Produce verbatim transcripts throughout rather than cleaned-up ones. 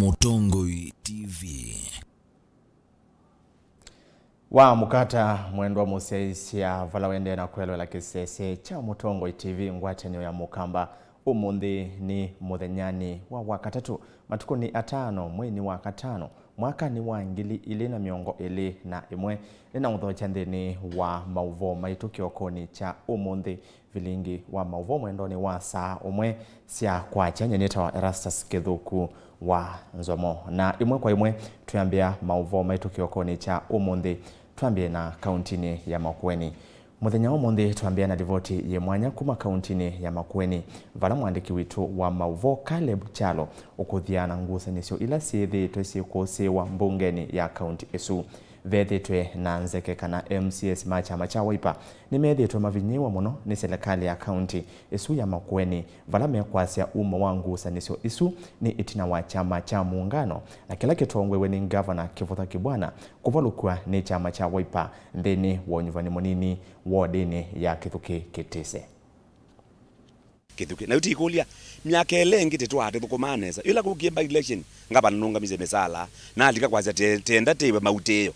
Mũtongoi T V. Wa mũkata mwendwa mũsyaĩĩsya vala wendee na kwelwela kĩsese kya Mũtongoi T V ngwatanĩo ya Mũkamba. Ũmũnthĩ nĩ mũthenyanĩ wa wakatatũ, matukũ nĩ atano, mwei nĩ wa katano, mwaka nĩ wa ngili ilĩ na mĩongo ĩlĩ na ĩmwe. Nĩnaũthokya nthĩnĩ wa maũvoo maitũ kĩokonĩ kya ũmũnthĩ. Vilingi wa maũvoo mwendonĩ wa saa ũmwe sya kwakya. Nyie nĩtawa Erastus Kĩthũku wa Nzomo, na ĩmwe kwa ĩmwe twĩambĩa maũvoo maitũ kĩokonĩ kya ũmũnthĩ. Twambĩe na kauntinĩ ya Makueni. Mũthenya wa ũmũnthĩ twambĩe na livoti yĩ mwanya kuma kauntinĩ ya Makueni, vala mwandĩki witũ wa maũvoo Caleb Kyalo ũkũthya na ngusanĩsyo ila syĩthĩĩtwe syĩkũsĩĩwa mbungenĩ ya kaunti ĩsu. Vethĩtwe na nzeke kana M C As ma kyama kya Wiper nĩmethĩĩtwe mavinyĩĩwe mũno nĩ silikalĩ ya kaunti ĩsu ya Makueni, vala mekwasya umo wa ngusanĩsyo isu nĩ ĩtina wa kyama kya Muungano na kĩla kĩtongoew'e nĩ Ngavana Kĩvutha Kibwana kũvalũkw'a nĩ kyama kya Wiper nthĩnĩ wa ũnyuvani mũnini wodinĩ ya Kĩthukĩ Kĩtĩse. Kĩthukĩ. Na yu ti kũlya, myaka ĩla ĩngĩ tĩtwaa tũthũkũmaa nesa. Yĩla kũkie by election, ngavana nũngamisye mĩsala, na alika kwasya te-, tenda tĩwe mautĩĩo.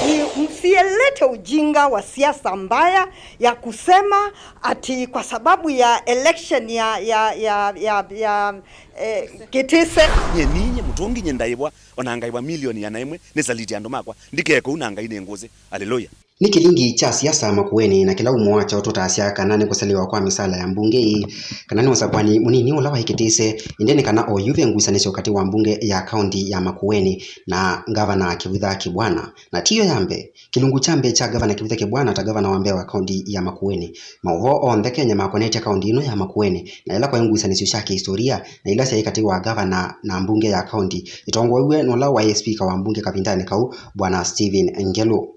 Ni-, msielete ujinga wa siasa mbaya ya kusema ati kwa sababu ya election ya, ya, ya, ya, ya, eh, Kitise. Nye ninye mũtũngi nye ndaĩvwa, ona ngaĩvwa milioni ĩana ĩmwe, nĩsaliti andũ makwa, ndikeke ũu na Ngai nĩ ngũsĩ. Aleluya. Nĩ kĩlingi kya siasa Makueni, na kĩla umo wakyo tũtasya kana nĩ kũselewa kwa mĩsala ya mbunge ĩĩ, kana nĩ ũsakwani mũnini ũla waĩ Kĩtĩse, ĩndĩ nĩ kana oyu ve ngusanĩsyo katĩ wa mbunge ya kaunti ya Makueni na ngavana Kĩvutha Kibwana. Na tiyo ya mbee. Kĩlungu kya mbee kya ngavana Kĩvutha Kibwana ta ngavana wa mbee wa kaunti ya Makueni. Maũvoo onthe Kenya makonetye kaunti ĩno ya Makueni, na ĩla kwaĩ ngusanĩsyo sya kĩhistoria na ila syaĩ katĩ wa ngavana na mbunge ya kaunti, ĩtongoew'e nĩ ũla waĩ spika wa mbunge kavindanĩ kau, Bwana Stephen Ngelu.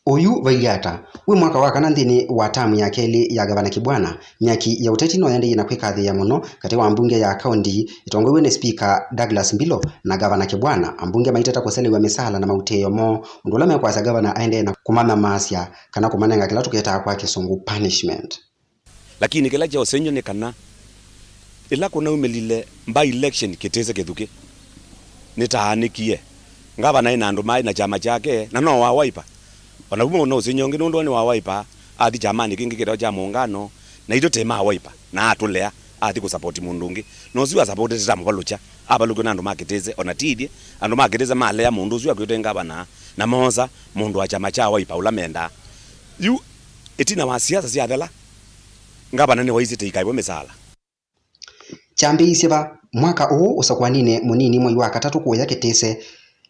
Oyu vailyĩ ata? Wĩ mwaka wa kana nthĩnĩ wa tamu ya kelĩ ya Gavana Kibwana, myaki ya ũteti no yaendeeie na kwĩkathĩĩa mũno katĩ wa mbunge ya kaunti ĩtongoew'e nĩ Spika Douglas Mbilo na Gavana Kibwana, ambunge maiteta kũselew'a mĩsaala na mautĩĩo moo, ũndũ ũla mekwasya gavana aendee na kũmanyamaasya kana kũmanenga kĩla tũketaa kwa Kĩsũngũ punishment. Lakini kĩla kya ũsengy'o nĩ kana, ĩla kũnaumĩlile by-election Kĩtĩse Kĩthukĩ, nĩtaanĩkie. Ngavana ena andũ maĩ na kyama kyake, na no wa Wiper. O na vau no ũsengy'o ũngĩ, nũndũ nĩ wa Wiper, athi kyamanĩ kĩngĩ kĩtawa kya Muungano, na itũ tĩ ma Wiper, na atũlea, athi kũsapoti mũndũ ũngĩ. Na ũsu asapotete tamũvalũkya, avalũkw'a nĩ andũ ma Kĩtĩse, o na ti ithyĩ. Andũ ma Kĩtĩse malea mũndũ ũsu akwĩtwe ngavana, na moosa mũndũ wa kyama kya Wiper ũla mendaa. Yu, ĩtina wa siasa syathela, ngavana nĩwaisye tĩikaĩvwe mĩsaala. Kyambĩĩisye va? Mwaka ũũ, ũsakwaninĩ mũnini mwei wa katatũ kũya Kĩtĩse,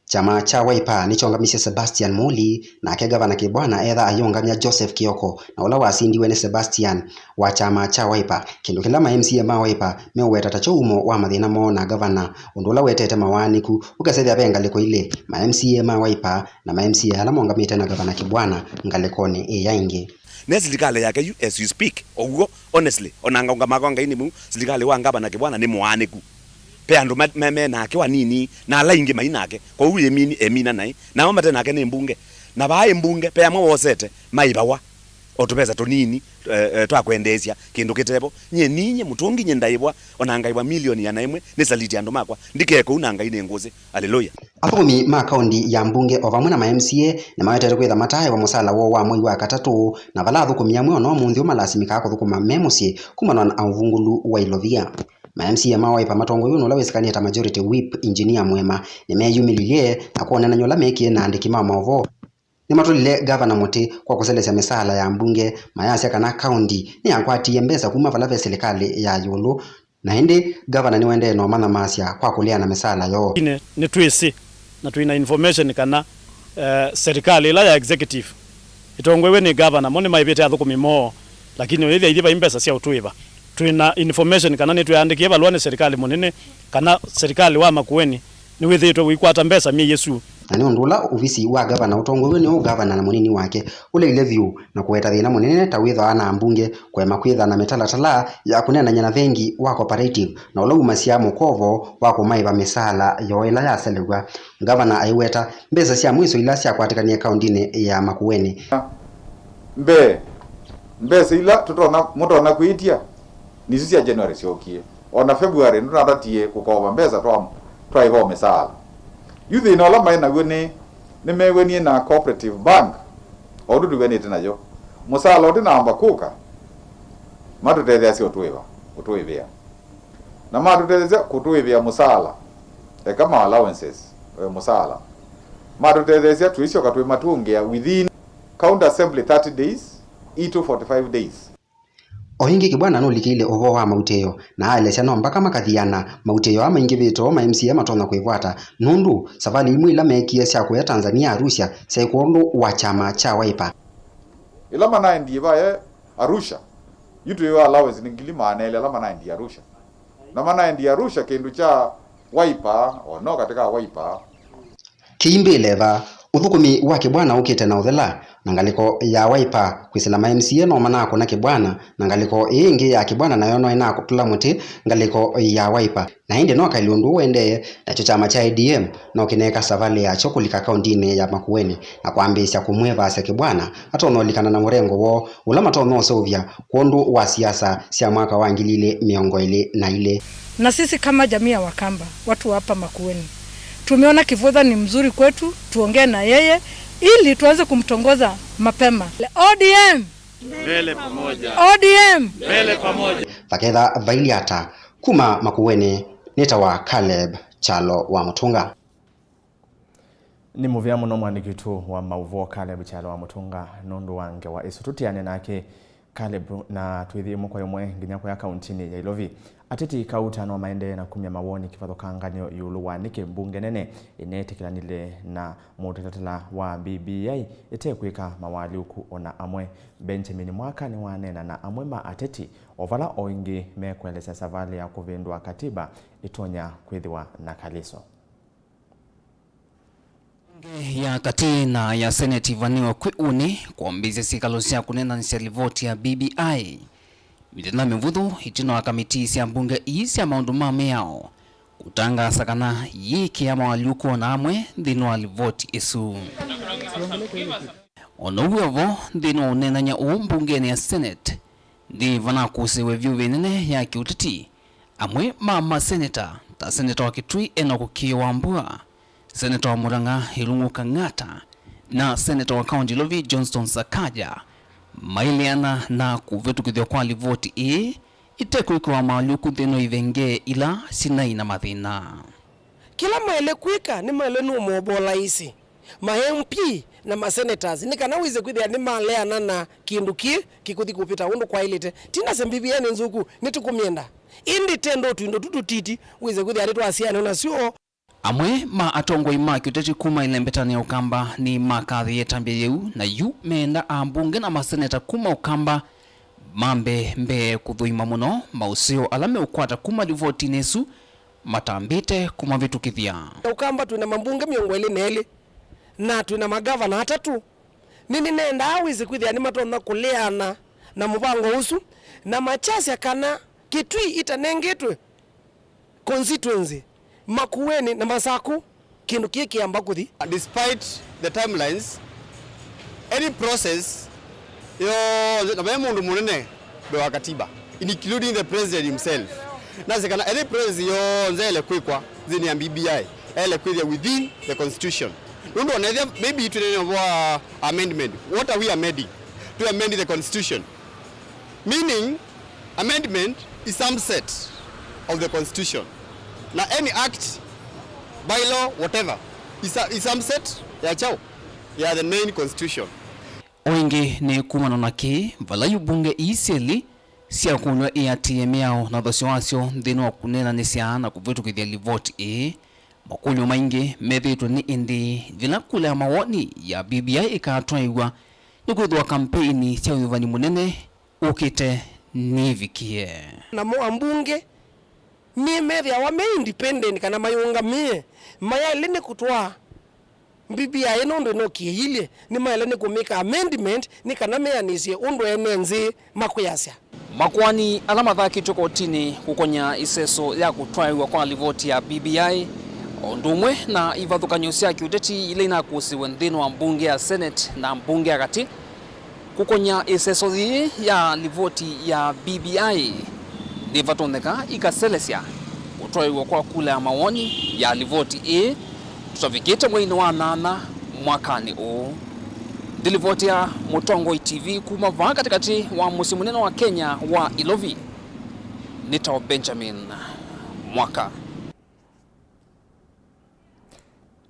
kyama kya Wiper nĩkyongamisye Sebastian Muli, nake Gavana Kibwana etha ayĩũngamya Joseph Kioko, na ũla wasindiwe nĩ Sebastian wa kyama kya Wiper, kĩndũ kĩla ma M C A ma Wiper meũweta ta kyo umo wa mathĩna moo na gavana, ũndũ ũla wetete mawaanĩku ũkasethya ve ngalĩko ilĩ, ma M C A ma Wiper na ma M C A ala mongamĩte na Gavana Kibwana ngalĩkonĩ ĩya ĩngĩ. Ne silikalĩ yake yu, as we speak, o w'o, honestly, o na ngaũngama kwa Ngai nĩ mũ, silikalĩ wa Ngavana Kibwana nĩ mũaanĩku. Ve andũ ma, me, me nake wanini, na ala aingĩ mai nake, kwoou yĩmini, emina naĩ. Nao mate nake nĩ mbunge. Na vaa ĩ mbunge, ve amwe wosete, maĩvawa o tũvesa tũnini, eh, eh, twa kwendeesya kĩndũ kĩtevo. Nyie ninye mũtũngi nye ndaĩvwa, o na ngaĩvwa milioni ĩana ĩmwe, nĩsaliti andũ makwa. Ndikeke ũu na Ngai nĩ ngũsĩ. Aleluya. Athũkũmi ma kaunti ya mbunge o vamwe na ma M C A nĩmawetete kwĩtha mataaĩwa mũsaala woo wa mwei wa katatũ, na vala athũkũmi amwe o na ũmũnthĩ ũmalasimĩkaa kũthũkũma me mũsyĩ kumana na ũvungũlu wa ilovia. Ma M C A ma Wiper matongoew'e nĩ ũla wĩsĩkanĩe ta Majority Whip, Engineer Mwema, nĩmeeyumĩlilye na kwonanany'a ũla meekie na aandĩki ma maũvoo. Nĩmatũlile ngavana mũtĩ kwa kũselesya mĩsaala ya mbunge, mayasya kana kaunti nĩyakwatie mbesa kuma vala ve silikalĩ ya ĩũlũ, na ĩndĩ ngavana nĩwaendee na ũmanyamasya kwa kũleana mĩsaala yoo. Ine nĩtwĩsĩ na twĩna information kana, eh, serikali ĩla ya executive ĩtongoew'e nĩ ngavana, mo nĩmaĩvĩte athũkũmi moo, lakini ũyĩthĩa ithyĩ vai mbesa sya ũtũĩva. Twĩna information kana nĩtweandĩkie valũa nĩ serikali mũnene kana serikali wa Makueni nĩwĩthĩĩtwe ũikwata mbesa myei ĩsu. Na nĩ ũndũ ũla ovisi wa ngavana ũtongoew'e nĩ ũngavana na mũnini wake ũleile vyũ na kũweta thĩna mũnene ta wĩthwa na ambunge kũema kwĩtha na mĩtalatala ya kũneenany'a na vengi wa Cooperative na ũla wumasya mũkovo wa kũmaĩva mĩsaala yoo ĩla yaselew'a. Ngavana aiweta mbesa sya mwiso ila syakwatĩkanie kaũndĩnĩ ya Makueni. Mbee, mbesa ila tũtonya, mũtonya kwĩtya nĩsu sya January syookie. O na February nĩtũnatatie kũkova mbesa twa, Twaĩva o mĩsaala. Yu thĩna ũla maĩ naw'o nĩ, nĩmew'anie na Cooperative Bank, o ũndũ tũw'anĩte nayo. Mũsaala ũtĩnamba kũka, matũtetheasya ũtũĩva, ũtũĩvĩa. Na matũtetheesya kũtũĩvĩa mũsaala, eka ma allowances, eh, mũsaala. Matũtetheesya tũisyoka twĩmatũngĩa within county assembly thirty days, itũ forty-five days. O ĩngĩ, Kĩbwana nũlikĩile ũvoo wa mautĩĩo na aelesya no mbaka makathiana mautĩĩo aa maingĩvĩte ũũ ma M C A matonya kwĩvwata, nũndũ savalĩ imwe ila meekie sya kũya Tanzania, Arusha, syaĩ kwondũ wa kyama kya Wiper. Ĩla manaendie vaye Arusha, yu twĩwa allowance nĩ ngili maana elĩ ala manaendie Arusha. Na manaendie Arusha kĩndũ kya Wiper, o no katĩ ka Wiper. Kĩimbĩle va, ũthũkũmi wa Kĩbwana ũkĩte na ũthela, na ngalĩko ya Wiper kwĩsĩla ma M C A no manakũna Kĩbwana, na ngalĩko ĩĩ ĩngĩ ya Kĩbwana nayo no ĩnakũtũla mũtĩ ngalĩko ya Wiper. Na ĩndĩ no kaĩlĩ ũndũ ũũ ũendee, nakyo kyama kya A D M no kĩneeka savalĩ yakyo kũlika kaũndĩnĩ ya Makueni na kwambĩĩsya kũmwĩvaasya Kĩbwana atonya ũlikana na mũrengo woo ũla matonya ũseũvya kwondũ wa siasa sya mwaka wa ngili ilĩ mĩongo ĩlĩ na ilĩ. Na sisi kama jamii ya Wakamba, watu wa hapa Makueni, tumeona Kivutha ni mzuri kwetu, tuongee na yeye ili tuanze kumtongoza mapema. O D M! Mbele pamoja. O D M! Mbele pamoja. Vaketha vailye ata, kuma Makueni, nĩtawa Caleb Kyalo wa Mũtũnga. Nĩ mũvea mũno mwandĩki witũ wa maũvoo Caleb Kyalo wa Mũtũnga nũndũ wa ngewa ĩsu. Tũtiane nake Caleb na twĩthĩ ĩmwe kwa ĩmwe nginya kũya kauntinĩ ya Ilovi. Ateti kauta no maendee na kumya mawoni kĩvathũkanganyo ĩũlũ wa nĩkĩ mbunge nene ĩneetĩkĩlanile na mũtalatala wa B B I ĩte kwĩka mawaalyũku o na amwe. Benjamin Mwaka nĩwaneena na amwe ma ateti o vala o ĩngĩ mekũelesya savalĩ ya kũvĩndũa katiba ĩtonya kwĩthĩwa na kalĩso. Mbunge ya katĩ na ya seneti ivaniwe kwĩ ũnĩ kwambĩĩsya syĩkalo sya kũneenanĩsya livoti ya B B I. Mĩthenya mĩvũthũ ĩtina wa kamitii sya mbunge ii sya maũndũ ma mĩao kũtangaasa kana yĩĩkĩa mawaalyũku o na amwe nthĩnĩ wa livoti ĩsu. O na ũu wĩ o vo, nthĩnĩ wa ũneenany'a ũũ mbungenĩ ya seneti, nthĩ vanakũsĩwe vyũ ĩvinda ĩnene ya kĩũteti. Amwe ma maseneta, ta seneta wa Kitui Enoch Kĩĩ Wambua, seneta wa Murang'a Irungu Kang'ata, na seneta wa kaunti Ilovi Johnston Sakaja, maileana na kũvĩtũkĩthw'a kwa livoti ĩĩ ĩte kwĩkĩwa mawaalyũku nthĩnĩ wa ivengee ila sinai na mathĩna. Kĩla maĩle kwĩka nĩ maĩle nũmovola ĩsĩ. Ma M P na ma senators nĩ kana wĩse kwĩthĩa nĩmaleana na kĩndũ kĩĩ kĩkũthi kũvĩta ũndũ kwaĩlĩte. Ti nasya B B I nĩ nzũku, nĩtũkũmyenda. Ĩndĩ tendo tũindo tũ tũtiti wĩse kwĩthĩa nĩtwasianĩwa nasyo. Amwe ma atongoi ma kĩũteti kuma ĩlembetanĩ ya Ũkamba nĩmakathĩĩe ĩtambya yĩu, na yu meenda ambunge na maseneta kuma Ũkamba mambe mbee kũthũima mũno maũseo ala meũkwata kuma livotinĩ ĩsu matambĩte kũmavĩtũkĩthya. Ũkamba twĩ na mambunge mĩongo ĩlĩ na elĩ, na twĩ na magavana atatũ. Nĩnĩnendaa wĩsĩ kwĩthĩa nĩmatonya kũleana na mũvango ũsu, na makyasya kana Kitui ĩtanengetwe constituency, Makueni na Masaku, kĩndũ kĩĩ kĩamba kũthi. Despite the timelines, any process yonthe, na ve mũndũ mũnene mbee wa katiba, including the president himself, nasĩ kana any process yonthe ele kwĩkwa nthĩnĩ ya B B I, ele kwĩthĩa within the constitution. Nũndũ onethĩa maybe twĩnene ũvoo wa amendment, what are we amending? To amend the constitution. Meaning, amendment is some set of the constitution. Na any act, bylaw, whatever, is a, is some set ya chao, ya the main constitution. O ĩngĩ nĩ kumana na kĩĩ, vala yu mbunge ii syelĩ syakũlw'a iatĩĩe mĩao na ũthasyo wasyo nthĩnĩ wa kũneenanĩsya na kũvĩtũkĩthya livoti ĩĩ. Makũlyo maingĩ methĩĩtwe nĩ ĩndĩĩ yĩla kula ya mawoni ya B B I ĩkatwaĩw'a, nĩkwĩthĩwa kampeini sya ũnyuvani mũnene ũkĩte nĩivikie. Namo ambunge nĩmethĩawa me independent kana mayũngamĩe, mayaĩle nĩ kũtwaa B B I nũndũ ĩno kĩyĩilye, nĩmaĩle nĩ kũmĩka amendment nĩ kana meanĩsye ũndũ ene nthĩ makwĩasya. Makoani ala mathakĩtw'e kotinĩ kũkonya ĩseso ya kũtwaĩw'a kwa livoti ya B B I, o ũndũ ũmwe na ivathũkany'o sya kĩũteti ila inakũsĩwe nthĩnĩ wa mbunge ya Senate na mbunge ya katĩ, kũkonya ĩseso yĩĩ ya livoti ya B B I, nĩvatonyeka ikaselesya Twaĩw'a kwa kula ya mawoni ya livoti ĩĩ tũtavikĩte mweinĩ wa nyanya mwakanĩ ũũ. Ndilivoti ya Mũtongoi T V kuma vaa katĩkatĩ wa mũsyĩ mũnene wa Kenya wa Ilovi, nĩtawa Benjamin Mwaka.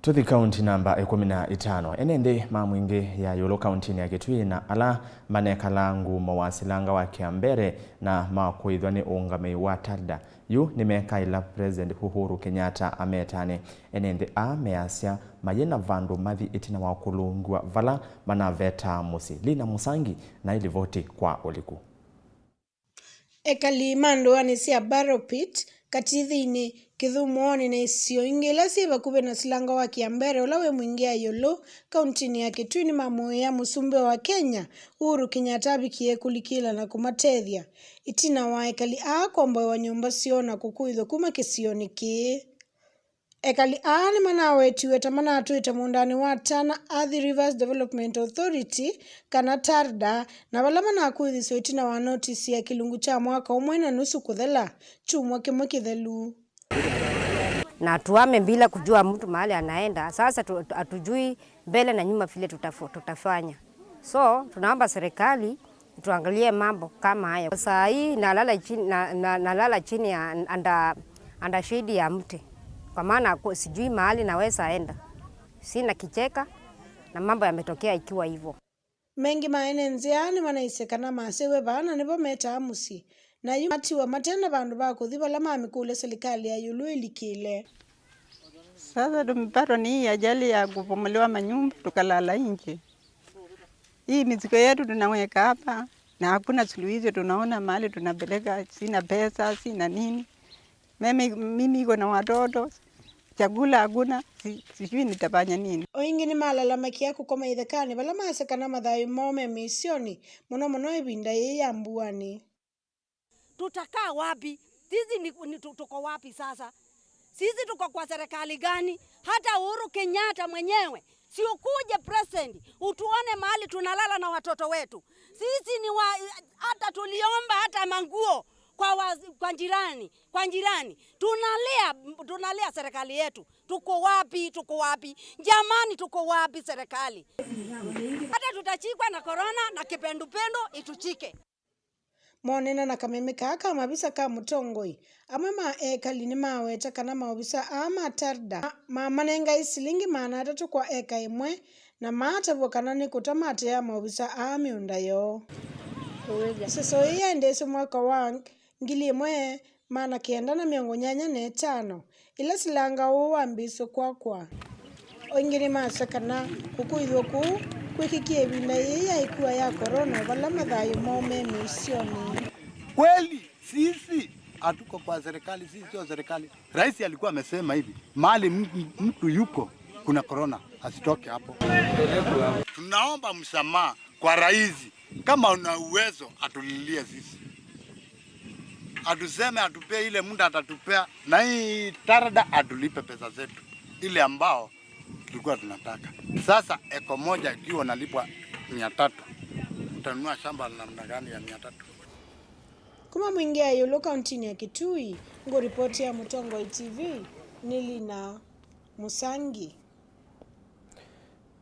Tũthi kaunti namba ĩkũmi na itano. Ene nthĩ ma Mwingĩ ya ĩũlũ kauntinĩ ya Kitui na ala manekalaa ngumo wa silanga wa Kiambere na makũĩthwa nĩ ũũngamĩi wa TARDA, yu nĩmekaĩla President Uhuru Kenyatta ametane. Ene nthĩ aa measya mayĩ na vandũ mathi ĩtina wa kũlũngw'a vala manavetaa mũsyĩ. Lina Musangi na ilivoti kwa ũliku. Ekali ma ndũanĩ sya Barrow Pit, Katithinĩ, Kĩthũmũonĩ na isio ingĩ ila syĩ vakuvĩ na silanga wa Kiambere ũla wĩ Mwingĩ ya ĩũlũ kauntinĩ ya Kitui nĩmamũĩĩa mũsumbĩ wa Kenya, Uhuru Kenyatta, avikie kũlikĩla na kũmatethya, ĩtina wa ekali aa kũomboewa nyũmba syoo na kũkũĩthw'a kuma kĩsionĩ kĩĩ. Ekali aa nĩmanawetiwe ta manatwĩte mũũndanĩ wa Tana Athi Rivers Development Authority, kana TARDA, na vala manakũĩthisye ĩtina wa notisi ya kĩlungu kya mwaka ũmwe na nusu kũthela kyumwa kĩmwe kĩthelu. Na tuame bila kujua mtu mahali anaenda. Sasa tu- tu- hatujui mbele na nyuma vile tutafo- tutafanya. So tunaomba serikali tuangalie mambo kama hayo. Saa hii nalala chini, na, na, nalala chini ya under, under shade ya mti, kwa maana ku- sijui mahali naweza enda, sina kicheka na mambo yametokea ikiwa hivyo. Mengi ma ene nzĩa nĩmanaisye kana masewe vaa na nĩvo metaa mũsyĩ, na yu matiwa mate na vandũ va kũthi vala mamĩkũlya silikalĩ ya ĩũlũ ĩlikĩle. Sasa tumepatwa ni hii ajali ya kubomolewa manyumba, tukalala nje. Hii mizigo yetu tunaweka hapa na hakuna suluhisho, tunaona mahali tunapeleka, sina pesa, sina nini. Mimi, mimi iko na watoto, chakula hakuna, si- sijui nitafanya nini. O ĩngĩ nĩmalalamakia kũkoma ithekanĩ vala masya kana mathayũ moo me mĩisyonĩ, mũno mũno ĩvinda yĩĩ ya mbuanĩ. Tutakaa wapi? Sisi ni, ni tu- tuko wapi sasa? Sisi tuko kwa serikali gani? Hata Uhuru Kenyatta mwenyewe, si ukuje president, utuone mahali tunalala na watoto wetu. Sisi ni wa, hata tuliomba hata manguo kwa wa- kwa jirani, kwa jirani. Tunalia, tunalia serikali yetu. Tuko wapi? Tuko wapi? Jamani, tuko wapi serikali? Hata tutachikwa na korona na kipendupendo ituchike. Monena na kameme kaa ka mavisa ka mũtongoi, amwe ma ekali nĩmaweta kana maovisa aa ma TARDA ma- mamanengae silingi maana atatũ kwa eka ĩmwe, na maatavw'a kana nĩ kũta mateaa maovisa aa mĩũnda yoo. Ĩseso ĩĩ yaendeesye mwaka wa ngili ĩmwe maana kenda na mĩongo nyanya na ĩtano, ĩla silanga ũũ wambĩĩsye kwakwa. O ĩngĩ nĩmasya kana kũkũĩthw'a kũu kwĩkĩkie ĩvinda yĩĩ ya ĩkua ya korona, vala mathayũ moo me mĩisyonĩ. Kweli sisi hatuko kwa serikali, sisi sio serikali. Rais alikuwa amesema hivi, mahali m- m- mtu yuko kuna korona, asitoke hapo. Tunaomba msamaha kwa rais, kama una uwezo atulilie sisi, atuseme atupee ile muda atatupea, na hii TARDA atulipe pesa zetu ile ambao tulikuwa tunataka. Sasa eka moja ikiwa unalipwa mia tatu, utanunua shamba la namna gani ya mia tatu? Kuma Mwingĩ ya ĩũlũ kauntinĩ ya Kitui, ngũripoti ya Mũtongoi T V nĩ Lina Musangi.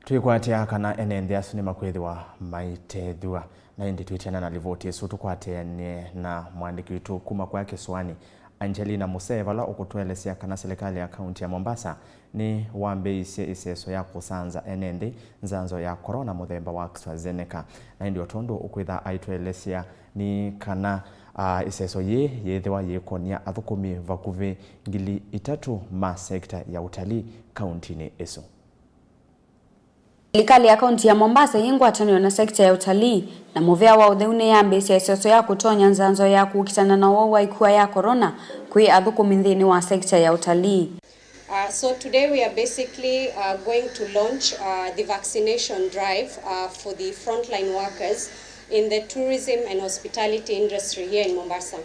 Twĩkwatĩa kana ene nthĩ asu nĩmakwĩthĩwa maitethw'a. Na ĩndĩ twĩtĩana na livoti ĩsu, tũkwatĩanĩe na mũandĩki witũ kuma kwa Kĩsũanĩ, Angelina Musee, vala ũkũtũelesya kana silikalĩ ya kaunti ya Mombasa nĩwambĩĩisye ĩseso ya kũsanza ene nthĩ nzanzo ya korona mũthemba wa AstraZeneca. Na ĩndĩ o tondũ ũkwĩtha aitũelesya nĩ kana, a, ĩseso yĩĩ yĩĩthĩwa yĩkonia athũkũmi vakuvĩ ngili itatũ ma sekita ya ũtalii kauntinĩ ĩsu. Silikalĩ ya kaunti ya Mombasa yĩ ngwatanĩo na sekita ya ũtalii na mũvea wa ũtheu nĩyambĩĩsye ĩseso ya kũtonya nzanzo ya kũkitana na ũwau wa ĩkua ya korona kwĩ athũkũmi nthĩnĩ wa sekita ya ũtalii. Uh, so today we are basically, uh, going to launch, uh, the vaccination drive, uh, for the frontline workers in the tourism and hospitality industry here in Mombasa.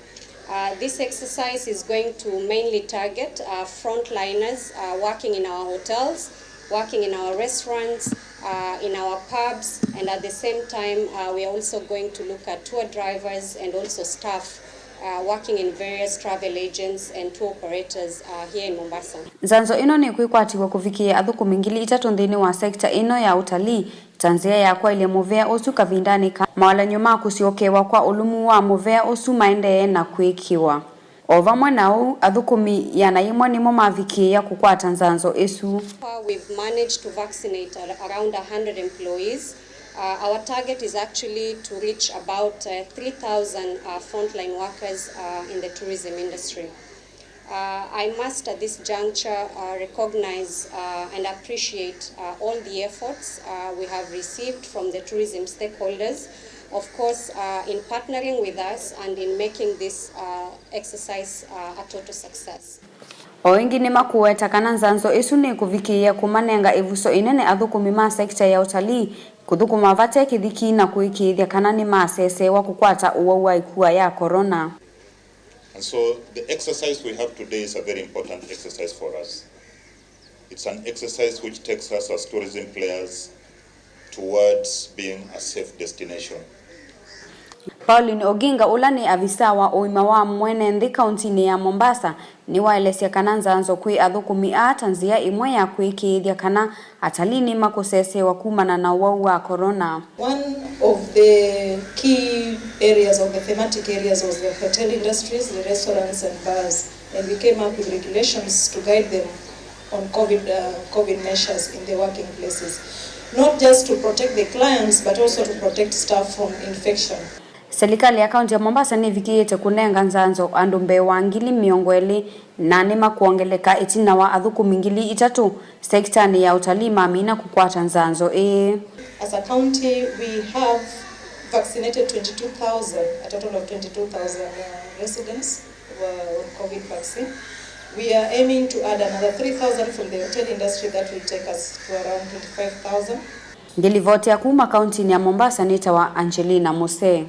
Uh, this exercise is going to mainly target, uh, frontliners, uh, working in our hotels, working in our restaurants, uh, in our pubs, and at the same time, uh, we are also going to look at tour drivers and also staff uh, working in various travel agents and tour operators, uh, here in Mombasa. Nzanzo ĩno nĩkwĩkwatiw'a kũvikĩĩa athũkũmi ngili itatũ nthĩnĩ wa sekita ĩno ya ũtalii, ta nzĩa ya kwaĩlya mũvea ũsu kavindanĩ ka mawalany'o ma kũsyokewa kwa ũlumu wa mũvea ũsu maendee na kwĩkĩwa. O vamwe na ũu, athũkũmi ĩana yĩmwe nĩmo mavikĩĩa kũkwata nzanzo ĩsu. Far, we've managed to vaccinate ar- around a hundred employees. Uh, our target is actually to reach about uh, three thousand uh, frontline workers uh, in the tourism industry. Uh, I must at this juncture uh, recognize uh, and appreciate uh, all the efforts uh, we have received from the tourism stakeholders, of course, uh, in partnering with us and in making this uh, exercise uh, a total success. O ĩngĩ nĩmakũweta kana nzanzo ĩsu nĩkũvikĩĩa kũmanenga ĩvuso ĩnene athũkũmi ma sekita ya ũtalii kũthũkũma vate kĩthiki na kũĩkĩĩthya kana nĩmasesewa kũkwata ũwau wa ĩkua ya corona. And so the exercise we have today is a very important exercise for us. It's an exercise which takes us as tourism players towards being a safe destination. Pauline Oginga, ũla nĩ avisa wa ũima wa mwene nthĩ kauntinĩ ya Mombasa, nĩwaelesya kana nzanzo kwĩ athũkũmi aa ta nzĩa ĩmwe ya kũĩkĩĩthya kana atalii nĩmakũsesewa kumana na ũwau wa corona. One of the key areas, of the thematic areas, was the hotel industries, the restaurants and bars, and we came up with regulations to guide them on COVID, uh, COVID measures in the working places, not just to protect the clients but also to protect staff from infection. Selikalĩ ya kaunti ya Mombasa nĩvikĩĩte kũnenga nzanzo andũ mbee wa ngili mĩongo ĩlĩ na nĩmakwongeleka ĩtina wa athũkũmi ngili itatũ sekitanĩ ya ũtalii mamina kũkwata nzanzo ĩĩ. As a county, we have vaccinated twenty-two thousand, a total of twenty-two thousand uh, residents were on COVID vaccine. We are aiming to add another three thousand from the hotel industry, that will take us to around twenty-five thousand. Ngĩlivoti ya kuma kauntinĩ ya Mombasa nĩtawa Angelina Musee.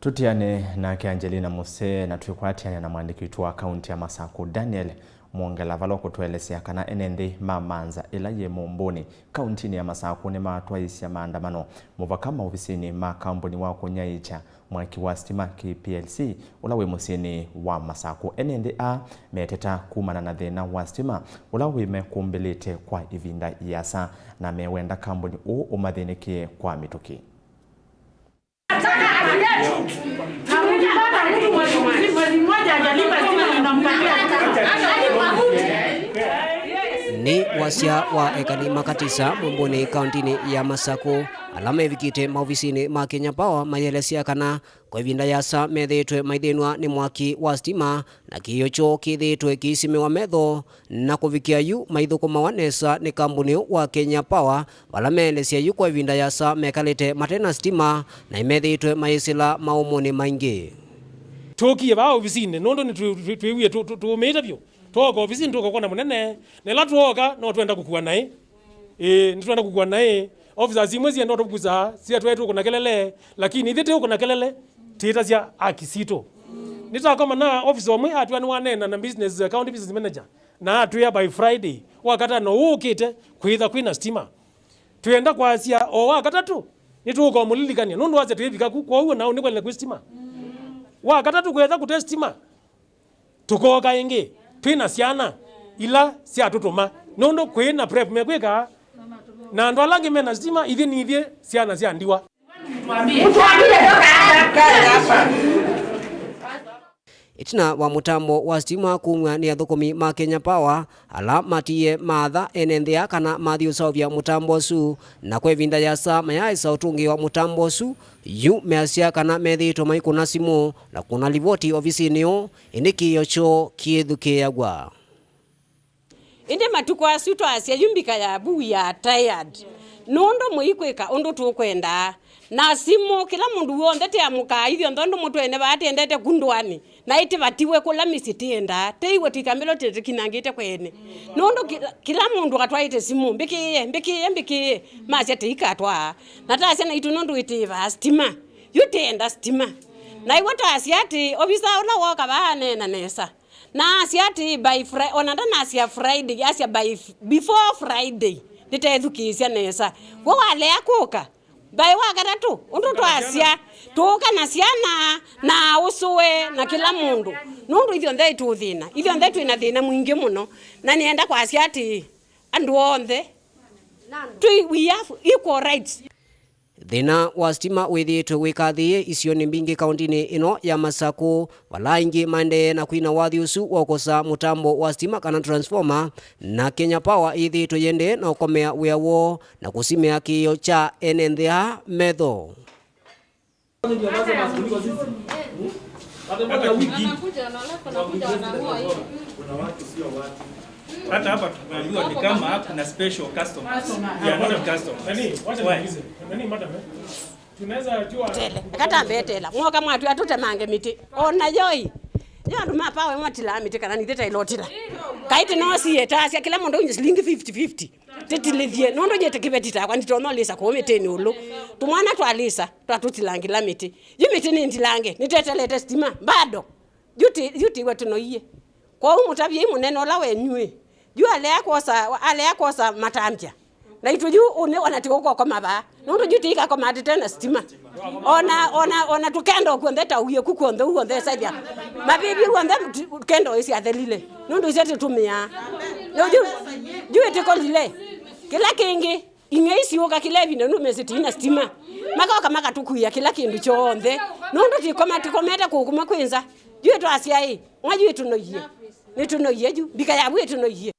Tũtiane nake Angelina Musee na twĩkwatĩanĩa na mwandĩki witũ wa kaunti ya Masakũ, Daniel Mwongela, vala ũkũtũelesya kana ene nthĩ ma Manza ĩla yĩ Mũmbũnĩ, kauntinĩ ya Masakũ, nĩmatwaĩĩsya maandamano mũvaka maovisinĩ ma kambuni wa kũnyaĩĩkya mwaki wa sitima K P L C ũla wĩ mũsyĩnĩ wa Masakũ. Ene nthĩ aa meteta kumana na thĩna wa sitima ũla wĩmekũmbĩlĩte kwa ĩvinda ĩasa, na mewenda kambuni ũũ ũmathĩnĩkĩe kwa mĩtũkĩ. Nĩ wasya wa ekali ma Katisa Mũmbũnĩ kauntinĩ ya Masakũ, ala mevikĩte maovisinĩ ma Kenya Power mayĩelesya kana kwa ĩvinda yĩasa methĩĩtwe maithĩnw'a nĩ mwaki wa sitima, na kĩĩo kyoo kĩthĩĩtwe kĩisimĩwa metho, na kũvikĩa yu maithũkũmawa nesa nĩ kambuni ũũ wa Kenya Power, vala meelesya yu kwa ĩvinda yĩasa mekalĩte mate na sitima na nĩmethĩĩtwe mayĩsĩla maũmũnĩ maingĩ. Tũkie vaa ovisinĩ nũndũ nĩtwĩ-, twĩ-, twĩwie tũ-, tũ-, tũũmĩĩte vyũ. Twooka ovisinĩ tũkakwona mũnene, na ĩla twooka no twenda kũkua naĩ. Ĩĩ, nĩtwenda kũkua naĩ. Officers imwe sienda tũkusaa, siatwae tũkũna kelele, lakini ithyĩ tĩũkũna kelele, twĩtasya haki sitũ. Nĩtakoma na officer ũmwe atwĩa nĩwaneena na business, county business manager, na atwĩa by Friday, Wakatano ũũ ũkĩte, kwĩtha kwĩna sitima. Twĩenda kwasya o Wakatatũ, nĩtũũkomũlilikany'a, nũndũ wasya twĩvika ku, kwoou nao nĩkwelele kwĩ sitima. Wakatatũ kwetha kũte sitima, tũkooka ĩngĩ twĩ na syana ila syatũtũma, nũndũ kwĩ na prep mekwĩka, na andũ ala angĩ me na sitima, ithyĩ nithyĩ syana sya ndiwa. Ĩtina wa mũtambo wa sitima kumw'a nĩ athũkũmi ma Kenya Power, ala matiie maatha ene nthĩ aa kana mathiĩ ũseũvya mũtambo ũsu, na kwa ĩvinda yĩasa mayaaĩsa ũtũngĩĩwa mũtambo ũsu, yu measya kana methĩĩtwe maikũna simũ na kũna livoti ovisinĩ ũũ, ĩndĩ kĩĩo kyoo kĩĩthukĩĩaw'a. Ĩndĩ matukũ asu twasya, yu mbika ya vu, we are tired, nũndũ mũikwĩka ũndũ tũkwendaa. Na simũ, kĩla mũndũ w'onthe tĩamũkaa ithyonthe ũndũ mũtwene vaa tĩendete ku ndũanĩ, na ĩtĩvatiwe kũla mĩsyĩ tĩendaa, tĩiwe tũikambĩlwa tĩtĩkinangĩte kweene. Nũndũ kĩla, kĩla mũndũ atwaĩte simũ, mbĩkĩĩe, mbĩkĩĩe, mbĩkĩĩe, masya tĩikatwaa. Na tasya naitũ nũndũ ĩtĩĩvaa sitima, yu tĩenda sitima. Na iw'o tasya atĩ, ovisa ũla wooka vaa aneena nesa. Na asya atĩĩ, by Fri-, ona ndanasya Friday, asya by f-, before Friday, nĩtethukĩĩsya nesa. W'o walea kũka, Vai wa katatũ, ũndũ twasya, tũũka na syana, na aũsũe, na kĩla mũndũ. Nũndũ ithyonthe ĩtũũthĩna, ithyonthe twĩ na thĩna mwingĩ mũno. Na nĩenda kwasya atĩĩ, andũ onthe, twĩ, we have equal rights. Thĩna wa sitima wĩthĩĩtwe wĩkathĩĩe isionĩ mbingĩ kaũntĩnĩ ĩno ya Masakũ, vala aingĩ maendee na kwina wathi ũsu wa ũkosa mũtambo wa sitima kana transformer, na Kenya Power yĩthĩĩtwe yĩendee na ũkomea wĩa woo na kũsimĩa kĩĩo kya ene nthĩ aa metho. Hata hapa tumeambiwa ni kama kuna special customers. They are not customers. Nani? Wacha niulize. Nani, madam, eh? Tunaweza jua. Tele. Kata mbetela. Mwoka mwatwĩa tũtemange mĩtĩ. Ona yoi. Yo andũ ma Power matilaa mĩtĩ kana nithe tailotila. Kaiti no sie tasya kĩla mũndũ unye silingi fifty fifty. Tĩtilĩthye, nũndũ nyie tĩ kĩveti takwa, nditonya ũlĩsa kũu mĩtĩnĩ ũlũ. Tũmwana twalĩsa, twatũtilangĩla mĩtĩ. Yu mĩtĩ nĩ ndilange, nĩtetelete sitima, bado. Yu tĩ, yu tĩwe tũnoie. Kwoou mũtavyei mũnene ũla wenyu ĩ. Yu alea kwosa, alea kwosa matambya. Naitũ yu ũnĩ ona tĩũkokoma vaa. Nũndũ yu tĩikakomaa tĩte na sitima. Ona, ona, ona tũkenda ũkw'onthe ta ũie ku kw'onthe ũw'onthe ĩsavya. Mavĩvi w'onthe kenda ũĩsya athelile. Nũndũ isya tĩtũmĩaa. Nũndũ yu, yu ĩtĩkolile. Kĩla kĩngĩ, ing'ei siũka kĩla ĩvinda nũmĩsĩ tĩina sitima. Makoka makatũkuĩa kĩla kĩndũ kyonthe. Nũndũ tĩkoma, tĩkomete kũkuma kwĩ nza. Yu ĩtwasya ĩ, mwa yu ĩtũnoie. Nĩtũnoie yu, mbika yavu ĩtũnoie.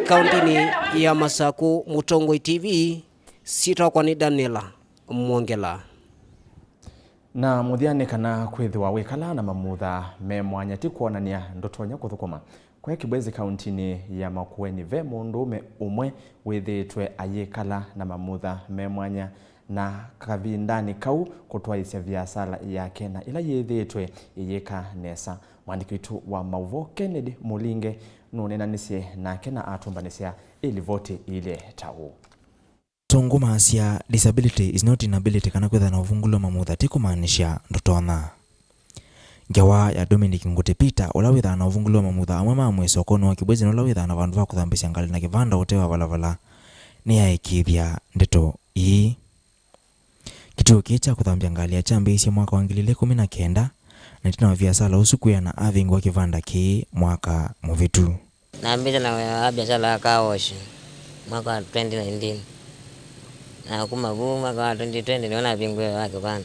Kaunti-inĩ ya Masakũ, Mũtongoi T V, syĩtwa kwakwa nĩ Daniela Mwongela. Na mũthya nĩ kana kwĩthĩwa wĩkala na mamutha me mwanya ti kwonany'a ndũtonya kũthũkũma. Kwa Kibwezi kaunti-inĩ ya Makueni, ve mũndũũme ũmwe wĩthĩĩtwe ayĩkala na mamutha me mwanya, na kavindanĩ kau kũtwaĩĩsya viasala yake na ĩla yĩthĩĩtwe ĩyĩka nesa. Mwandĩki witũ wa maũvoo Kennedy Mũlinge nũneenanisye nake na atũmbanĩsya ĩ livoti ĩilye ta ũũ. Asungu maasya, "Disability is not inability," kana kwĩthĩwa na ũvungũlu wa mamutha ti kũmaanisha ndũtonya. Ngewa ya Dominic Ngũtĩ Peter, ũla wĩthĩawa na ũvungũlu wa mamutha amwe ma mwĩĩ sokonĩ wa Kibwezi na ũla wĩthĩawa na vandũ va kũthambĩsya ngalĩ na kĩvanda ũtee wa valavala, nĩyaĩkĩĩthya ndeto ii. Kĩtuo kĩĩ kya kũthambya ngalĩ kyambĩĩisye mwaka wa ngili ilĩ ikũmi na kenda, na ĩtina wa viasala ũsu kwĩana avingũa kĩvanda kĩĩ mwaka mũvĩtu. Nambĩte na wĩa wa biasala wa car wash mwaka wa twenty nineteen. Na kuma vu mwaka wa twenty twenty nĩwe navingũie wa kĩvanda.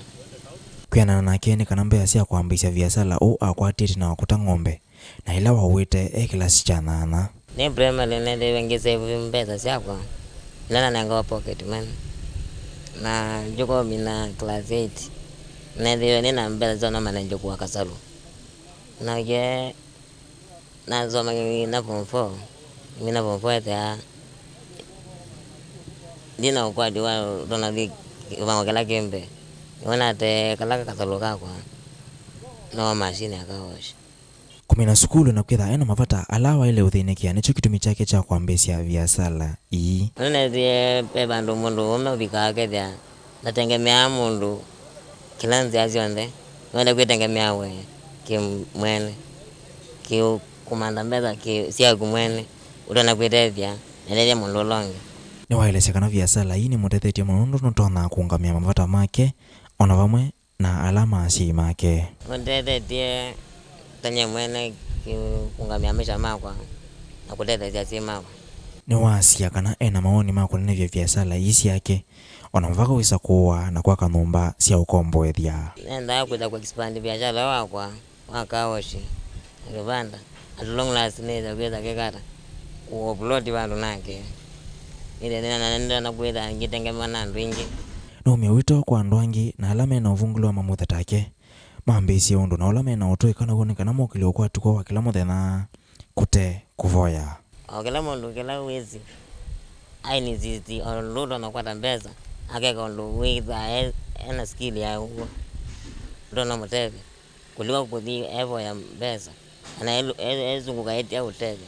Kwĩanana nake nĩ kana mbesa sya kwambĩĩsya viasala ũũ akwatĩte na wa kũta ng'ombe, na ĩla waũĩte e kĩlasi kya nyanya. Nĩ primary neethĩiwe ngĩsave mbesa syakwa ila nanengawa pocket money. Na njũka ũmina class eight, neethĩiwe nĩ na mbesa sya no manenje kũa kasalũ. Nake nasoma ngĩmina form four, ngĩmina form four ethĩa ndina ũkwati wa ũtonya thi kĩvango kĩla kĩ mbee. Nĩwe nate kala kasalũ kakwa no machine ya car wash. Kũmina sukulu na kwĩtha ena mavata ala waĩle ũthĩnĩkĩa nĩkyo kĩtumi kyake kya kwambĩĩsya viasala ii. Nĩneethĩie ve vandũ mũndũ ũme ũvikaa akethĩa ndatengemeaa mũndũ kĩla nzĩa syonthe, nĩwenda kwĩtengemea we kĩmwene, kĩ kũmantha mbesa kĩ syaku mwene, ũtonya kwĩtethya na ũtethya mũndũ ũla ũngĩ. Nĩwaelesya kana viasala ii nĩmũtethetye mũno nũndũ nũtonya kũũngamĩa mavata make o na vamwe na ala ma asyai make. Nũndethetie ta nyie mwene kĩ kũũngamĩa maisha makwa na kũtetheesya asyai makwa. Nĩwasya kana ena mawoni ma kũnenevya viasala ii syake, o na mũvaka wĩsa kũũa na kwaka nyũmba sya ũkomboethya. Nendaa kwĩtha kũ expand viasala wakwa wa car wash na kĩvanda. At long last nĩtha kwĩtha kĩkata kũ upload vandũ nake. Nĩthe nĩna naendea na kwĩtha ngĩtengemea na andũ aingĩ. Nũmie wĩto kwa andũ angĩ na ala mena ũvungũlu wa mamutha take mambĩĩsye ũndũ na ũla mena ũtũĩ kana w'o nĩ kana mokĩlye ũkwati kwoo wa kĩla mũthenya kũte kũvoya. O kĩla mũndũ kĩla wĩsĩ ainsist o ũndũ ũtonya kũkwata mbesa, akeka ũndũ wĩthaa e- ena skill ya ũw'o, ũtonya mũtethya kũliko kũthi evoya mbesa kana e- e- ezungũka eti aũtethya.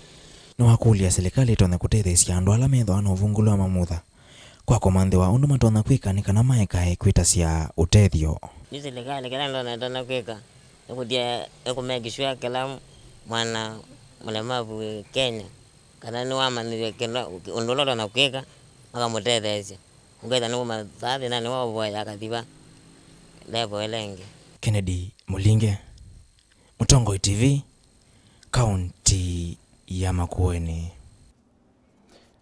Nĩwakũlya silikalĩ ĩtonye kũtetheesya andũ ala methĩawa na ũvungũlu wa mamutha kwa kũmanthĩwa ũndũ matonya kwĩka nĩ kana maekae kwĩtasya ũtethyo. Nĩ silikalĩ kĩla ndonya ĩtonya kwĩka nĩ kũthi ĩkũmake sure kĩla mwana mũlemavu wĩ Kenya kana nĩwamanyĩw'e kĩla ũndũ ũla ũtonya kwĩka, makamũtetheesya. Ũkethĩa nĩwuma vaa thĩnanĩ wa ũvoya akathi va level ĩla ĩngĩ. Kennedy Mũlinge, Mũtongoi T V, kaunti ya Makueni.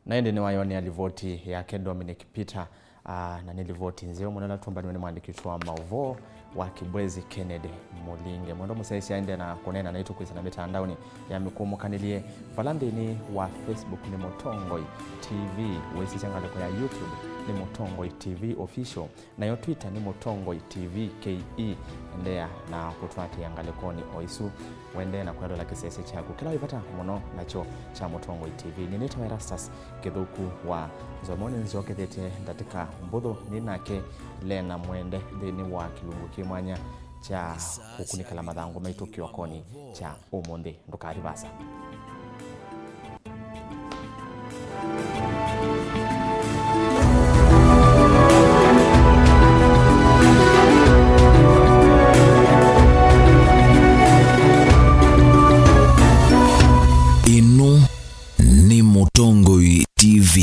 Na ĩndĩ nĩwayonea livoti yake Dominic Peter, ah, na nĩ livoti nzeo mũno ĩla tũmbaniwe nĩ mwandĩki witũ wa maũvoo wa Kibwezi Kennedy Mũlinge. Mwendwa mũsyaĩĩsya aendee na kũneena naitũ kwĩsĩla mĩtandaonĩ ya mĩkũũmũkanĩlye, vala nthĩnĩ wa Facebook nĩ Mũtongoi T V, wĩsĩsya ngalĩko ya YouTube nĩ Mũtongoi T V Official. Nayo Twitter nĩ Mũtongoi T V K E. Endeea na kũtũatĩĩa ngalĩkonĩ o isu. Ũendee na kwĩloela kĩsese kyaku kĩla wĩ vata mũno nakyo kya Mũtongoi T V. Nĩnĩtawa Erastus Kĩthũku wa Nzomoni, nzyokethĩte ndatĩka mbũthũ nĩ nake Lena Mwende nthĩnĩ wa kĩlungu kĩ mwanya kya kũkunĩkĩla mathangũ maitũ kĩokonĩ kya ũmũnthĩ. Ndũkathi vaasa. Ĩno nĩ Mũtongoi T V.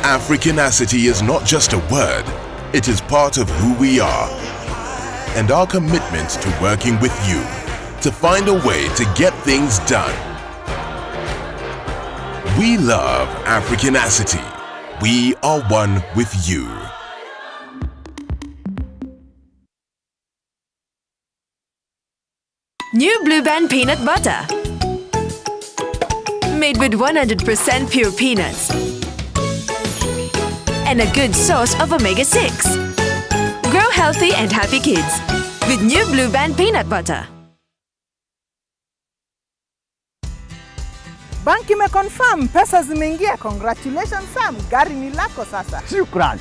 Africanacity is not just a word, it is part of who we are and our commitment to working with you to find a way to get things done. We love Africanacity. We are one with you. New Blue Band peanut butter. Made with one hundred percent pure peanuts. And a good source of omega six. Grow healthy and happy kids with New Blue Band peanut butter. Bank imeconfirm, pesa zimeingia. Congratulations Sam, gari ni lako sasa. Shukran.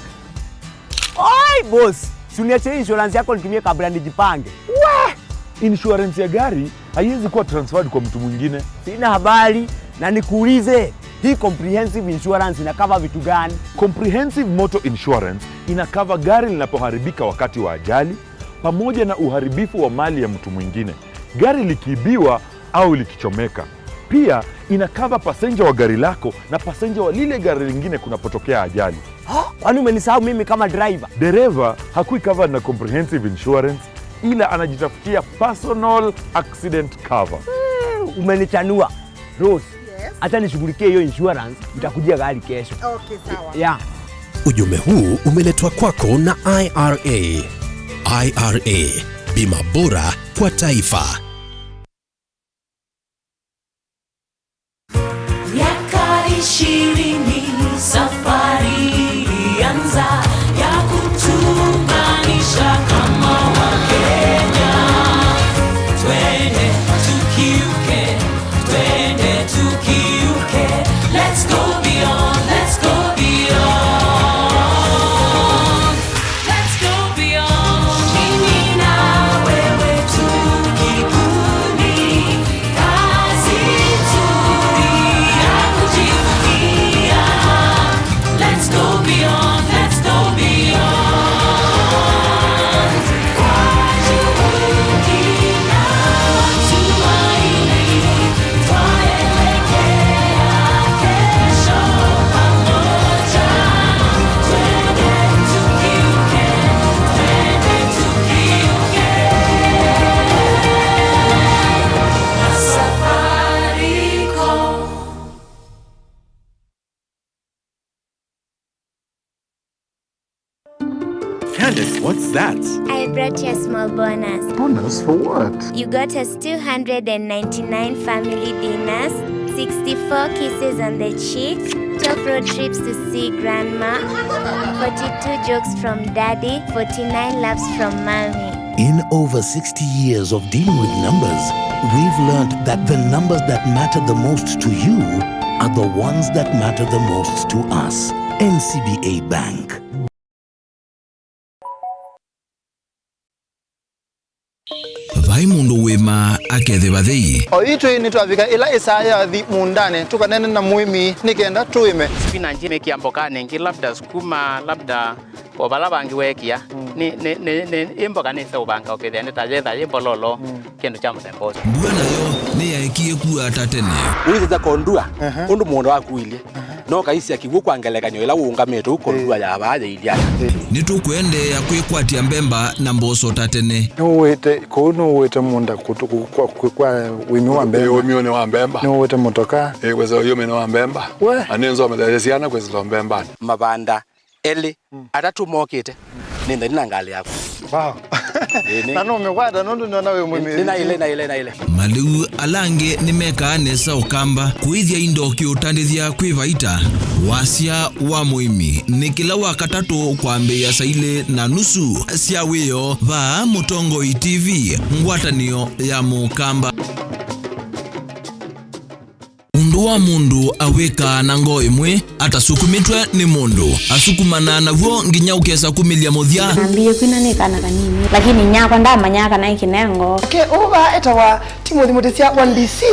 Oi boss, si uniachie insurance yako nitumie kabla nijipange. Wah! Insurance ya gari haiwezi kuwa transferred kwa mtu mwingine. Sina habari, na nikuulize, hii comprehensive insurance ina cover vitu gani? Comprehensive Motor Insurance ina cover gari linapoharibika wakati wa ajali, pamoja na uharibifu wa mali ya mtu mwingine, gari likiibiwa au likichomeka. Pia ina cover passenger wa gari lako na passenger wa lile gari lingine kunapotokea ajali. Ha? Kwani umenisahau mimi kama driver? Dereva hakui covered na comprehensive insurance, ila anajitafutia personal accident cover. Hmm, umenichanua. Rose, yes, hata nishughulikie hiyo insurance, nitakujia gari kesho. Okay, sawa. Yeah. Ujumbe huu umeletwa kwako na I R A. I R A, bima bora kwa taifa. Miaka ishirini safari ilianza ya kutuunganisha kama Wakenya. Twende tukiuke, twende tukiuke. Let's go beyond, let's go beyond. Let's go beyond. Mimi na wewe tu kikundi, kazi nzuri ya kujivunia. Let's go beyond, let's go beyond. Kwa juhudi na matumaini, twaelekea kesho pamoja. Twende tukiuke, twende tukiuke. Safaricom. Candace, what's that? I brought you a small bonus. Bonus for what? You got us two hundred and ninety-nine family dinners, sixty-four kisses on the cheek, twelve road trips to see grandma, forty-two jokes from daddy, forty-nine laughs from mommy. In over sixty years of dealing with numbers, we've learned that the numbers that matter the most to you are the ones that matter the most to us. N C B A Bank. Ai mũndũ wĩmaa akethĩwa thei. O itwĩ nĩtwavika ĩla ĩsaa yathi mũũndanĩ tũkaneene na mũĩmi nĩ kenda tũĩme. Spinach mĩkĩa mbokanĩ ĩngĩ, labda sukuma, labda o vala vangĩ weekĩa. Nĩ, nĩ, nĩ, nĩ, ĩ mboka nĩseũvanga ũkethĩa nĩ ta yetha yĩ mbololo, kĩndũ kya mũthemba ũsu. Mbua nayo nĩyaekie kua ta tene. Wĩsĩsya kondua ũndũ mũũnda waku ũilyĩ. No kaisya kĩw'ũ kwa ngelekany'o ĩla ũũngamĩte ũu kondua ya vaa yĩilya. Nĩtũkũendeea kwĩkwatya mbemba na mboso ta tene. Nũũĩte, kũu nũũĩte mũũnda kũtũ-, kũ-, kwa, kwa, kwa ũĩmi wa mbemba. Ũĩminĩ wa mbemba. Nũũĩte mũtoka. Ĩ, kwĩsĩla ũĩminĩ wa mbemba. We. Na nĩnzometheesye syana kwĩsĩla mbembanĩ. Mavanda elĩ, atatũ mokĩte. Nĩ nthani na ngalĩ yaku. Wow. Ĩĩ, nĩ- Na nũmĩkwata nũndũ nĩona wĩ mũmĩthĩ. Nĩ naĩle, naĩle, naĩle. Malĩu ala angĩ nĩmekaa nesa ũkamba kũĩthya indo kĩũtandĩthya kwĩ vaita. Wasya wa mũĩmi nĩ kĩla wa katatũ kwambĩĩa saa ilĩ na nusu sya wĩoo vaa Mũtongoi T V, ngwatanĩo ya Mũkamba. Ũndũ wa mũndũ awĩkaa na ngoo ĩmwe, atasukumĩtwe nĩ mũndũ, asukumanaa naw'o nginya ũkesa kumĩlya mũthya. Nambĩĩe kwina nĩ kana kanini, lakini inyakwa ndamanyaa kana ĩ kĩnengo. Ke ũva etawa Timothy Mutisya wa D C,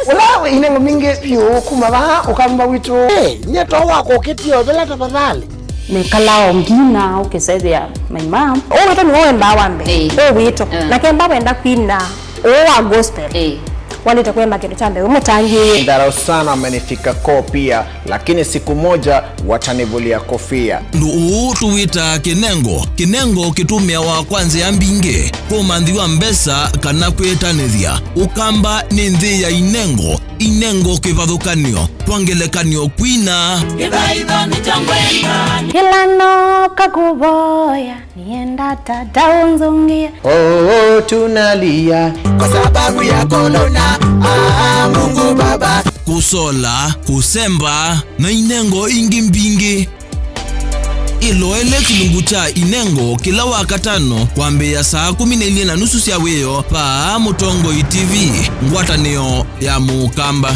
ũla wĩ inengo mbingĩ vyũ kuma vaa ũkamba witũ. Hey, nye to wakũkĩtie ovela tafadhali. Nĩkalaa o ngina ũkĩsethĩa my mom. Ũwĩto nĩwe wendaa wa mbee. Ĩĩ. Ũwĩto. Ah. Na kemba wenda kwina. Ũũ wa gospel. Ĩĩ. Walĩte kũemba kĩndũ kya mbee, wĩ mũtangĩĩe. Dharau sana amenifika koo pia, lakini siku moja watanivulia kofia. Ũndũ ũũ tũwĩtaa kĩnengo. Kĩnengo kĩtũmĩawa kwa nzĩa mbingĩ, kwa ũmanthi wa mbesa kana kwĩtanĩthya. Ũkamba nĩ nthĩ ya inengo, inengo kĩvathũkany'o, kwa ngelekany'o kwina. Kĩthaitho nĩkyo ngwenda. Kĩla nooka kũvoya. Nienda tata ũnzũngĩe. Oh, tunalia kwa sababu ya corona. Ah, Mungu Baba. Kũsola, kũsemba, na inengo ingĩ mbingĩ. Ĩloele kĩlungu kya inengo kĩla wa katano kwambĩĩa saa kũmi na ilĩ na nusu sya wĩoo vaa Mũtongoi T V, ngwatanĩo ya Mũkamba.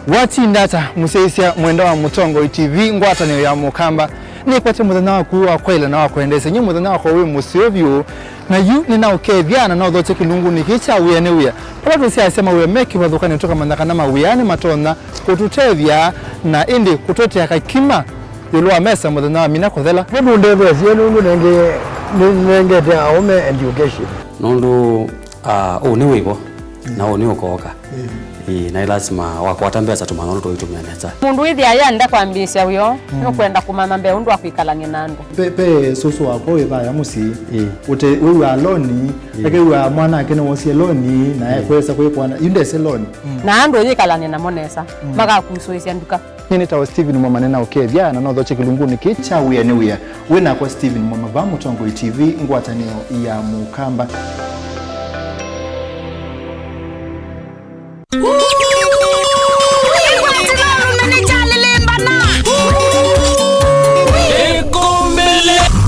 Watinda ata mũsyaĩĩsya mwendwa wa Mũtongoi T V ngwatanĩo ya Mũkamba? Nĩkwete mũthenya waku wa kwaĩla na wa kwendeesya. Nyie mũthenya wakwa wĩ mũseo vyũ, na yu nĩnaũkethya na naũthokya kĩlungunĩ kĩĩ kya wĩa nĩ wĩa, vala tũsyaasya mawĩa me kĩvathũkanĩo tũkamanya kana mawĩa nĩ matonya kũtũtethya na ĩndĩ kũtũetea kakima ĩũlũ wa mesa mũthenya wa mina kũthela. Nĩmũndetheesye nũndũ nenge-, nĩnengete aũme education. Nũndũ, ah, ũnĩ wĩ vo, na ũnĩ ũkooka. Ĩĩ, na nĩ lasima wakwata mbesa tũmanya ũndũ tũitũmĩa nesa. Mũndũ wĩthĩaa yenda kwambĩĩsya wĩoo, nũkwenda kũmanya mbee ũndũ wa kwĩkalany'a na andũ. Ve, ve sũsũ wakwa wĩ vaya mũsyĩ, ũte wĩw'aa loni, akew'aa mwanake nĩwosie loni, na ekwesa kwĩkwana, yu ndese loni. Na andũ ũyĩkalany'a namo nesa, makakusũĩsya nduka. Nyie nĩtawa Stephen Mwama, nĩnaũkethya na nothokye kĩlungunĩ kĩĩ kya wĩa nĩ wĩa. Wĩ nakwa Stephen Mwama vaa Mũtongoi T V, ngwatanĩo ya Mũkamba.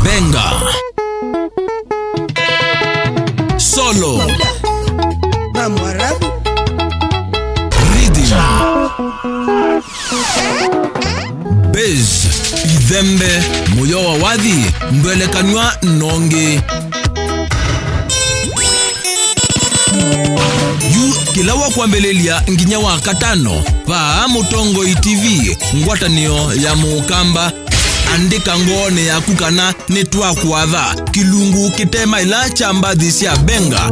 Benga. Solo. Rhythm. Bass, ithembe, mũyo wa wathi, ndwelekanw'a nongi. Yu kĩla wa kwambĩlĩlya nginya wa katano, vaa Mũtongoi T V, ngwatanĩo ya Mũkamba. Andĩka ngoonĩ yaku kana nĩtwakũatha kĩlungu kĩte maĩla kya mbathi sya Benga.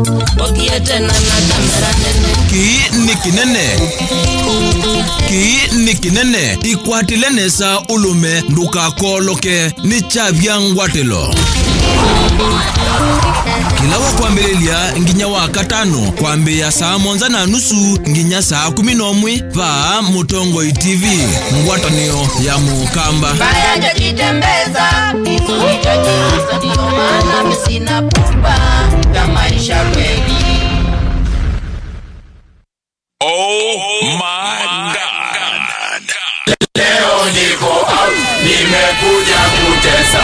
Kĩĩ nĩ kĩnene. Kĩĩ nĩ kĩnene. Ĩkwatĩle nesa ũlũme, ndũkakooloke. Nĩ kyavya ngwatĩlo. Kĩla wa kwambĩlĩlya nginya wa katano, kwambĩĩa saa mũonza na nusu nginya saa kũmi na ũmwe, vaa Mũtongoi T V, ngwatanĩo ya Mũkamba. Mbaya jajitembeza, kifo hicho kianza, ndio maana mimi sina pupa ya maisha kweli. Oh my God. Leo niko out, nimekuja kutesa.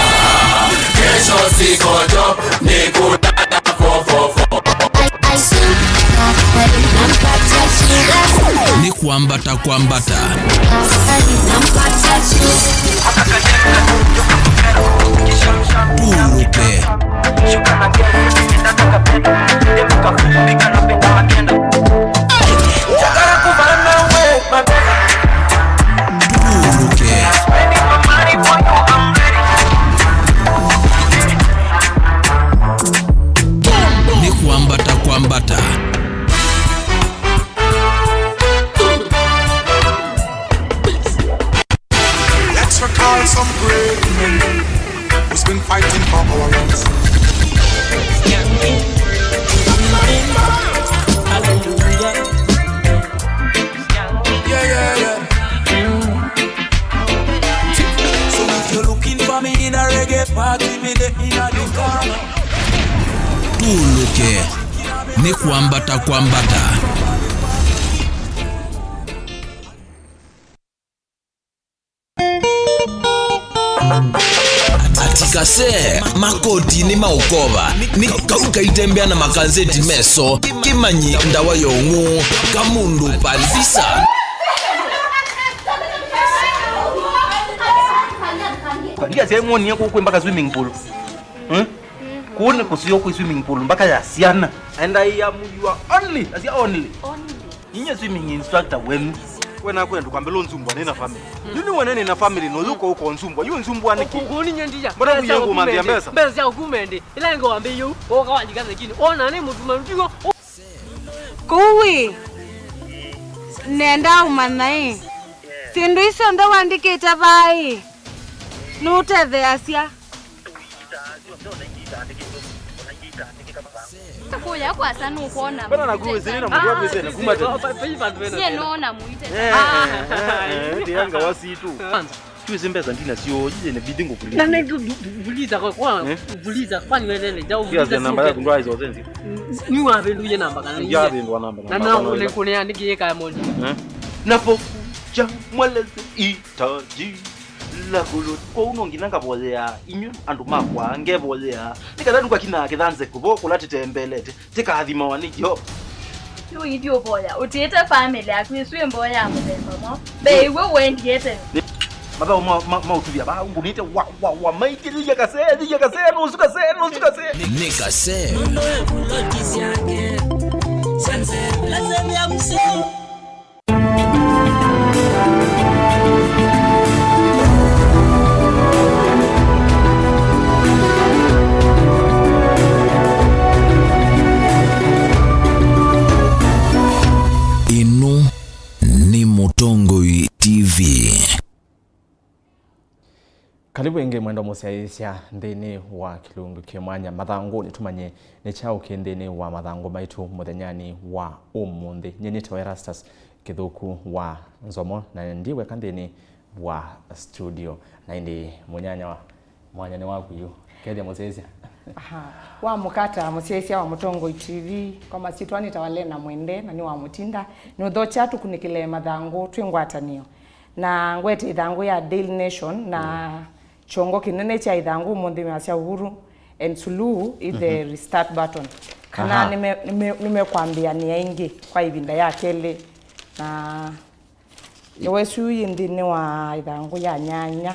Kesho siko job, ni kulala fo, fo, fo. Nĩ kwa Ambata kwa mbata. Tuluke. Tuluke. Nĩ kwambata kwa mbata. Let's recall some great men who's been fighting for our rights. Yeah, yeah, yeah. So if you're looking for me in a reggae party, me there in a the corner. Tuluke. Nĩ kwambata kwa mbata. Atikase, makoti nĩ maũkova, nĩ kau kaitembea na makanzeti meso, kĩmanyi ndawa ya ũng'ũ, kamũndũ palisa. Ndia sehemu ni yako kwĩ mpaka swimming pool. Hmm? Kũu nĩ kũseo kwĩ swimming pool mpaka ya syana. And I am your only, asya only. Only. Inye swimming instructor wenu. We nakwenda kwambĩla ũnzumbwa nĩ na family. Yu nĩ wene nĩ na family no yuko uko nzumbwa. Yu nzumbwa nĩkĩ? Kũu nĩ nyendia. Mbona kuye nguma ndia mbesa? Mbesa ya kumende. Ila ngo wambe yu. Oka walika lakini. Ona nĩ mutuma ndigo. Kũu ĩ. Nenda umanya ĩ. Sindu icio ndo wandikite vai. Nutetheasya. Kũya kwasa nũkwona. Mbona nakuwezere na mũndũ wakwĩsene kuma tene? Nyie nona mũite. Eh, eh, eh, eh, ndianga wasitu. Kwanza, tuwezi mbesa ndina sio, jije ne bidingo kuliza. Na ndio kuliza kwa kwa kuliza kwa nywelele jau. Sio namba ya kundwa hizo zenzi. Ni wa bindu ye namba kana. Ya bindu wa namba. Na na ule kune andiki ye kaya mondi. Eh? Napokuja mweleze itaji la kuluni. Kwa uno nginya ngavoyea inyu andu makwa ngevoyea. Nikatha ndukakina kithanze kuvo kula titembelete. Tikathimawa nĩ Jehova. Yu ithiũvoya, ũtiĩte family yaku ĩsu ĩ mboya ya mũthemba mwaũ? Mbee iwe ũendie tene. Mathaũ ma, ma, ma ũtuvya vaa, ngũnĩte wa, wa, wa, maingĩlĩlya kasee, thilya kasee, nusu kasee, nusu kasee. Nĩ kasee. Ĩno nĩ Mũtongoi T V. Karibu ĩngĩ mwendwa mũsyaĩĩsya nthĩnĩ wa kĩlungu kĩ mwanya Mathangũnĩ, tũmanye nĩ kyaũ kĩ nthĩnĩ wa mathangũ maitũ mũthenyanĩ wa ũmũnthĩ. Nyie nĩtawa Erastus Kĩthũku wa Nzomo, na ndi weka nthĩnĩ wa studio. Na ĩndĩ mũnyanya wa mwanya nĩ waku yu. Kethya mũsyaĩĩsya. Aha. Wa mũkata mũsyaĩĩsya wa Mũtongoi T V, kwa masyĩtwa nĩtawa Lena Mwende, na nĩ wa Mũtinda. Nĩ ũthokya tũkunĩkĩle mathangũ twĩ ngwatanĩo. Na ngwete ĩthangũ ya Daily Nation, na kyongo kĩnene kya ĩthangũ ũmũnthĩ measya Uhuru and Suluhu is the restart button. Kana nĩme-, nĩme-, nĩmekwambĩanĩa ĩngĩ kwa ĩvinda ya kelĩ. Na nĩwesũ yĩ nthĩnĩ wa ĩthangũ ya nyanya.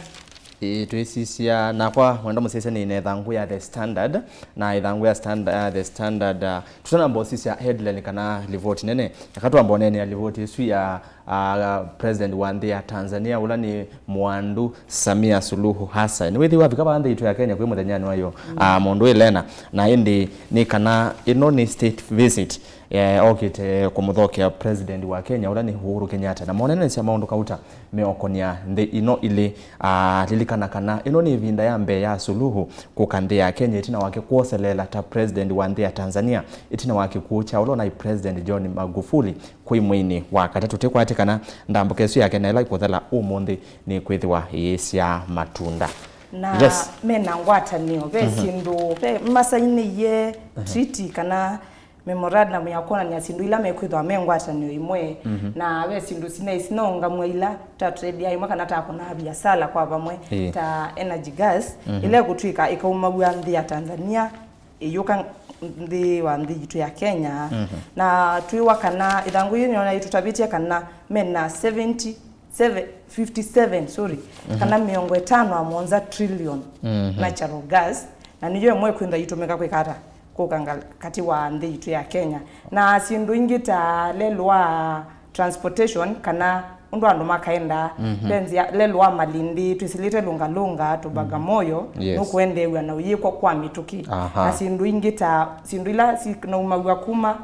Ĩĩ, twĩsisya nakwa mwenda mũsisya nĩ na ĩthangũ ya The Standard, na ĩthangũ ya Standard, uh, The Standard, uh, tũtanamba ũsisya headline kana livoti nene, eka twamba ũneenea livoti ĩsu ya, uh, president wa nthĩ ya Tanzania, ũla nĩ mwandu Samia Suluhu Hassan. Nĩwĩthĩwa avika vaa nthĩ itũ ya Kenya kwĩ mũthenyanĩ wa yo, uh, mũndũ Elena, na ĩndĩ nĩ kana ĩno nĩ state visit. Eh, okĩte kũmũthokea president wa Kenya, ũla nĩ Uhuru Kenyatta, na monene sya maũndũ kauta meokonia nthĩ ino ilĩ. Ah, lilikana kana ĩno nĩ ĩvinda ya mbee ya Suluhu kũka nthĩ ya Kenya ĩtina wake kwoseleela ta president wa nthĩ ya Tanzania, ĩtina wa kĩkw'ũ kya ũla ũnaĩ president John Magufuli kwĩ mweinĩ wa katatũ. Tĩkwatĩkana ndambũka ĩsu yake na ĩla ĩkũthela ũmũnthĩ nĩ kwĩthĩwa ĩĩsya matunda. Na yes, mena ngwatanĩo, ve syĩndũ, ve masainĩie treaty kana memorandum ya kwonany'a syĩndũ ila mekwĩthwa me ngwatanĩo ĩmwe, na ve syĩndũ sinaĩ sinaũngamw'a ila tatũendeea ĩmwe kana takũnaa viasala kwa vamwe, ĩĩ, ta energy gas, ila ĩkũtw'ĩka ĩkaumaw'a nthĩ ya Tanzania, ĩyũka nthĩ wa nthĩ yitũ ya Kenya. Mhm. Na twĩwa kana ĩthangũ yĩĩ nĩona ĩtũtavĩtye kana mena seventy, seven, fifty seven, sorry, mhm, kana mĩongo ĩtano na mũonza trillion, mhm, natural gas, na nĩyo ĩmwe ĩkwĩtha ĩitũmĩka kwĩka ata? Kũka ngal-, katĩ wa nthĩ yitũ ya Kenya. Na syĩndũ ingĩ ta lelũ wa transportation, kana ũndũ andũ makaendaa, mhm, benzi ya lelũ wa malĩndĩ, twĩsĩlĩte Lunga Lunga to Bagamoyo, yes, nũkũendeew'a na ũyĩkwa kwa mĩtũkĩ. Aha. Na syĩndũ ingĩ ta, syĩndũ ila sinaumaw'a kuma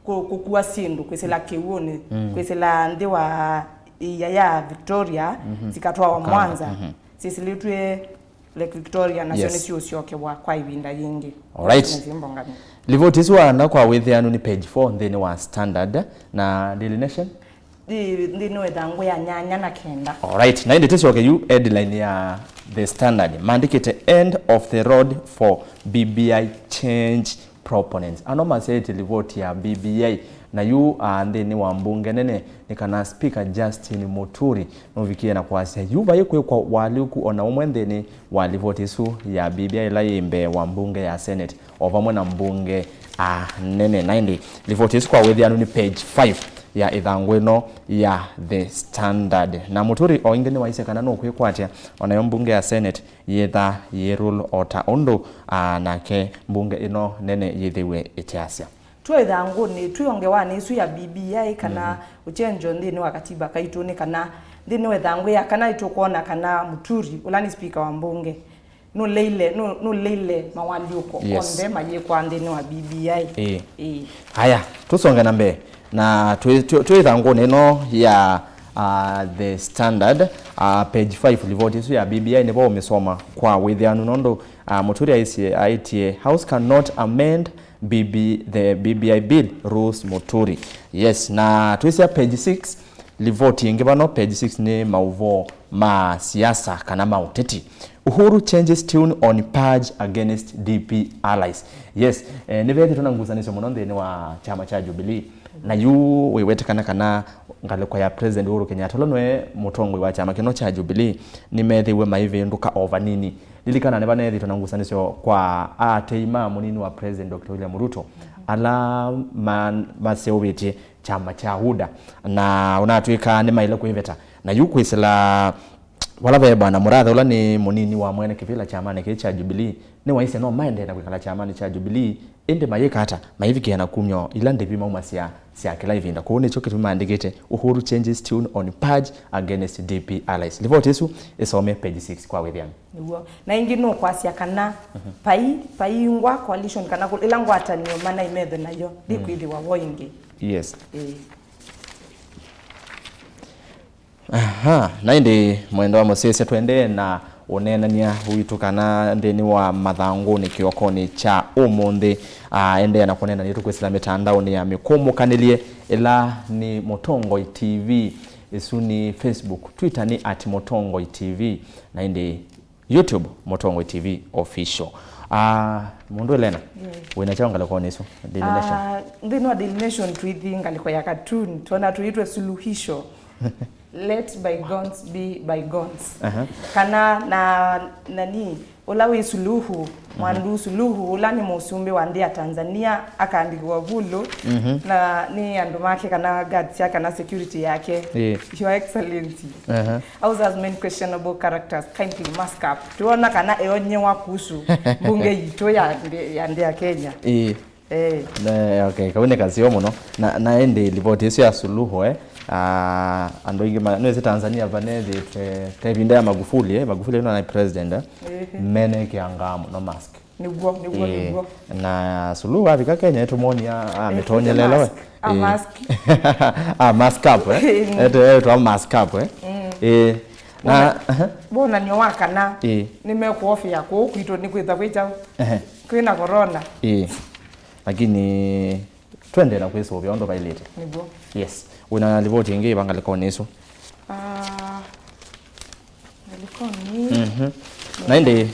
kũ-, kũkua syĩndũ kwĩsĩla kĩw'ũnĩ, mm, kwĩsĩla nthĩ wa ĩa ya Victoria, mhm, sikatwawa Mwanza, mhm, syĩsĩlĩtw'e Lake Victoria, nasyo, yes, nĩsiũsyokewa kwa ĩvinda yĩngĩ. Alright. Nĩsyĩmbonganĩ. Livoti ĩsu waanda kwa wĩthĩanu nĩ page four nthĩnĩ wa Standard na Daily Nation. Nthĩ-, nthĩnĩ wa ĩthangũ ya nyanya na kenda. Alright, na ĩndĩ tũsyoke yu headline ya The Standard. Maandĩkĩte, "End of the road for B B I change proponents." Ano masyaĩtye livoti ya B B I, na yu, ah, nthĩnĩ wa mbunge nene, nĩ kana Speaker Justin Muturi nũvikie na kwasya yu vai kwĩkwa ũalyũku o na ũmwe nthĩnĩ wa livoti ĩsu ya B B I ĩla yĩ mbee wa mbunge ya Senate, o vamwe na mbunge, ah, nene. Na ĩndĩ livoti ĩsu kwa wĩthĩanu nĩ page five ya ĩthangũ ĩno ya The Standard. Na Muturi o ĩngĩ nĩwaisye kana nũkwĩkwatya o nayo mbunge ya Senate yĩtha yĩ rule o ta ũndũ, ah, nake mbunge ĩno nene yĩthĩwe ĩteasya. Twĩ ĩthangũnĩ, twĩ o ngewanĩ ĩsu ya B B I kana, mhm, ũkyenjo nthĩnĩ wa katiba kaitũ, nĩ kana nthĩnĩ wa ĩthangũ ya kana nĩtũkwona kana Muturi, ũla nĩ speaker wa mbunge, nũleile, nũ-, nũleile mawalyũko, yes, onthe mayĩkwa nthĩnĩ wa B B I. Ĩĩ. Ĩĩ. Haya, tũsonge na mbee. Na twĩ, twĩ, twĩ ĩthangũnĩ ĩno ya, ah, The Standard, ah, page five, livoti ĩsu ya B B I nĩvo ũmĩsoma kwa wĩthĩanu, nũndũ, ah, Muturi aisye, aĩtye, "House cannot amend B B, the B B I bill rules Muturi." Yes, na twĩsya page six, livoti ĩngĩ vano, page six nĩ maũvoo ma siasa kana ma ũteti. "Uhuru changes tune on purge against D P allies." Yes, eh, nĩvethĩtwe na ngusanĩsyo mũno nthĩnĩ wa kyama kya Jubilee. Na yu wĩwetekana kana ngalĩko ya President Uhuru Kenyatta, ũla nĩwe mũtongoi wa kyama kĩno kya Jubilee, nĩmethĩiwe maivĩndũka o vanini. Lilikana nĩvaneethĩtwe na ngusanĩsyo kwa aatĩĩi ma mũnini wa President Doctor William Ruto, ala ma-, maseũvĩtye kyama kya UDA, na ũnatw'ĩka nĩmaĩle kwĩveta. Na yu kwĩsĩla vala ve Bwana Murathe, ũla nĩ mũnini wa mwene kĩvĩla kyamanĩ kĩĩ kya Jubilee, nĩwaisye no maendee na kwĩkala kyamanĩ kya Jubilee, ĩndĩ mayĩka ata maivikĩe na kumya ila ndĩvi maumasya sya kĩla ĩvinda. Kũu nĩkyo kĩtumi maandĩkĩte, "Uhuru changes tune on purge against D P allies." Livoti ĩsu ĩsome page six kwa wĩthĩanu. Nĩw'o. Na ĩngĩ nũkwasya kana, mhm, pai, paingwa coalition kana kũ-, ĩla ngwatanĩo manaimethe nayo, mm, ndĩkwĩthĩwa vo ĩngĩ. Yes. Ĩĩ. Aha, na ĩndĩ mwendwa mũsyaĩĩsya, tũendee na ũneenany'a witũ kana nthĩnĩ wa mathangũnĩ kĩokonĩ kya ũmũnthĩ. Ah, endeea na kũneena nĩtũkwĩsĩla mĩtandaonĩ ya mĩkũmũkanĩlye, ĩla nĩ Mũtongoi T V, ĩsu nĩ Facebook, Twitter nĩ at Mũtongoi T V, na ĩndĩ YouTube, Mũtongoi T V Official. Ah, mũndũ Elena, yes, wĩna kyaũ ngalĩkonĩ ĩsu, Daily Nation? Ah, nthĩnĩ wa Daily Nation tũithi ngalĩko ya cartoon, twona tũitwe Suluhisho. Let bygones be bygones. Aha. Kana na, nani, ũla wĩ Suluhu, mhm, Mwandu Suluhu, ũla nĩ mũsumbĩ wa nthĩ ya Tanzania, akaandĩkĩwa vulũ, mhm, na nĩ andũ make kana guards yake kana security yake. Ĩĩ. Your Excellency. Aha. House has many questionable characters, kindly mask up. Tũona kana eonyewa kuhusu mbunge yitũ ya nthĩ, ya nthĩ ya Kenya. Ĩĩ. Eh. Ne, okay, kau nĩ kaseo mũno. Na, na ĩndĩ livoti ĩsu ya Suluhu, eh, ah, andũ aingĩ ma-, nĩwĩsĩ Tanzania vanethĩtwe, ta ĩvinda ya Magufuli, eh, Magufuli ĩno na president, eh, ehe, menekĩangaa mũno mask. Nĩw'o, nĩw'o, ĩĩ, nĩw'o. Na Suluhu avika Kenya, ĩtũmwonia, ah, eh, amĩtonyelelo, mask, eh. A mask. A mask up, eh. Mm. Ete, etwa mask up, eh. Mm. Eh. Na, wona-, aha, wonany'o wa kana, eh, nĩmekũofia kũũ kwitũ nĩ kwĩtha kwĩ kyaũ? Ehe. Kwĩna corona. Eh. Lakini twendee na kwĩsũvĩa ũndũ vaĩlĩte. Nĩw'o. Yes. Wĩna livoti ĩngĩ ĩva ngalĩkonĩ ĩsu? Ah, ngalĩkonĩ. Mhm. Na ĩndĩ,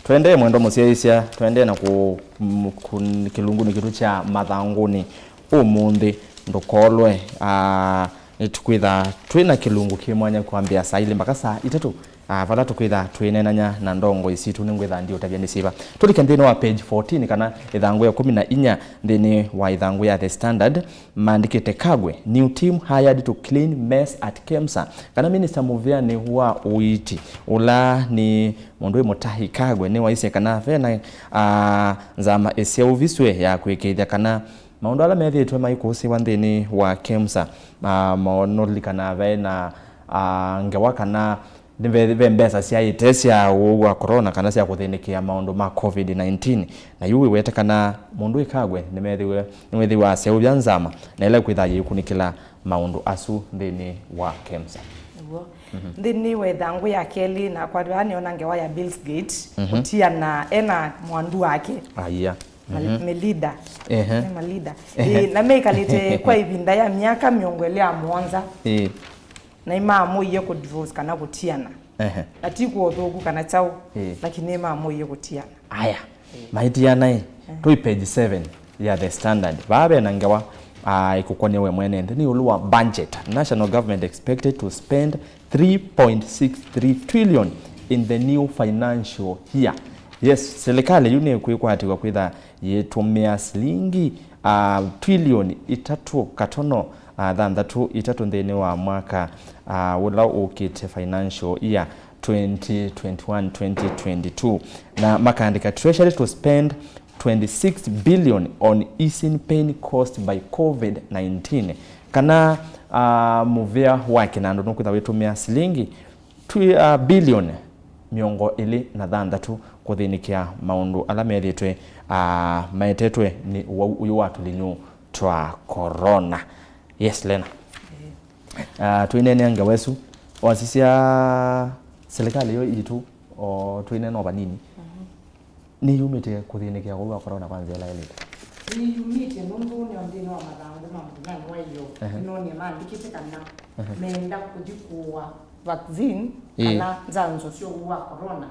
twendee mwendwa mũsyaĩĩsya, twendee na kũ-, m-, kũ-, kĩlungunĩ kĩtũ kya mathangũnĩ ũmũnthĩ, ndũkolwe. Ah, nĩtũkwĩtha twĩ na kĩlungu kĩ mwanya kwambĩa saa ilĩ mpaka saa itatũ. Ah, vala tũkwĩtha twĩneenany'a na ndongoi sitũ, nĩngwĩtha ndiũtavya nĩ syĩva. Tũlike nthĩnĩ wa page fourteen, kana ĩthangũ ya ĩkũmi na inya nthĩnĩ wa ĩthangũ ya The Standard, maandĩkĩte, "Kagwe, new team hired to clean mess at KEMSA." Kana Minister mũvĩanĩ wa ũiiti, ũla nĩ mũndũ wĩ mũtahi Kagwe, nĩwaisye kana ve na, ah, nzama ĩseũvisw'e ya kwĩkĩĩthya kana maũndũ ala methĩĩtwe maikũsĩĩwa nthĩnĩ wa KEMSA, ah, mo-, nũlilikana ve na, ah, ngewa kana nĩ ve, ve mbesa syaĩte sya ũwau wa corona kana sya kũthĩnĩkĩa maũndũ ma covid nineteen. Na yu wĩwete kana mũndũ wĩ Kagwe nĩmethĩwe, nĩwĩthĩwa aseũvya nzama na ĩla kwĩtha yĩkunĩkĩla maũndũ asu nthĩnĩ wa KEMSA. Nĩw'o. Nthĩnĩ wa ĩthangũ ya kelĩ, na kwa vaa nĩona ngewa ya Billsgate, kũtiana ena mwandu wake. Aya. Ma-, Melida. Ehe. Nĩ Malida. Ehe. Ĩĩ, na meikalĩte kwa ĩvinda ya myaka mĩongo ĩlĩ ya mũonza. Ĩĩ. Na nĩmamũie kũ divorce kana kũtiana. Ehe. Na ti kwa ũthũku kana kyaũ, ĩĩ, lakini nĩmamũie kũtiana. Aya. Maitiana ĩ, twĩ page seven ya The Standard. Vaa ve na ngewa, ah, ĩkũkwany'a we mwene nthĩ nĩ ĩũlũ wa budget. National government expected to spend three point six three trillion in the new financial year. Yes, silikalĩ yu nĩkwĩkwatĩw'a kwĩtha yĩtũmĩa silingi, ah, trilioni itatũ katono, ah, thanthatũ itatũ nthĩnĩ wa mwaka, ah, ũla ũkĩte, financial year twenty twenty-one twenty twenty-two, na makaandĩka, "Treasury to spend twenty-six billion on easing pain caused by covid nineteen." Kana, ah, mũvĩa wa kĩnandũ nũkwĩtha wĩtũmĩa silingi twi-, ah, bilioni mĩongo ĩlĩ na thanthatũ kũthĩnĩkĩa maũndũ ala methĩĩtwe, ah, maetetwe nĩ ũwau ũyũ wa tũlinyũ twa corona. Yes, Lena. Ah, twĩneenea ngewa ĩsu, wasisya silikalĩ yo itũ, o twĩneena o vanini, nĩyumĩte kũthĩnĩkĩa ũwau wa corona kwa nzĩa ĩla yaĩlĩte? Nĩyumĩte nũndũ nĩyo nthĩnĩ wa mathangũ ma mũthenyanĩ wa ĩyoo, nĩnoonie maandĩkĩte kana meenda kũthi kũũa vaccine, ĩĩ, kana nzanzo sya ũwau wa corona.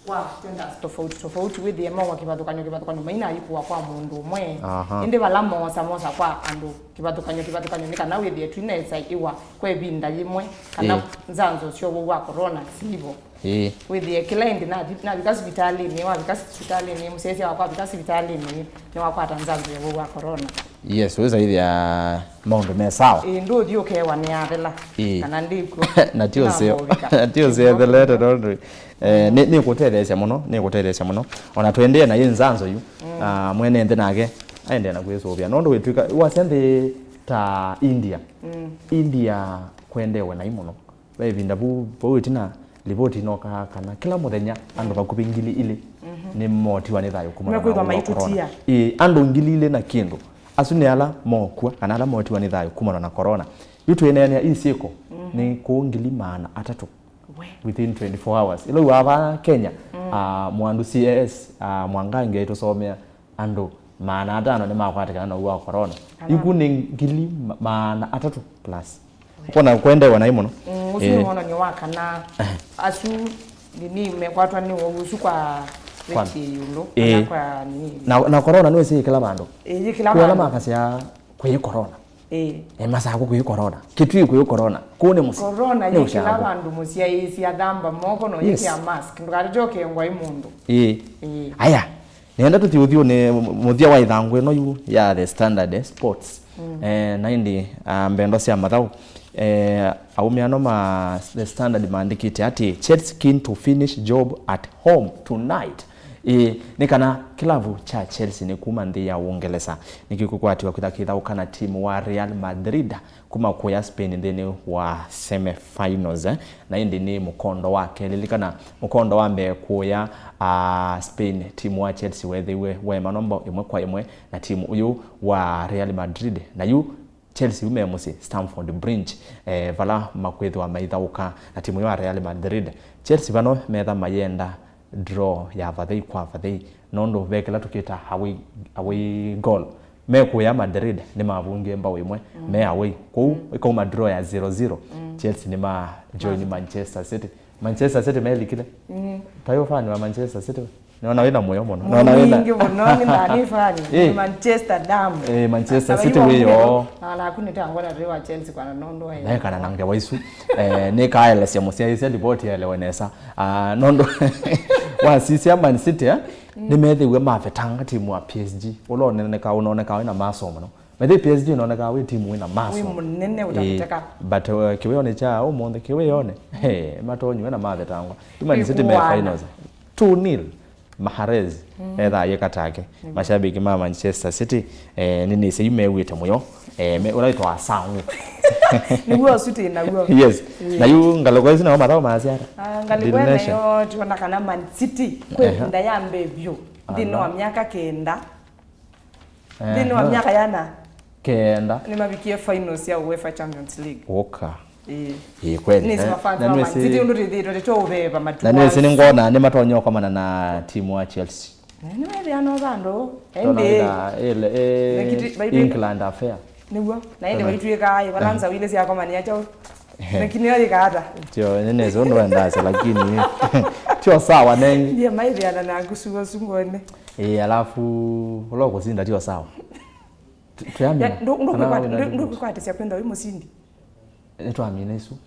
Kwa tenders tofauti tofauti, wĩthĩe maũa kĩvathũkany'o kĩvathũkany'o, mainaĩ kũũa kwa mũndũ ũmwe. Aha. Ĩndĩ vala moosa, moosa kwa andũ kĩvathũkany'o kĩvathũkany'o, nĩ kana wĩthĩe twinaĩsa ĩwa kwa ĩvinda yĩmwe kana, ĩĩ, nzanzo sya ũwau wa corona sivo. Ĩĩ. Wĩthĩe kĩla ĩndĩ nathi, navika sivitalĩnĩ, wavika sivitalĩnĩ, mũsyaĩĩsya wakwa avika sivitalĩnĩ, nĩwakwata nzanzo ya ũwau wa corona. Yes, wĩsa ĩthĩa maũndũ me sawa. Ĩĩ, ndũthi ũkewa nĩ athela. Ĩĩ. Kana ndĩkw'o. Na ti ũseo. Namba ũvika. Na ti ũseo ethelete nũndũ, eh, nĩ, nĩkũtetheesya mũno, nĩkũtetheesya mũno. Ona tũendee na yĩ nzanzo yu, ah, mwene nthĩ nake aendee na kwĩsũvĩa. Nũndũ wĩtw'ĩka, wasya nthĩ ta India. India kwendewe naĩ mũno. Ve ĩvinda vu, vau ĩtina, livoti inokaa kana kĩla mũthenya andũ vakuvĩ ngili ilĩ nĩmotiwa nĩ thayũ kumana na ũwau wa corona. Ĩĩ, andũ ngili ilĩ na kĩndũ. Asu nĩ ala mokw'a kana ala motiwa nĩ thayũ kumana na corona. Yu twĩneenea ii syĩko nĩ kũũ ngili maana atatũ within twenty-four hours. Ĩla ũwaa vaa Kenya, ah, Mwandu C A S, ah, Mwangangi aitũsomea andũ maana atano nĩmakwatĩkana na ũwau wa corona. Iku nĩ ngili ma-, maana atatũ plus. Ũkona kwendewa naĩ mũno. Mm, ũsu nĩ wonany'o wa kana asu nini mekwatwa nĩ ũwau ũsu kwa, kwa rate ĩũlũ, ĩĩ, kana kwa nini. Na, na corona nĩwĩsĩ yĩ kĩla vandũ. Ĩĩ, yĩ kĩla vandũ. Kwĩ ala makasya kwĩ corona. Ĩĩ. E, Masakũ kwĩ corona. Kitui kwĩ corona. Kũu nĩ mũsyĩ. Corona yĩ kĩla vandũ, mũsyaĩĩsya thamba moko na ũyĩkĩa mask. Ndũkatete ũkengwa ĩ mũndũ. Ĩĩ. Ĩĩ. Aya, nĩenda tũthi ũthyũnĩ mũthya wa ĩthangũ ĩno yu ya The Standard, eh, Sports. Eh, na ĩndĩ, ah, mbendo sya mathaũ, eh, aũme ano ma The Standard maandĩkĩte atĩ, "Chelsea keen to finish job at home tonight." Ĩĩ, nĩ kana kĩlavu kya Chelsea nĩ kuma nthĩ ya Ũngelesa nĩkĩkũkwatiwa kwĩtha kĩthaũka na timu wa Real Madrid kuma kũya Spain nthĩnĩ wa semifinals, eh, na ĩndĩ nĩ mũkondo wa kelĩ. Lilikana mũkondo wa mbee kũya, ah, Spain, timu wa Chelsea weethĩiwe waema nombo ĩmwe kwa ĩmwe na timu ũyũ wa Real Madrid. Na yu Chelsea yu me mũsyĩ Stamford Bridge, eh, vala makwĩthĩwa maithaũka na timu ĩyo ya Real Madrid. Chelsea vano metha mayenda draw ya vathei kwa vathei, nũndũ ve kĩla tũkĩta away, away goal. Me kũya Madrid nĩmavungie mbao ĩmwe, mm, me away. Kũu, mm, ĩkauma draw ya zero zero, mm, Chelsea nĩma join, ma, Manchester City. Manchester City melikile. Mm. Tayo fan wa Manchester City we? Nĩona wĩna mũyo mũno. Nĩona wĩna. Mwingĩ mũno, nĩ na nĩ fan. Eh. Manchester damu. Eh, Manchester City wĩyo. Na naku nĩ tangwa na rĩwa Chelsea kwa nondu wa. Naekana na ngewa isu. Eh, nĩkaelesya mũsyaĩĩsya ripoti yaelewe nesa. Ah, nondu wasisya Man City, eh? Nĩmethĩwe mavetanga timu wa P S G. Ũla ũneneka, ũnoneka wĩna maso mũno. Methĩ P S G ĩnoneka wĩ timu wĩna maso. Wĩ mũnene ũtakũteka. Eh, but uh, kĩwĩonĩ kya ũmũnthĩ, kĩwĩonĩ, he, matonyiwe na mavetangwa. Yu Man City me finals. Two nil. Mahrez ethaa yĩka take. Mashabiki ma Manchester City, eh, nĩnĩsĩ yu mew'ĩte mũyo. Eh, me, ũla wĩtawa sangu. Nĩguo ũsu twĩ naw'o. Yes. Na yu ngalĩko isu nao mathaũ maasya ata? Ah, ngalĩko ĩno yo tuona kana Man City kwĩ ĩvinda ya mbee vyũ nthĩnĩ wa myaka kenda. Nthĩnĩ wa myaka yana kenda nĩmavikie finals ya UEFA Champions League. Ũka. Ĩĩ. Ĩĩ, kweli. Nĩsĩ mafans ma Man City ũndũ twĩthĩĩtwe tũteũveva matu. Na nĩsĩ nĩngwona nĩmatonya ũkomana na timu wa Chelsea. Nĩwethĩa no vandũ. Ĩndĩ England affair. Nĩw'o. Na ĩndĩ vaitw'ĩkaa ĩ, vala nzau ilĩ syakomania kyaũ. Lakini yo yĩka ata? Tio, nĩnĩsĩ ũndũ wendasya, lakini tio sawa nengi. Ndiye maithiana na ngusuo sungone. Ĩĩ, alafu ũla ũkũsinda tio sawa. Twĩamina. Ndũkwĩkwatĩsya kwĩntha wĩ mũsindi. Nĩtwamina isu.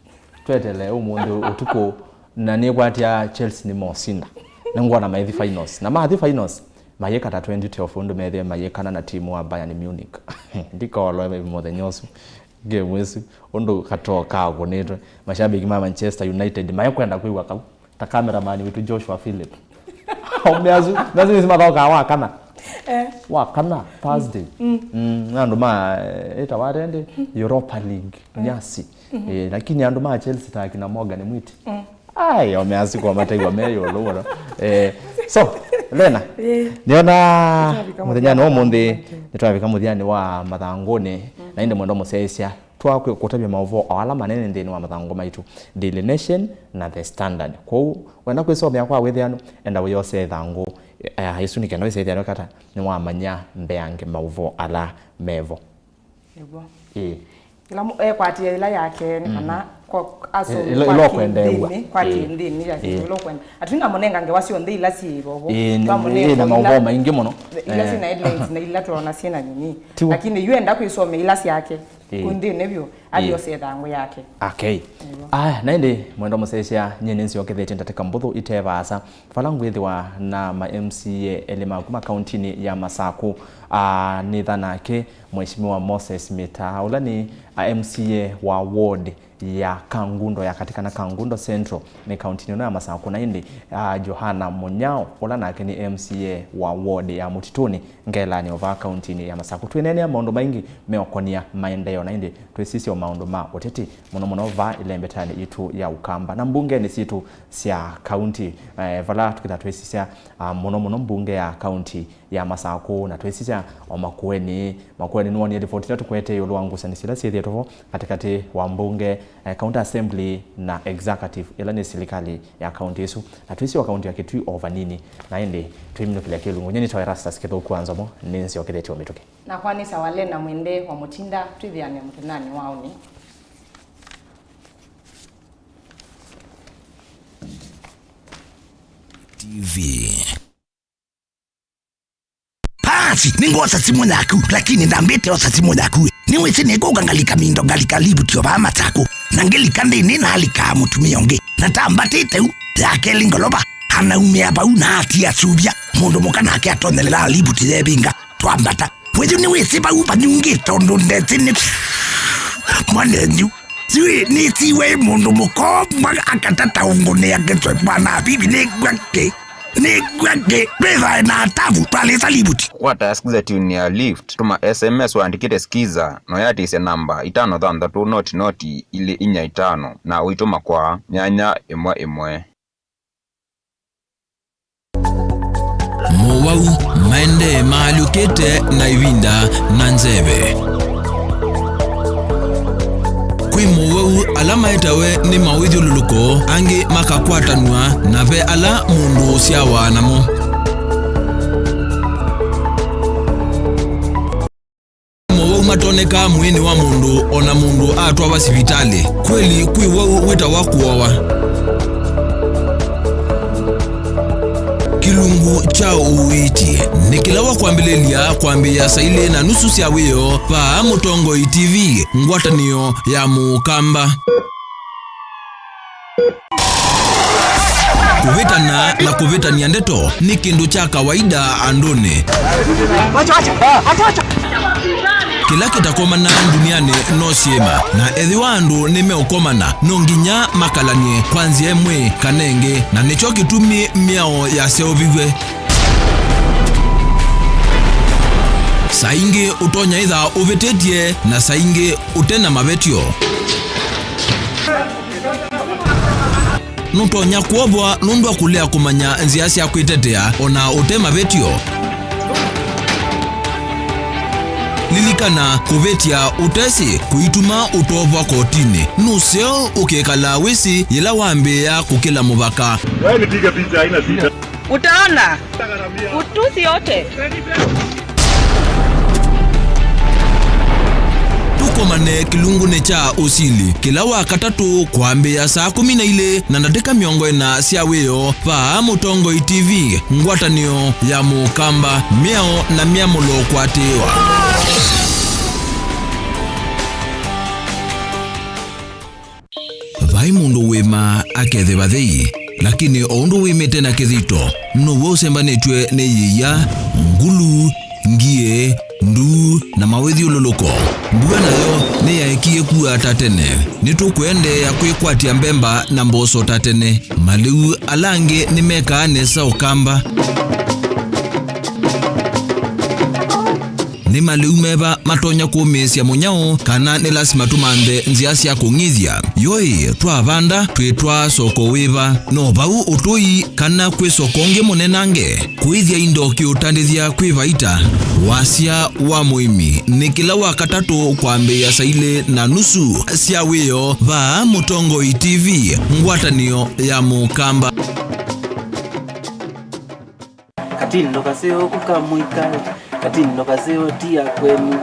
Twetelee ũmũnthĩ ũtukũ na nĩkwatya Chelsea nĩmosinda. Nĩngwona maithi finals. Na mathi finals, mayĩka ta twenty twelve ũndũ methĩe mayĩkana na timu wa Bayern Munich. Ndikaolwe mũthenya ũsu. Game ĩsu, ũndũ katoo kakunĩtwe. Mashabiki ma Manchester United mayekwenda kwĩw'a kau. Ta cameraman witũ Joshua Philip. Aũme asu, nasu nĩsi mathokaa wa kana. Eh. Wa kana, Thursday. Mm. Mm, na andũ ma, eh, ĩtawa atende, Europa League, nyasi. Eh, lakini andũ ma Chelsea ta akina Morgan Mwiti. Mm. Ai, aũme asu kwa mataiwa me yũlũ mũno. Eh, so, Lena, nĩona mũthenya nĩ ũmũnthĩ nĩtwavika mũthyanĩ wa mathangũnĩ, na ĩndĩ mwendo mũsyaĩĩsya. Twakwĩ kũtavya maũvoo o ala manene nthĩnĩ wa mathangũ maitũ, Daily Nation na The Standard. Kwoou, wenda kwĩsomea kwa wĩthĩanu, enda wĩyose ĩthangũ, eh, ĩsu nĩ kenda wĩse ĩthĩanu kata nĩwamanya mbeange maũvoo ala mevo. Nĩw'o. Ĩĩ. Ĩla mũ- ekwatie ĩla yake nĩ kana kwa- asũngwa ĩla- ĩla kwa ũkwendeew'a. Kĩnthĩnĩ, kwa kĩnthĩnĩ ya kĩndũ ĩla ũkwenda. Atũi ngamũnenga ngewa syonthe ila syĩ vovo. Ĩĩ, ĩĩ, na maũvoo maingĩ mũno. Ila syĩ na headlines na ila twaona syĩ na nini. Tiw'o. Lakini yu enda kwĩsomea ila syake. Ĩĩ. Kũnthĩnĩ vyũ, ĩĩ, athi ose ĩthangũ yake. Okay. Nĩw'o. Aya, na ĩndĩ mwendo mũsyaĩĩsya, nyie nĩnzyokethetye ndatĩka mbũthũ ite vaasa. Vala ngwĩthĩwa na ma M C A elĩ ma kuma kauntinĩ ya Masakũ, aa, nĩtha nake Mheshimiwa Moses Mitaa, ũla nĩ, a, M C A wa ward ya Kangundo ya katĩ kana Kangundo Central, nĩ kauntinĩ ĩno ya Masakũ, na ĩndĩ, aa, Johana Mũnyao, ũla nake nĩ M C A wa ward ya Mũtitũnĩ, Ngelani o vaa kauntinĩ ya Masakũ. Twĩneenea maũndũ maingĩ meũkonia maendeeo, na ĩndĩ twĩsisya o maũndũ ma ũteti, mũno mũno vaa ĩlembetanĩ yitũ ya Ũkamba na mbungenĩ sitũ sya kaunti, eh, vala tũkĩtha twĩsisya, ah, mũno mũno mbunge ya kaunti ya Masakũ, na twĩsisya o Makueni. Makueni nĩwonie livoti ila tũkwete ĩũlũ wa ngusanĩsyo ila syĩthĩĩtwe vo katĩkatĩ wa mbunge, eh, county assembly na executive, ĩla nĩ silikalĩ ya kaunti ĩsu, na twĩsisya o kaunti ya Kitui o vanini, na ĩndĩ twĩminũkĩlya kĩlungu. Nyie nĩtawa Erastus Kĩthũku wa Nzomo, nĩnzyokethetye o mĩtũkĩ. Nakwa nĩ sawa Lena Mwende wa Mũtinda, twĩthĩane mũthenyanĩ wa ũnĩ. T V. Basi, nĩngwosa simũ yaku, lakini ndambĩte osa simũ yaku. Nĩwĩsĩ nĩkũka ngalika mindo, ngalika livuti o vaa Masakũ. Na ngĩlika nthĩnĩ nalikaa mũtumĩa ũngĩ. Na tambatĩte u, ya kelĩ ngolova, anaumĩa vau na atia suvya. Mũndũ mũka nake atonyelelaa livuti yevinga. Twambata. Wĩthu nĩwĩsĩ vau vanyungĩte ũndũ ndesĩ nĩ mwanenyu. Yui nĩsiwe mũndũ mũkomba akatata ũngũnĩa kĩtwe mwana bibi nĩngwa kĩ. Nĩngwa kĩ. Twĩthae na atavu twalĩsa livuti. Kwata sikiza tune ya Lift, tũma S M S wandĩkĩte skiza, na ũyatĩsya namba itano thanthatũ noti noti ilĩ inya itano, na ũitũma kwa nyanya ĩmwe ĩmwe. Mowau maendee maalyũkĩte na ĩvinda na nzeve. Kwĩ mowau ala maetawe nĩ mawĩthyũlũlũko, angĩ makakwatanw'a, na ve ala mũndũ ũsyawa namo. Mowau matonekaa mwĩĩnĩ wa mũndũ o na mũndũ atwawa sivitalĩ. Kweli, kwĩ wau wĩtawa kũowa. Kĩlungu kya ũiiti nĩ kĩla wakwambĩlĩlya kwambĩĩa saa ilĩ na nusu sya wĩoo vaa Mũtongoi T V, ngwatanĩo ya Mũkamba. Kũvĩtana na kũvĩtany'a ndeto nĩ kĩndũ kya kawaida andũnĩ. Kĩla kĩtakomana ndunianĩ no syĩma, na ethĩwa andũ nĩmeũkomana, no nginya makalany'e kwa nzĩa ĩmwe kana ĩngĩ, na nĩkyo kĩtumi mĩao yaseũviw'e. Saa ingĩ ũtonya ĩtha ũvĩtĩtye, na saa ingĩ ũte na mavetyo. Nũtonya kwovwa nũndũ wa kũlea kũmanya nzĩa sya kwĩtetea o na ũte mavetyo. Lilikana, kũvĩtya ũtesĩ kũituma ũtovwa kotinĩ. Nũseo ũkekala wĩsĩ yĩla wambĩĩa kũkĩla mũvaka. Wewe nipige picha, haina shida. Utaona utusi yote. Tũkomane kĩlungunĩ kya ũsili kĩla wa katatũ kwambĩĩa saa kũmi na ilĩ na ndatĩka mĩongo ĩna sya wĩoo vaa Mũtongoi T V, ngwatanĩo ya Mũkamba, mĩao na myamũlo kwatĩĩwa. Vai mũndũ wĩmaa akethĩwa thei, lakini o ũndũ wĩmĩte na kĩthito, now'o ũsembanĩtw'e nĩ yĩia, ngulu, ngie, nduu, na mawĩthyũlũlũko. Mbua nayo nĩyaekie kua ta tene. Nĩtũkũendeea kwĩkwatya mbemba na mboso ta tene. Malĩu ala angĩ nĩmekaa nesa Ũkamba. Nĩ malĩu meva matonya kũmĩĩsya mũnyao, kana nĩ lasima tũmanthe nzĩa sya kũng'ithya? Yoi, twavanda, twĩtwaa soko wĩva? No vau ũtũi, kana kwĩ soko ũngĩ mũnenange? Kũĩthya indo kĩũtandĩthya kwĩ vaita. Wasya wa mũĩmi nĩ kĩla wa katatũ kwambĩĩa saa ilĩ na nusu sya wĩoo vaa Mũtongoi T V, ngwatanĩo ya Mũkamba. Katindo kaseo kuka mũika, katindo kaseo ti ya kwenu,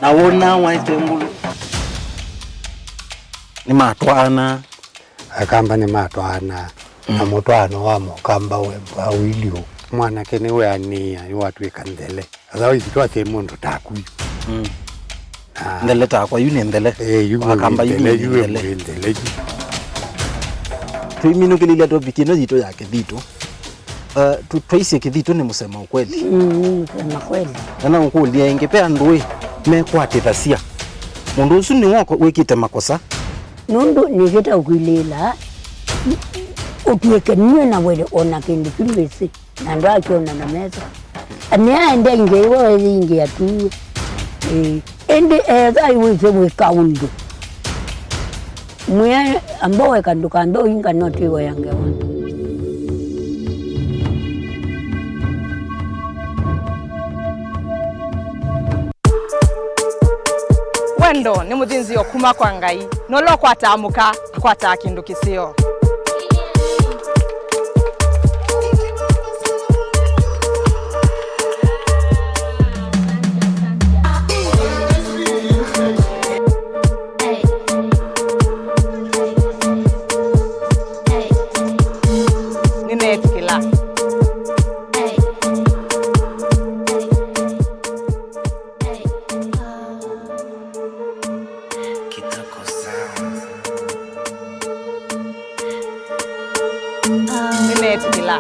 na wona waete ngulu. Nĩmatwaana. Akamba nĩmatwaana, na mũtwaano wa Mũkamba we mbwa ũilyĩ ũũ. Mwanake nĩweanĩĩa, nĩwatw'ĩka nthele. Otherwise twasye mũndũ taku yu. Mm. Na nthele takwa, yu nĩ nthele. Eh, yu Wakamba, yu nthele, nĩ yu nthele. Wĩ nthele yu. Tũiminũkĩlĩlya topic ĩno yitũ ya kĩthito. Uh, tu-, twaisye kĩthito nĩ mũsema ũkweli. Mm, nĩ mũsema kweli. Na no ngũkũlye ĩngĩ, ve andũ ĩ mekwatĩthasya mũndũ ũsu nĩwe wĩkĩte makosa? Nũndũ nĩkĩte ũkwilĩĩla ũtw'ĩke nue na wele o na kĩndũ kyu wĩsĩ. Na ndwakyona na meso. Nĩaendie ingĩ iwe wĩyĩingĩa tu. Ĩĩ. Ĩndĩ ethai wĩsĩ wĩka ũndũ, mwĩe amba weka ndũkambe ũinga no twĩwe ya ngewa. Wendo nĩ mũthĩnzĩo kuma kwa Ngai, na ũla ũkwataa mũka akwataa kĩndũ kĩseo. Nĩneetĩkĩla. Kitoko Sound. Nĩneetĩkĩla.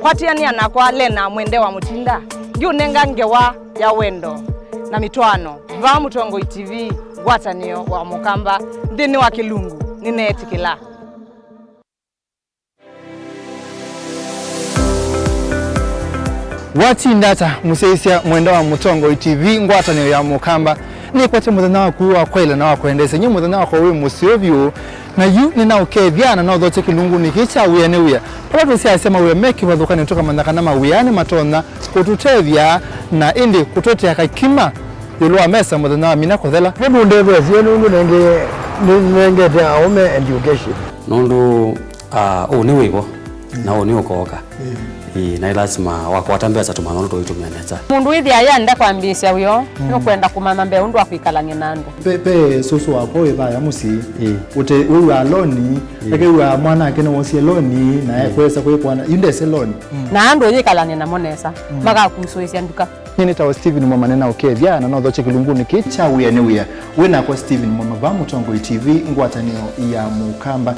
Kwatĩanĩa nakwa Lena Mwende wa Mũtinda, ngiũnenga ngewa ya wendo na mĩtwaano vaa Mũtongoi T V, ngwatanĩo wa Mũkamba, nthĩnĩ wa kĩlungu Nĩneetĩkĩla. Watinda ata, mũsyaĩĩsya Mwende wa Mũtongoi T V, ngwatanĩo ya Mũkamba? Nĩkwate mũthenya waku wa kwaĩla na wa kwendeesya. Nyie mũthenya wakwa wĩ mũseo vyũ, na yu nĩnaũkethya na naũthokya kĩlungunĩ kĩĩ kya wĩa nĩ wĩa. Vala tũsyaasya mawĩa me kĩvathũkanĩo, tũkamanya kana mawĩa aya nĩmatonya kũtũtethya na ĩndĩ kũtũetea kakima ĩũlũ wa mesa mũthenya wa mina kũthela. Nũndũ ndetheesye, nũndũ nenge-, nĩnengete aũme education. Nũndũ, ah, ũnĩ wĩ vo, na ũnĩ ũkooka. Mm. Ĩĩ, na ĩ lasima wakwata mbesa tũmanya ũndũ tũitũmĩa nesa. Mũndũ wĩthĩa yenda kwambĩĩsya wĩoo, mm, nũkwenda kũmanya mbee ũndũ wa kwĩkalany'a na andũ. Pe, pe sũsũ wakwa wĩ vaya mũsyĩ. Ĩĩ. Ũte, wĩw'aa loni, ĩĩ, ekew'aa mwanake nĩwosie loni, na, ĩĩ, ekwesa kwĩkwana, yu ndese loni. Mm. Na andũ ũyĩkalany'a namo nesa, mm, makakusũĩsya nduka. Nĩ nĩtawa Stephen Mwamane na ũkethya na nothokye kĩlungunĩ kĩĩ kya Wĩa nĩ Wĩa. Wĩ nakwa Stephen Mwama va Mũtongoi T V, ngwatanĩo ya Mũkamba.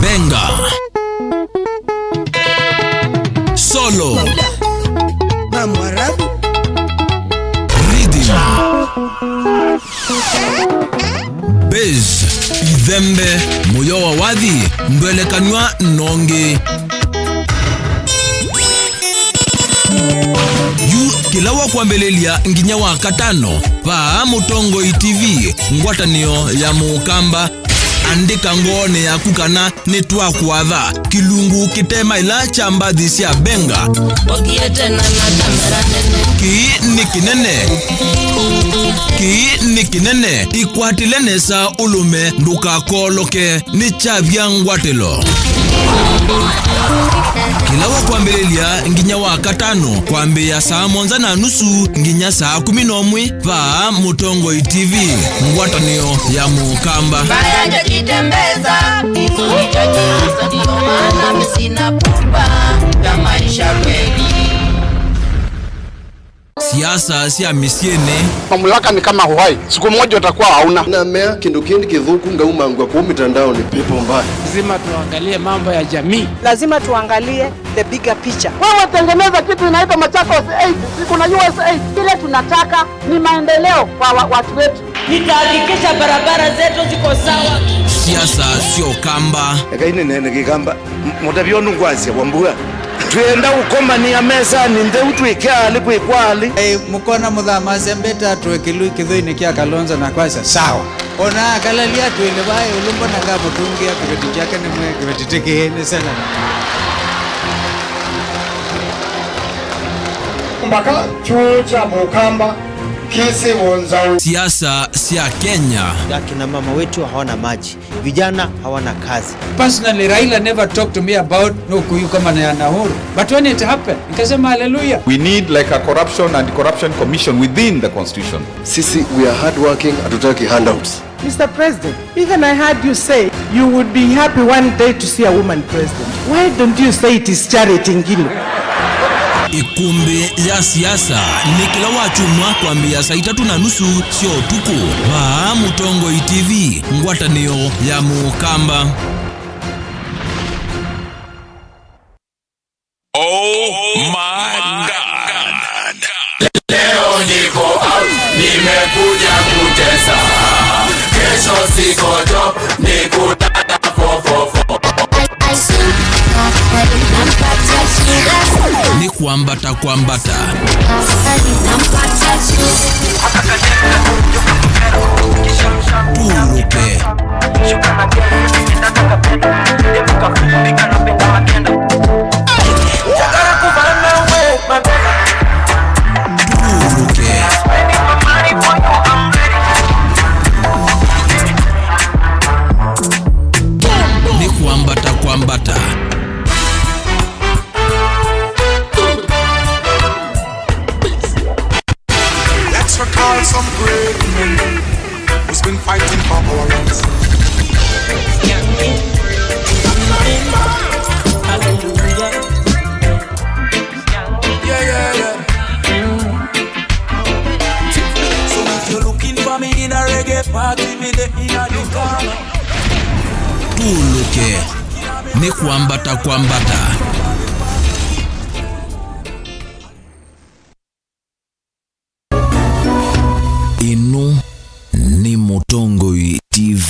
Benga. Solo. Rhythm. Bass, ithembe, mũyo wa wathi, ndwelekanw'a nongi. Yu kĩla wa kwambĩlĩlya nginya wa katano, vaa Mũtongoi T V, ngwatanĩo ya Mũkamba. Andĩka ngoonĩ yaku kana nĩtwakwatha kĩlungu kĩtemaĩla kya mbathi sya Benga. Kĩĩ nĩ kĩnene. Kĩĩ nĩ kĩnene. Ĩkwatĩle nesa ũlũme, ndũkakooloke. Nĩ kyavya ngwatĩlo. Kĩla wa kwambĩlĩlya nginya wa katano, kwambĩĩa saa mũonza na nusu nginya saa kũmi na ũmwe, vaa Mũtongoi T V, ngwatanĩo ya Mũkamba. Mbaya ndio jitembeza, kifo hicho nyasa, ndio maana mimi sina pupa ya maisha kweli. Siasa sya mĩsyĩnĩ. Mamlaka ni kama uhai, siku moja utakuwa hauna. Na mea kĩndũ kĩndĩ kĩthũku ngaumangwa kũu mitandaoni, pepo mbaya. Lazima tuangalie mambo ya jamii. Lazima tuangalie the bigger picture. Wewe tengeneza kitu inaitwa Machakos eight, kuna U S eight. Kile tunataka ni maendeleo kwa wa-, watu wetu. Nitahakikisha barabara zetu ziko sawa. Siasa sya Ũkamba. Ekai nĩneene Kĩkamba. M-, mũtavya ũndũ ngwasya wa mbua. Twĩenda ũkomanĩa mesanĩ ntheu twĩke alĩ kwĩkwa alĩ. Ĩ, mũkona mũthamasya mbeta atũe kĩlui kĩthũinĩ kya Kalonzo na kwasya, "Sawa." Ona akalalia atwĩle, "Vai, ũlũ mbona ngamũtũngĩa kĩveti kyake nĩmwe kĩveti tĩkĩĩ nĩ senata." Mbaka kyũũ kya Mũkamba kĩsĩ wonzaũ. Siasa sya Kenya. Akina mama wetu hawana maji. Vijana hawana kazi. Personally, Raila never talked to me about no kuyu kama na ya Nahuru. But when it happened, nikasema, "Hallelujah." We need, like, a corruption and corruption commission within the constitution. Sisi, we are hardworking, hatutaki handouts. Mister President, even I heard you say you would be happy one day to see a woman president. Why don't you say it is Charity Ngilu? Ĩkũmbĩ ya siasa nĩ kĩla wa kyumwa kwambĩĩa saa itatũ na nusu sya ũtukũ, vaa Mũtongoi T V, ngwatanĩo ya Mũkamba. Oh my God. Leo niko out, nimekuja kutesa. Kesho siko job, ni kulala fo, fo, fo. Nĩ kwambata kwambata. Tũũlũke. Tũũlũke. Nĩ kwambata kwambata. Let's recall some great men who's been fighting for our rights. Hallelujah. Yeah, yeah, yeah. So if you're looking for me in a reggae party, me deh inna the corner. Tũũlũke. Nĩ kwambata kwambata. Ĩno nĩ Mũtongoi T V.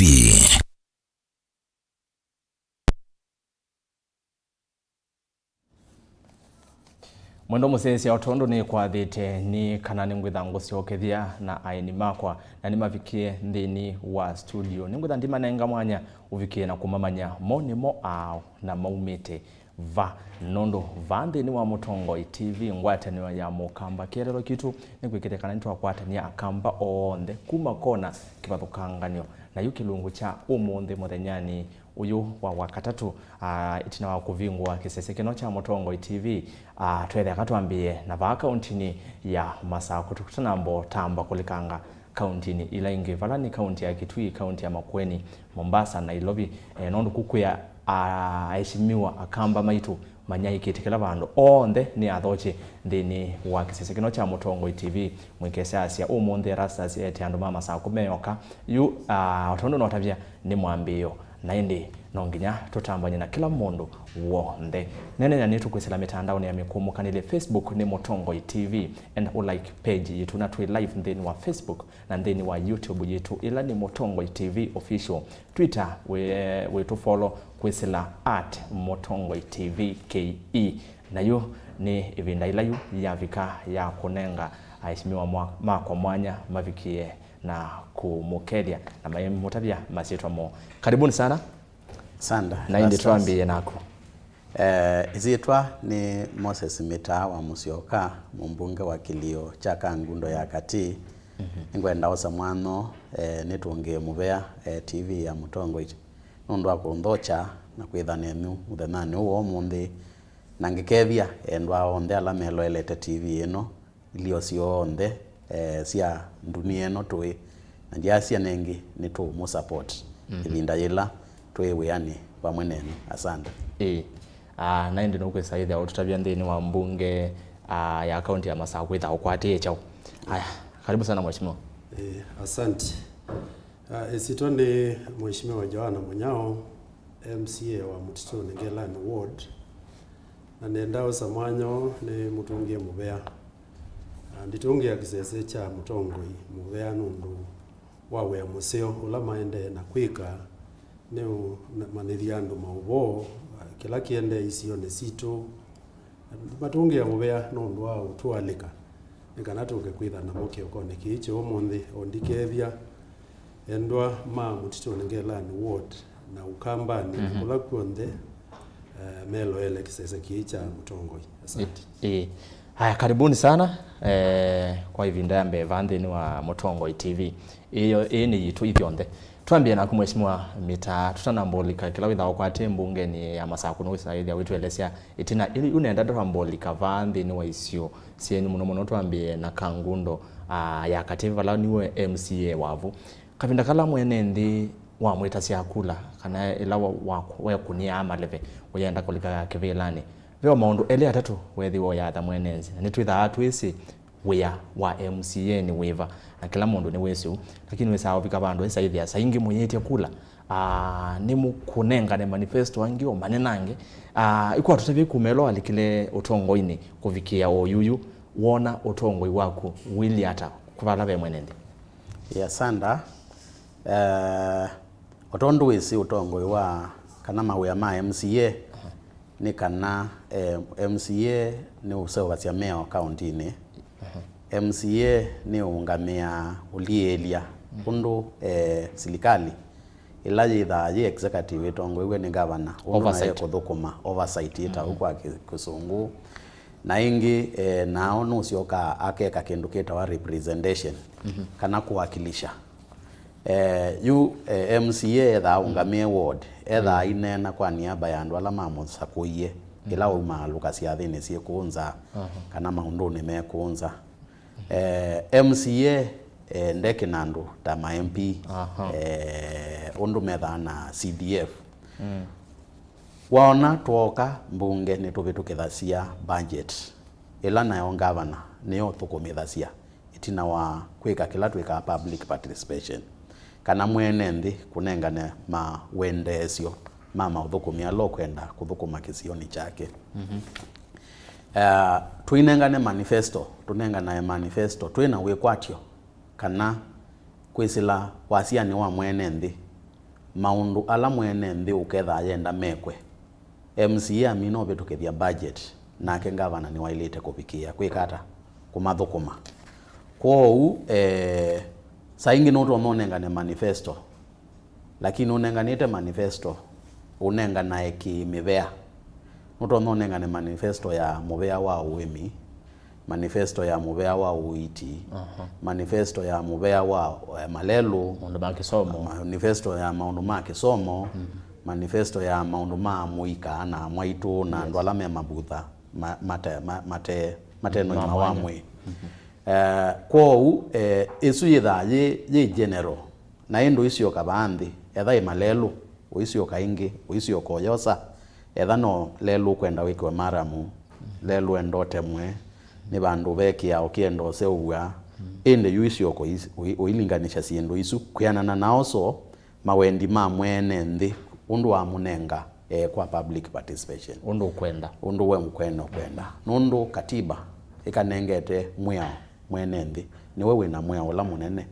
Mwendwa mũsyaĩĩsya, o tondũ nĩkwathĩte, nĩ kana nĩngwĩtha ngũsyokethya na aeni makwa, na nĩmavikie nthĩnĩ wa studio. Nĩngwĩtha ndimanenga mwanya ũvikie na kũmamanya mo nĩmo aaũ na maumĩte va, nũndũ vaa nthĩnĩ wa Mũtongoi T V, ngwatanĩo ya Mũkamba, kĩeleelo kitũ nĩ kwĩkĩthya kana nĩtwakwatany'a Akamba onthe kuma kona kĩvathũkanganyo. Na yu kĩlungu kya ũmũnthĩ mũthenyanĩ ũyũ wa Wakatatũ, ah, ĩtina wa kũvingũa kĩsese kĩno kya Mũtongoi T V, ah, twetheka twambĩĩe na vaa kauntinĩ ya Masakũ, tũtanamba ũtamba kũlikanga kauntinĩ ila ingĩ, vala nĩ kaunti ya Kitui, kaunti ya Makueni, Mombasa, Nairobi, eh, nũndũ ku kwĩ a-, a-, aheshimiwa Akamba maitũ manyaĩĩkĩte kĩla vandũ. Onthe nĩ athokye nthĩnĩ wa kĩsese kĩno kya Mũtongoi T V. Mwĩkesya asya ũmũnthĩ Erastus eete andũ ma Masakũ meoka. Yu, ah, o tondũ notavya nĩ mwambĩĩo, na ĩndĩ no nginya tũtambany'e na kĩla mũndũ w'onthe. Nene na nĩtũkwĩsĩla mĩtandaonĩ ya mĩkũmũkanĩlye. Facebook nĩ Mũtongoi T V, enda ũ like page yitũ, na twĩ live nthĩnĩ wa Facebook na nthĩnĩ wa YouTube yitũ, ĩla nĩ Mũtongoi T V Official. Twitter wĩ, wĩtũfollow kwĩsĩla at Mũtongoi T V K E. Na yu nĩ ĩvinda ĩla yu yavika ya kũnenga aheshimiwa mwa-, makwa mwanya mavikie na kũmũkethya na maimũtavya masyĩtwa moo. Karibuni sana. Sanda. Na ĩndĩ Erastus. Twambĩĩe naku. Eh, ĩsyĩtwa nĩ Moses Mĩtaa wa Mũsyoka, mũmbunge wa kĩlio kya Kangundo ya Katĩ. Mhm. Nĩngwenda osa mwanya, eh, nĩtũngĩe mũvea, eh, T V ya Mũtongoi nũndũ wa kũnthokya na kwĩtha nenyu mũthenyanĩ ũũ wa ũmũnthĩ, na ngĩkethya endwa onthe ala meloelete T V ĩno, ilio syonthe, eh, sya ndunia ĩno tũĩ, na ndyasya nengĩ nĩtũmũ support. Mhm. Ĩvinda yĩla twĩ wĩanĩ vamwe nenyu. Asante. Ĩĩ. Ah, na ĩndĩ nũkwĩsa ĩthĩa ũtũtavya nthĩnĩ wa mbunge, ah, ya kaunti ya Masakũ kwĩtha ũkwatĩĩe kyaũ? Aya, karibu sana mheshimiwa. Eh, asante. Ah, ĩsyĩtwa nĩ Mheshimiwa Joanna Mũnyao, M C A wa Mũtitũnĩ Ngelani Ward, na nenda osa mwanya ũũ nĩmũtũngĩe mũvea. Ah, nditũngĩa kĩsese kya Mũtongoi mũvea nũndũ wa wĩa mũseo ũla maendee na kwĩka, nĩ ũmanyĩthya andũ maũvoo, ah, kĩla kĩendee isionĩ sitũ, matũngĩa mũvea nũndũ wa ũtũalĩka, nĩ kana tũke kwĩtha namo kĩokonĩ kĩĩ kya ũmũnthĩ. O ndikethya endwa ma Mũtitũnĩ Ngelani Ward na Ũkambanĩ, na, mhm, kũla kw'onthe, eh, meloele kĩsese kĩĩ kya Mũtongoi. Asante. Ĩĩ. Haya, karibuni sana, eh, kwa ĩvinda ya mbee vaa nthĩnĩ wa Mũtongoi T V. Ĩyo, ĩĩ nĩ yitũ ithyonthe. Twambĩe naku, Mheshimiwa Mĩtaa, tũtanambũlĩka kĩla wĩthaa ũkwatĩe mbungenĩ ya Masakũ, nũwĩsa ĩthĩa wĩtũelesya ĩtina, yu nenda twambũlĩka vaa nthĩnĩ wa isio syenyu mũno mũno, twambĩe na Kangundo, ah, ya Katĩ, vala nĩwe M C A wavu. Kavinda kala mwene nthĩ wamwĩtasya kula, kana ĩla wa-, wa-, wekũnĩaa maleve ũyenda kũlika kĩvĩlanĩ, ve o maũndũ elĩ atatũ weethĩwa ũyatha mwene nthĩ, na nĩtwĩthaa twĩsĩ wĩa wa M C A nĩ wĩva, na kĩla mũndũ nĩwĩsĩ ũu. Lakini wĩsaa ũvika vandũ ĩsa ĩthĩa saa ingĩ mũyĩtya kula, ah, nĩmũkũnengane manifesto angĩ o manene angĩ. Ah, ĩkwatũtavye kuma ĩla walikile ũtongoinĩ kũvikĩa o yuyu, wona ũtongoi waku ũilyĩ ata kwa vala ve mwene nthĩ? Ĩĩ, asanda. Eh, o tondũ wĩsĩ ũtongoi wa kana mawĩa ma M C A, aha, nĩ kana, eh, M C A nĩ ũseũvasya mĩao kauntinĩ. Aha. M C A nĩ ũũngamĩaa ũliĩlya, mhm, ũndũ, eh, silikalĩ ĩla yĩthaa yĩ executive ĩtongoew'e nĩ ngavana, ũndũ nayo, oversight, ĩkũthũkũma, oversight ĩtaũ, mhm, kwa kĩ-, kĩsũngũ. Na ĩngĩ, eh, nao nũsyokaa akeka kĩndũ kĩtawa representation, mhm, kana kũwakilisha. Eh, yu, eh, M C A ethaa, mm, ũngamĩe ward, ethaa, mm, aineena kwa niaba ya andũ ala mamũsakũie, kĩla, mm, waumaalũka syathĩnĩ syĩ kũũ nza, aha, kana maũndũnĩ me kũũ nza. Eh, M C A, eh, nde kĩnandũ ta ma M P, aha, eh, ũndũ methaa na C D F. Mm. Waona twooka mbunge nĩtũvĩtũkĩthasya budget, ĩla nayo ngavana nĩyo ũthũkũmĩthasya. Ĩtina wa kwĩka kĩla twĩkaa public participation, kana mwene nthĩ kũnengane mawendeesyo ma maũthũkũmi ala ũkwenda kũthũkũma kĩsionĩ kyake. Mhm. Eh, tũinengane manifesto, tũnenganae manifesto twĩ na wĩkwatyo kana kwĩsĩla wasyanĩ wa mwene nthĩ, maũndũ ala mwene nthĩ ũkethaa yenda mekwe. M C A amina ũvĩtũkĩthya budget, nake ngavana nĩwaĩlĩte kũvikĩĩa kwĩka ata? Kũmathũkũma. Kwoou, eh, saa ingĩ nũtonya ũnengane manifesto, lakini ũnenganĩte manifesto, ũnenganae kĩ-mĩvea. Nũtonya ũnengane manifesto ya mũvea wa ũĩmi, manifesto ya mũvea wa ũiiti, aha, manifesto ya mũvea wa, eh, malelũ, maũndũ ma kĩsomo, manifesto ya maũndũ ma kĩsomo, mm, manifesto ya maũndũ ma mũika na mwaitũ na, yes, andũ ala me mavutha ma-, mate-, ma-, mate-, mate na ũima wa mwĩĩ. Mhm. Eh, kwoou, eh, ĩsu yĩthaa yĩ, yĩ general, na ĩndĩ ũisyoka vaa nthĩ, etha ĩ malelũ, ũisyoka ĩngĩ, ũisyoka ũyosa, etha no lelũ ũkwenda wĩkĩwe maramu, lelũ enda ũtemwe, nĩ vandũ ve kĩao kĩenda ũseũvw'a, ĩndĩ yu isyoka ũis-, ũi-, ũilinganisya syĩndũ isu kwĩanana na oso mawendi ma mwene nthĩ, ũndũ wamũnenga, eh, kwa public participation. Ũndũ ũkwenda. Ũndũ we mũkwenda ũkwenda. Nũndũ katiba ĩkanengete mwĩao mwene nthĩ. Nĩwe wĩna mwĩao ũla mũnene,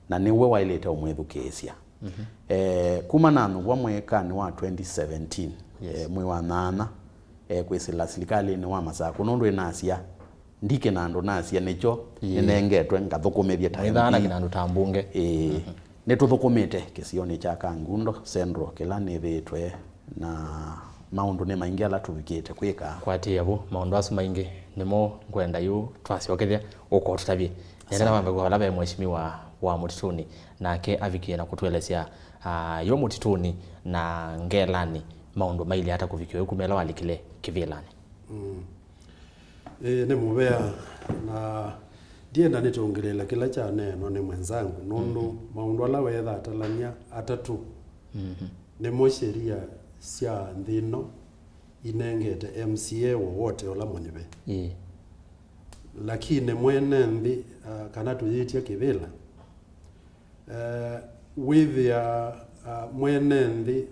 na nĩwe waĩlĩte ũmwĩthukĩĩsya. Mhm. Eh, kuma nanyuvwa mwĩĩkanĩ wa twenty seventeen, yes, eh, mwei wa nyanya, eh, kwĩsĩla silikalĩnĩ wa Masakũ, nũndũ ĩnasya, ndikĩ na andũ nasya, nĩkyo, ĩĩ, nĩnengetwe ngathũkũmĩthye ta M P. Mwĩthaa na kĩna andũ ta mbunge. Ĩĩ. Mhm. Nĩtũthũkũmĩte kĩsionĩ kya Kangundo Central kĩla nĩvĩtwe, na maũndũ nĩ maingĩ ala tũvikĩte kwĩka. Kwatĩĩa vu, maũndũ asu maingĩ nĩmo ngwenda yu twasyokethya ũkotũtavye. Nenda na wambe kwa vala ve mheshimiwa wa mũtitũnĩ, nake avikie na kũtũelesya, ah, yo mũtitũnĩ na Ngelanĩ maũndũ mailye ata kũvikĩwa yu kuma ĩla walikile kĩvĩlanĩ. Mm. Ĩĩ, nĩ mũvea, na ndienda nĩtũngĩlĩĩla kĩla kyaneenwa nĩ mwenzangu, nũndũ, mhm, maũndũ ala weetha atalany'a atatũ, mhm, nĩmo sheria sya nthĩ ĩno inengete M C A wowote ũla mũnyuve. Ĩĩ. Lakini mwene nthĩ, ah, kana tũyĩtye kĩvĩla, eh, wĩthĩa, ah, mwene nthĩ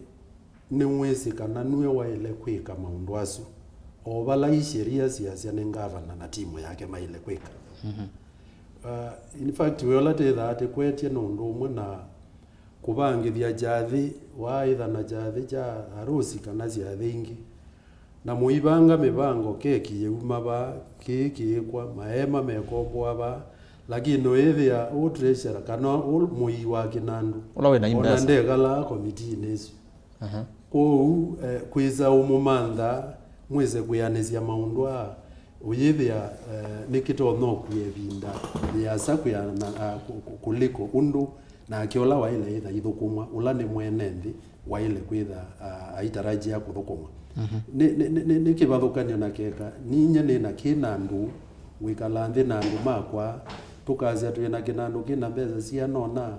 nĩwĩsĩ kana nue waĩle kwĩka maũndũ asu, o vala i sheria siasya nĩ ngavana na timu yake maĩle kwĩka. Mhm. Ah, in fact, wĩa ũla tĩthaa tĩkwetye nĩ ũndũ ũmwe na kũvangĩthya kyathĩ, waaĩthana kyathĩ kya arusi kana syathĩ ingĩ, na mũivanga mĩvango, keki yĩuma vaa, kĩĩ kĩĩkwa, maeema mekomboa vaa, lakini ũyĩthĩa ũ treasurer kana ũ mũii wa kĩnandũ, ũla wĩna ona imbeca ndekalaa komitiinĩ ĩsu. Aha. Kwoou, eh, kwĩsa ũmũmantha, mwĩse kwĩanĩsya maũndũ aa, ũyĩthĩa, eh, nĩkĩtonya ũkua ĩvinda yĩasa kwĩana, ah, kũ-, kũ-, kũliko ũndũ nake ũla waĩle ĩtha ithũkũmwa, ũla nĩ mwene nthĩ waĩle kwĩtha, ah, aitarajia kũthũkũmwa. Mhm. Nĩ, nĩ, nĩ, nĩ, nĩ kĩvathũkany'o na keka, ninyie nĩ na kĩnandũ, ngwĩkala nthĩ na andũ makwa, tũkasya twĩ na kĩnandũ kĩ na mbesa siana ũna,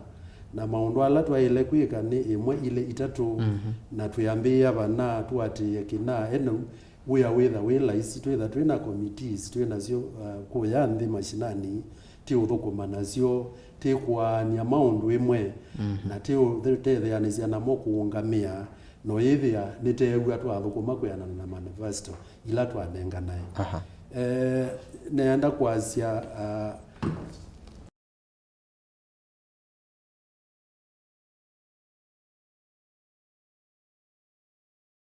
na maũndũ ala twaĩle kwĩka nĩ ĩmwe, ilĩ, itatũ, mhm, na twĩambĩĩa vana, tũatĩĩe kĩna, ene wĩa wĩtha wĩ laisi, twĩtha twĩ na committees twĩ nasyo, uh, kũya nthĩ mashinani, ti ũthũkũma nasyo, ti kũaany'a maũndũ ĩmwe, mhm, na ti ũtetheanĩsya namo kũũngamĩa, no yĩthĩa nĩteew'a twathũkũma kwĩanana na manifesto ila twanenganae. Aha. Eh, neenda kwasya, uh,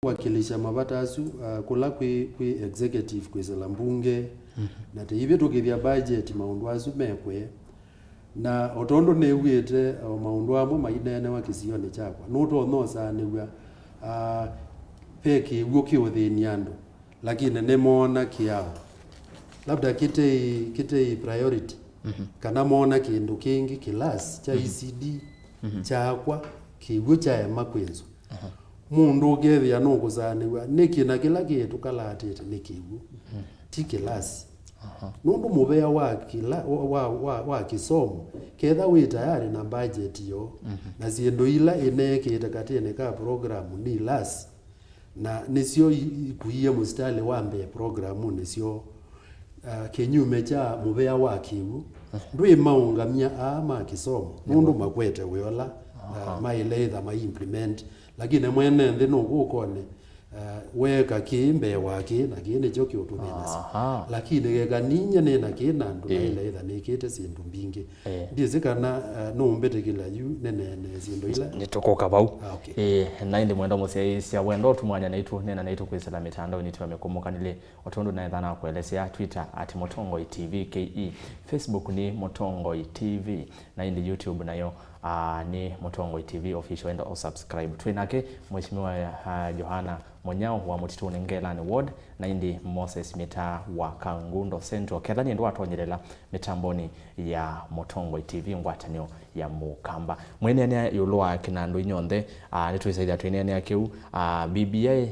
kũwakilisha mavata asu, uh, kũla kwĩ, kwĩ executive kwĩsĩla mbunge, mhm, na tũivĩtũkĩthya budget, maũndũ asu mekwe. Na o tondũ nĩw'ĩte o maũndũ amwe maineenewa kĩsionĩ kyakwa, nũtonya ũsaanĩw'a, uh, ve kĩw'ũ kĩũthĩny'a andũ. Lakini nĩmoona kĩao labda kĩtei, kĩtei priority, mhm, kana moona kĩndũ kĩngĩ kĩlasi kya, mhm, E C D, mhm, kyakwa kĩw'ũ kyaema kwĩnzwa. Aha. Mũndũ ũkethĩa nũkũsaanĩw'a nĩ kĩna kĩla kĩtũkalaatĩte nĩ kĩw'ũ, mhm, ti kĩlasi. Aha. Nũndũ mũvea wa kĩla, wa, wa, wa, wa kĩsomo, ketha wĩ tayarĩ na budget yo, mhm, na syĩndũ ila ĩneekĩte katĩnĩ ka programu nĩ lasi, na nĩsyo i-, ikuie mũsitalĩ wa mbee programunĩ syoo. Ah, kĩnyume kya mũvea wa kĩw'ũ, mhm, ndwĩ maũngamya aa ma kĩsomo, nũndũ makwete wĩa ũla, ah, aha, maĩle ĩtha mai implement, lakini mwene nthĩ nũkũkone, ah, weeka kĩĩ mbee wa kĩĩ, na kĩĩ nĩkyo kĩũtũthĩnasya. Aha. Lakini keka ninyie nĩ na kĩĩ na andũ, ĩĩ, naĩle ĩtha nĩkĩte syĩndũ mbingĩ. Eh. Ndyĩsĩ kana, eh, nũũmbĩtĩkĩla yu nĩneene syĩndũ ila. Nĩtũkũka vau. Ah, okay. Eh, na ĩndĩ mwendwa mũsyaĩĩsya, wenda ũtũmwanya naitũ, neena naitũ kwĩsĩla mĩtandaonĩ itũ ya mĩkũmũkanĩlye. O tondũ naetha nakũelesya, Twitter at Mũtongoi T V K E, Facebook nĩ Mũtongoi T V, na ĩndĩ YouTube nayo Ah, nĩ Mũtongoi T V Official, enda o subscribe. Twĩ nake Mheshimiwa, ah, Johana Mũnyao wa Mũtitũnĩ Ngelani Ward, na ĩndĩ Moses Mĩtaa wa Kangundo Central. Ketha nĩ ndũ watonyelela mĩtambonĩ ya Mũtongoi T V, ngwatanĩo ya Mũkamba. Mwĩneenea ĩũlũ wa kĩnandũ inyonthe, ah, nĩtwĩsaĩthya twĩneenea kĩu, ah, B B I,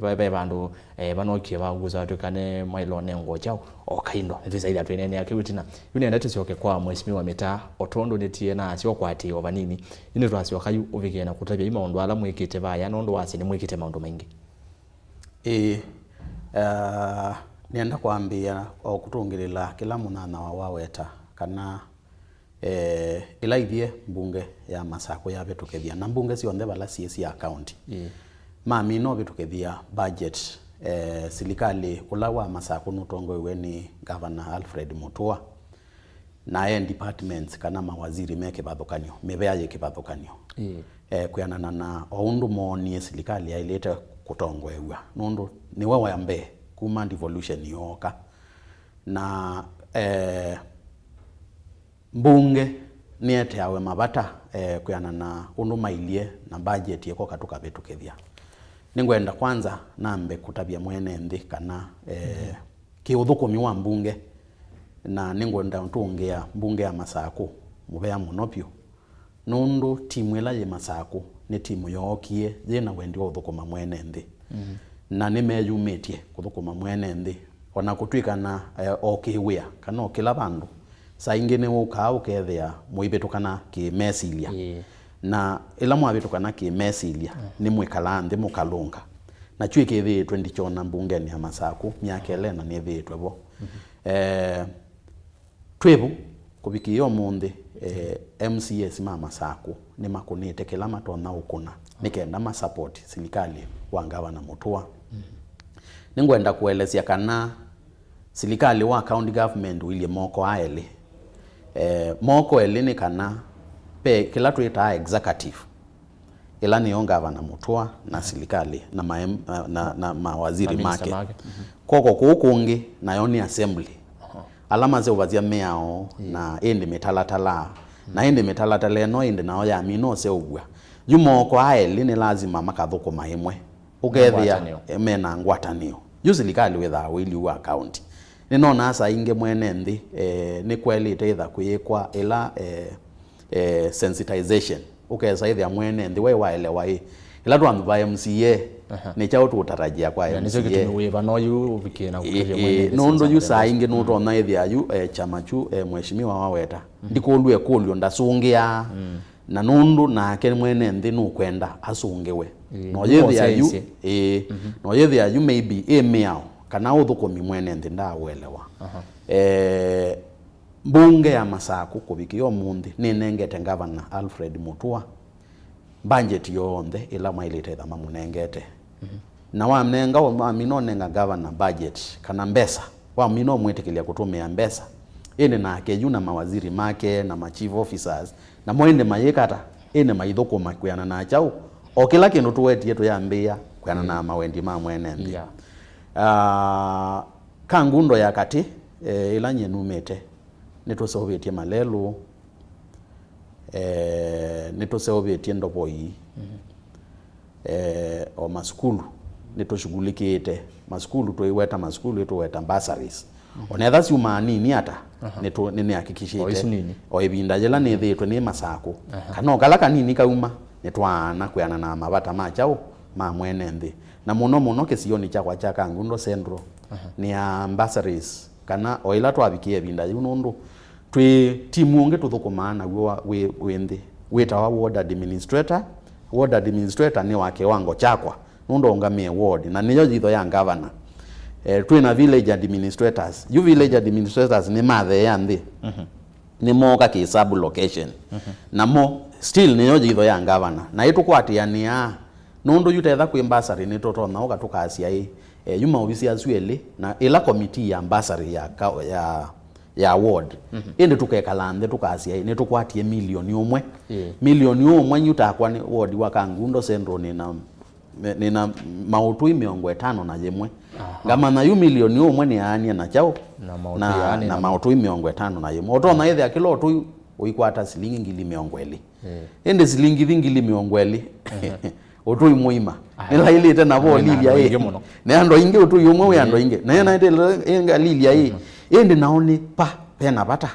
ve, ve vandũ, eh, vanokie vangusa twĩkane mailo nengwa kyaũ, o kaindo, nĩtwĩsaĩthya twĩneenea kĩu ĩtina. Yu nenda tũsyoke kwa Mheshimiwa Mĩtaa, o tondũ nĩtie na asyo kwatĩĩa o vanini. Yu nĩtwasyoka yu ũvikĩe na kũtavya yu maũndũ ala mwĩkĩte vaya, nũndũ wasye nĩmwĩkĩte maũndũ maingĩ. Ĩĩ, ah, nĩenda kwambĩĩa o kũtũngĩlĩla kĩla mũnyanyawa waweta kana, eh, ĩla ithyĩ mbunge ya Masakũ yavĩtũkĩthya, na mbunge syonthe vala syĩ sya kaunti, Ĩĩ. mamina ũvĩtũkĩthya budget, eh, silikalĩ ũla wa Masakũ nũtongoew'e nĩ Ngavana Alfred Mutua, na e departments kana mawaziri me kĩvathũkany'o, mĩvea yĩ kĩvathũkany'o. Ĩĩ. Eh, kwĩanana na o ũndũ moonie silikalĩ yaĩlĩte kũtongoew'a, nũndũ nĩwe wa mbee kuma devolution yooka. Na, eh, mbunge nĩeteawe mavata, eh, kwĩanana na ũndũ mailye na budget ĩkoka tũkavĩtũkĩthya. Nĩngwenda kwanza nambe kũtavya mwene nthĩ kana, eh, kĩũthũkũmi wa mbunge, na nĩngwenda ũtũngĩa mbunge ya Masakũ mũvea mũno vyũ, nũndũ timu ĩla yĩ Masakũ nĩ timu yookie yĩ na wendi wa ũthũkũma mwene nthĩ. Mm. Na nĩmeyumĩtye kũthũkũma mwene nthĩ, o na kũtw'ĩka na, eh, o kĩwĩa kana o kĩla vandũ, saa ingĩ nĩwũkaa ũkethĩa mũivĩtũkana kĩmesilya. Ĩĩ. Na ĩla mwavĩtũkana kĩmesilya, Mm. nĩmwĩkalaa nthĩ mũkalũnga. Na kyu ĩkĩthĩĩtwe ndikyona mbungenĩ ya Masakũ myaka ĩla ĩna nĩthĩĩtwe vo. Mhm. Eh, twĩ vu kũvikĩĩa ũmũnthĩ, eh, M C As ma Masakũ nĩmakũnĩte kĩla matonya ũkũna nĩ kenda ma support silikalĩ wa Ngavana Mutua. Mhm. Nĩngwenda kũelesya kana silikalĩ wa county government ũilyĩ moko aelĩ. Eh, moko elĩ nĩ kana ve kĩla twĩtaa executive, ĩla nĩyo Ngavana Mutua na silikalĩ na ma-, na, na, na mawaziri Maminista make. Make. Mhm. Kw'oko kũu kũngĩ nayo nĩ assembly. Aha. Ala maseũvasya mĩao Ĩĩ. na ĩndĩ mĩtalatala. Na ĩndĩ mĩtalatala ĩno ĩndĩ nayo yamina ũseũvw'a. Yu moko aa elĩ nĩ lazima makathũkũma ĩmwe. Ũkethĩa Ngwatanĩo. mena ngwatanĩo. Yu silikalĩ wĩthaa ũilyĩ wa kaunti. Nĩnonaa saa ingĩ mwene nthĩ, eh, nĩkwaĩlĩte ĩtha kwĩĩkwa ĩla, eh, eh, sensitization. Ũkesa ĩthĩa mwene nthĩ we waelewa ĩ. Ĩla twamũva M C A, Aha. nĩ kyaũ tũũtarajia kwa Na nĩkyo M C A? kĩtumi wĩva no yu ũvikĩe na Ĩ, kũtavya ĩ, mwene nthĩ nũndũ yu sasa saa mbele. ingĩ nũtona ĩthĩa yu, eh, kyama kyu, eh, mheshimiwa waweta. Mhm. Ndikũlw'e kũlyo ndasũngĩa. Mm. Na nũndũ nake mwene nthĩ nũkwenda asũngĩwe. Ĩĩ, No yĩthĩa yu, nĩwosyaĩsye. ĩĩ, Mhm. no yĩthĩa yu maybe ĩ mĩao, kana ũthũkũmi mwene nthĩ ndaũelewa. Aha. Eh, mbunge ya Masakũ kũvikĩa ũmũnthĩ nĩnengete Ngavana Alfred Mutua budget yonthe ĩla maĩlĩte ĩtha mamũnengete. Mhm. Na wamnenga, wamina ũnenga governor budget kana mbesa, wamina ũmwĩtĩkĩlya kũtũmĩa mbesa, ĩndĩ nake yu na mawaziri make na ma chief officers, namo ĩndĩ mayĩka ata? Ĩndĩ maithũkũma kwĩana na kyaũ? O kĩla kĩndũ tũwetie tũyambĩĩa kwĩana na mawendi ma mwene nthĩ. Yeah. Ah, Kangundo ya katĩ, eh, ĩla nyie numĩte, nĩtũseũvĩtye malelũ, eh, nĩtũseũvĩtye ndovoi, Mhm. eh, o masukulu nĩtũshughulikĩte. Masukulu, tũiweta masukulu, ĩtũweta bursaries. Mhm. Ona etha syumaa nini ata, Aha. nĩtũ-, nĩnĩhakikishĩte. O isu nini. O ĩvinda yĩla nĩthĩĩtwe nĩ Masakũ. Aha. Kana o kala kanini kauma, nĩtwaana kwĩana na mavata ma kyaũ ma mwene nthĩ. Na mũno mũno kĩsionĩ kyakwa kya Kangundo Central, Aha. nĩ ya bursaries, kana o ĩla twavikie ĩvinda yĩu, nũndũ twĩ timu ũngĩ tũthũkũmaa naw'o wa-, wĩ, wĩ nthĩ, wĩtawa ward administrator. Ward administrator nĩ wa kĩwango kyakwa, nũndũ ũngamĩe ward, na nĩyo yitho ya governor. Eh, twĩ na village administrators. Yu village administrators nĩ matheea nthĩ. Mhm. Nĩmooka kĩ sub location. Mhm. Namo still nĩyo yitho ya governor. Na ĩtũkwatĩanĩaa, nũndũ yu tetha kwĩ bursary nĩtũtonya ũka tũkasya ĩ, eh, yu maovisi asu elĩ, na ĩla committee ya bursary ya ka-, ya, ya ward. Mhm. Ĩndĩ tũkekala nthĩ tũkasya ĩ, nĩtũkwatie milioni ũmwe. Ĩĩ. Milioni ũmwe yu takwa nĩ ward wa Kangundo Central nĩna, nĩna maũtũi mĩongo ĩtano na yĩmwe. Aha. Ngamanya yu milioni ũmwe nĩyaanie na kyaũ? Na maũtũi na, yaani na na maũtũi mĩongo ĩtano na yĩmwe. Ũtonya ĩthĩa kĩla ũtũi ũikwata silingi ngili mĩongo ĩlĩ. Ĩndĩ silingi ithi ngili mĩongo ĩlĩ, ũtũi mũima. Nĩlaĩlĩte navo ũlilya ĩ. Nĩ andũ aingĩ, ũtũi ũmwe wĩ andũ aingĩ. Na ĩna ĩte ĩngalilya ĩ. Ĩndĩ nao nĩ pa, pena vata.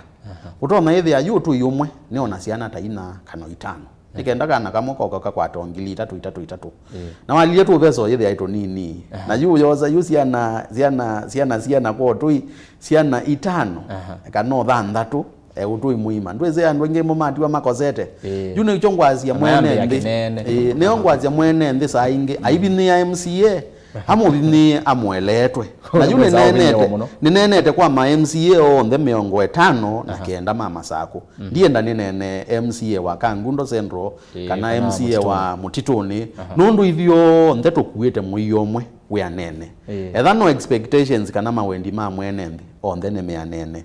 Ũtonya ĩthĩa yu ũtũi ũmwe nĩ ona syana ta ina kana itano. Nĩ kenda kana kamwe koka kakwata o ngili itatũ, itatũ, itatũ. Na walilye tũvesa ũyĩthĩa ĩ tũnini. Na yu ũyosa yu syana, syana, syana, syana kwa ũtũi, syana itano, kana o thanthatũ, e, ũtũi mũima. Ndwĩsĩ andũ aingĩ mo matiwa makosete. Yu nĩkyo ngwasya mwene nthĩ. Ĩ, nĩyo ngwasya mwene nthĩ saa ingĩ. Aivinĩĩa M C A, amũvinĩĩe amũeleetwe. Na yu nĩneenete, nĩneenete kwa ma M C A onthe mĩongo ĩtano na kenda ma Masakũ. Ndienda nĩneene M C A wa Kangundo Central, kana M C A wa Mũtitũnĩ. Nũndũ ithyonthe tũkuĩte mũio ũmwe wĩanene. Etha no expectations kana mawendi ma mwene nthĩ, onthe nĩ mĩanene.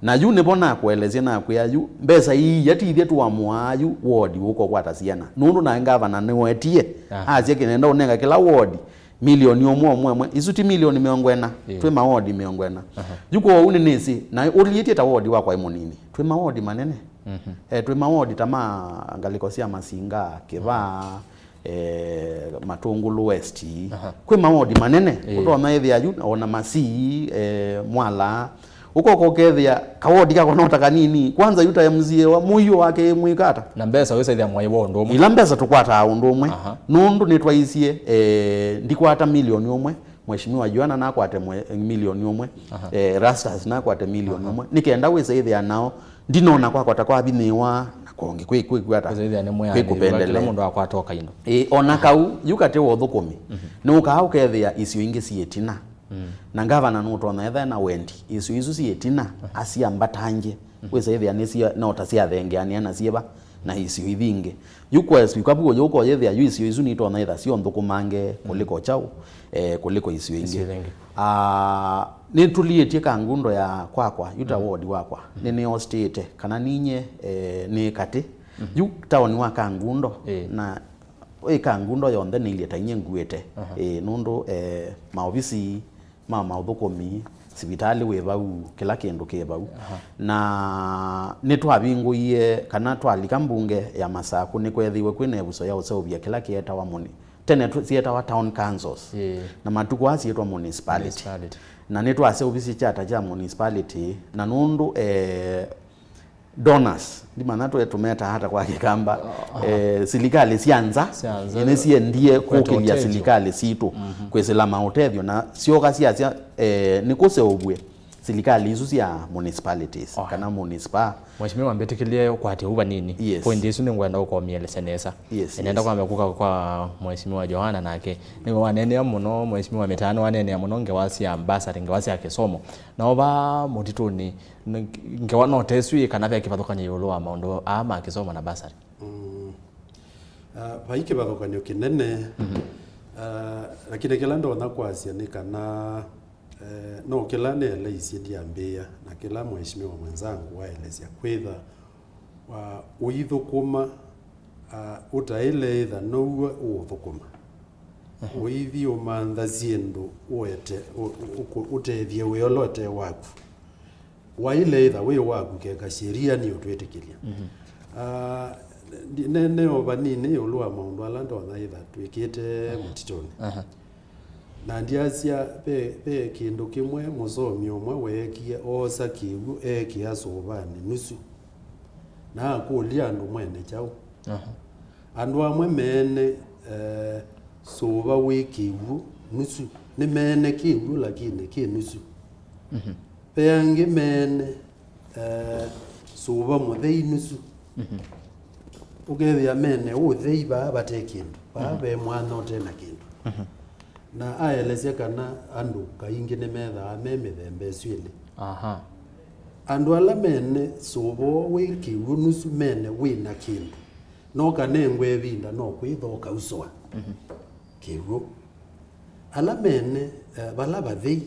Na yu nĩvo nakũelesya nakwĩa yu, mbesa ii yatithye tũamũaa yu wodi ũkokwata syana. Nũndũ naĩ ngavana nĩwetie, asya kĩnenda ũnenga kĩla wodi milioni ũmwe ũmwe ũmwe. Isu ti milioni mĩongo ĩna. Twĩ mawodi mĩongo ĩna. Yu kwoou nĩnĩsĩ, na ũlilĩtye ta wodi wakwa ĩ mũnini. Twĩ mawodi manene. E, twĩ mawodi ta ma ngalĩko sya Masinga, Kĩvaa, e, Matũngũlũ West. Kwĩ mawodi manene. Ũtonya ĩthĩa yu, ona Masii, e, Mwala. Ũkoka ũkethĩa kawodi kako no ta kanini. Kwanza yu ta M C A wa mũio wake mwĩkata. Na mbesa wĩsaithya mwaĩ wa ũndũ ũmwe. Ila mbesa tũkwataa ũndũ ũmwe. Nũndũ nĩtwaisye, e, ndikwata milioni ũmwe. Mheshimiwa Joana nakwate mwe-, milioni ũmwe. Eh, Erastus nakwate milioni ũmwe. Nĩ kenda wĩsaithĩa nao, ndinona kwakwa ta kwavinĩwa, na kongi kwĩ, kwĩ, kwĩ ata? Kwĩsaithĩa nĩ mwĩanĩu, kwĩ kũpendelea. Kĩla mũndũ akwata o kaindo. Ĩ, ona kau, yu katĩ wa ũthũkũmi, nĩũkaa ũkethĩa isio ingĩ syĩ ĩtina. Na ngavana nũtonya etha na wendi, isio isu syĩ ĩtina, asyambatangye. Wĩsaithĩa nĩsya, no ta syathengeanĩa na syĩva na isio ithi ingĩ. Yu kwa speaker vu ũyũ ũkoyĩthĩa yu isio isu nitonya ĩtha syo nthũkũmange kũlĩko kyaũ, eh, kũlĩko isio ingĩ. Isio ingĩ. Ah, nĩtũliĩtye Kangundo ya kwakwa, yu ta ward wakwa. Nĩnĩostĩte, kana ninye, eh, nĩ katĩ. Yu taoni wa Kangundo, na ĩ Kangundo yonthe nĩilye ta inye nguĩte. Eh, nũndũ, eh, maovisi ma maũthũkũmi, sivitalĩ wĩ vau, kĩla kĩndũ kĩ vau. Na nĩtwavingũie, kana twalika mbunge ya Masakũ, nĩkweethĩiwe kwĩ na ĩvuso ya ũseũvya kĩla kĩetawa muni-, tene tu-, syetawa town councils. Na matukũ aa syĩtwa municipality. Na nĩtwaseũvisye kyata kya municipality, na nũndũ, eh, donors, ndimanya twe tũmetaa ata kwa Kĩkamba, eh, silikalĩ sya nza, sya nza, nĩsyendie kũkĩlya silikalĩ sitũ kwĩsĩla maũtethyo, na syoka syasya, eh, nĩkũseũvw'e silikalĩ isu sya municipalities, kana municipal. Mheshimiwa, mbĩtĩkĩlye ũkwate ũu vanini. Yes. Point ĩsu nĩngwenda ũkomĩelesya nesa. Yes, nenda kwamba kũka kwa Mheshimiwa Joana nake. Nĩwe waneenea mũno, Mheshimiwa Mĩtaano waneenea mũno ngewa sya mbasarĩ, ngewa sya kĩsomo. Na o vaa mũtitũnĩ, N-, ngewa no ta ĩsu ĩ kana ve kĩvathũkany'o ĩũlũ wa maũndũ aa ma kĩsomo na bursary? Mm. Ah, vai kĩvathũkany'o kĩnene. Ah, lakini kĩla ndonya kwasya nĩ kana, eh, no kĩla nĩeleisye ndiambĩĩa, na kĩla mheshimiwa mwenzangu waelesya kwĩtha, wa, ũithũkũma, ah, ũtaĩle ĩtha now'o ũũthũkũma. Ũithi ũmantha syĩndũ ũete, ũ-, ũ-, ũkũ-, ũtethye wĩa ũla ũte waku. Waĩle ĩtha wĩ waku keka sheria nĩũtwĩtĩkĩlya. Ah, ndi-, ne-, neo vanini ĩũlũ wa maũndũ ala ndonya ĩtha twĩkĩte mũtitũnĩ. Na ndyasya ve, ve kĩndũ kĩmwe mũsomi ũmwe weekie, oosa kĩw'ũ eekĩa sũvanĩ nusu, na akũlya andũ, "Mwene kyaũ?" Andũ amwe meene, eh, sũva wĩ kĩw'ũ nusu. Nĩmeene kĩw'ũ, lakini kĩ nusu. Ve angĩ meene, eh, sũva mũthei nusu. Ũkethĩa meene ũthei vaa vate kĩndũ. Vaa ve mwanya ũte na kĩndũ. Na aelesya kana andũ kaingĩ nĩmethaa me mĩthemba ĩsu ĩlĩ. Andũ ala meene sũva wĩ kĩw'ũ nusu meene wĩ na kĩndũ. No kanengwe ĩvinda no kwĩtha ũkausũa kĩw'ũ. Ala meene, eh, vala vathei,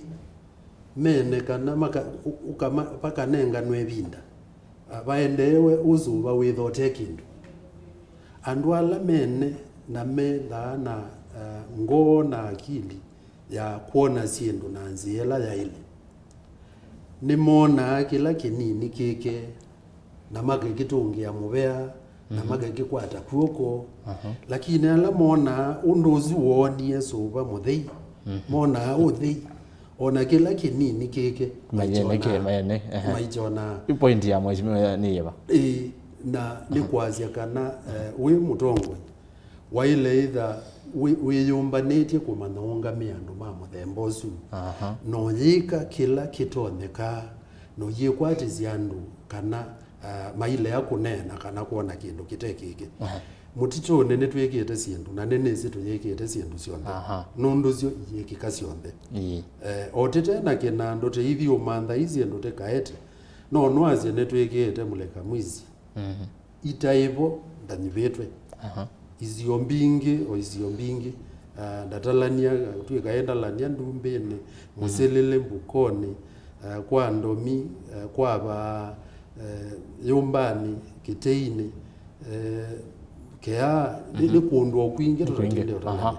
meene kana maka-, ũ-, ũkama-, vakanenganwe ĩvinda, ah, vaendeewe ũsũva wĩtha ũte kĩndũ. Andũ ala meene na methaa na, ah, ngoo na akili ya kwona syĩndũ na nzĩa ĩla yaĩle, nĩmonaa kĩla kĩnini kĩke na makekĩtũngĩa mũvea, na makekĩkwata kw'oko. Lakini ala monaa ũndũ ũsu woonie sũva mũthei, monaa ũthei, o na kĩla kĩnini kĩke maikyonaa. Maikyonaa. Ĩ, point ya mheshimiwa nĩ yĩva? Ĩ, na nĩ kwasya kana, eh, wĩ mũtongoi, waĩle ĩtha wĩ-, wĩyũmbanĩtye kũmanya ũngamĩa andũ ma mũthemba ũsu. Na ũyĩka kĩla kĩtonyekaa, na ũyĩkwatĩsya andũ kana, ah, mailea kũneena kana kwona kĩndũ kĩte kĩkĩ. Mũtitũnĩ nĩtwĩkĩte syĩndũ, na nĩnĩsĩ tũyĩkĩte syĩndũ syonthe. Nũndũ syo iyĩkĩka syonthe. Eh, o tĩte na kĩnandũ tĩithi ũmantha i syĩndũ tĩkaete. No nwasye nĩtwĩkĩte mũleka mwizi. Itaĩvo ndanyuvĩtwe. Isio mbingĩ, o isio mbingĩ. Ah, ndatalania, twĩkae ndalania Ndumbĩnĩ, Mũsĩlĩlĩ, Mbukoni, ah, kwa Ndomi, ah, kwa Vaa, eh, Yũmbanĩ, Kĩteinĩ, eh, Kĩaa, nĩ, nĩ kũndũ o kwingĩ tũtatinde ũtalania.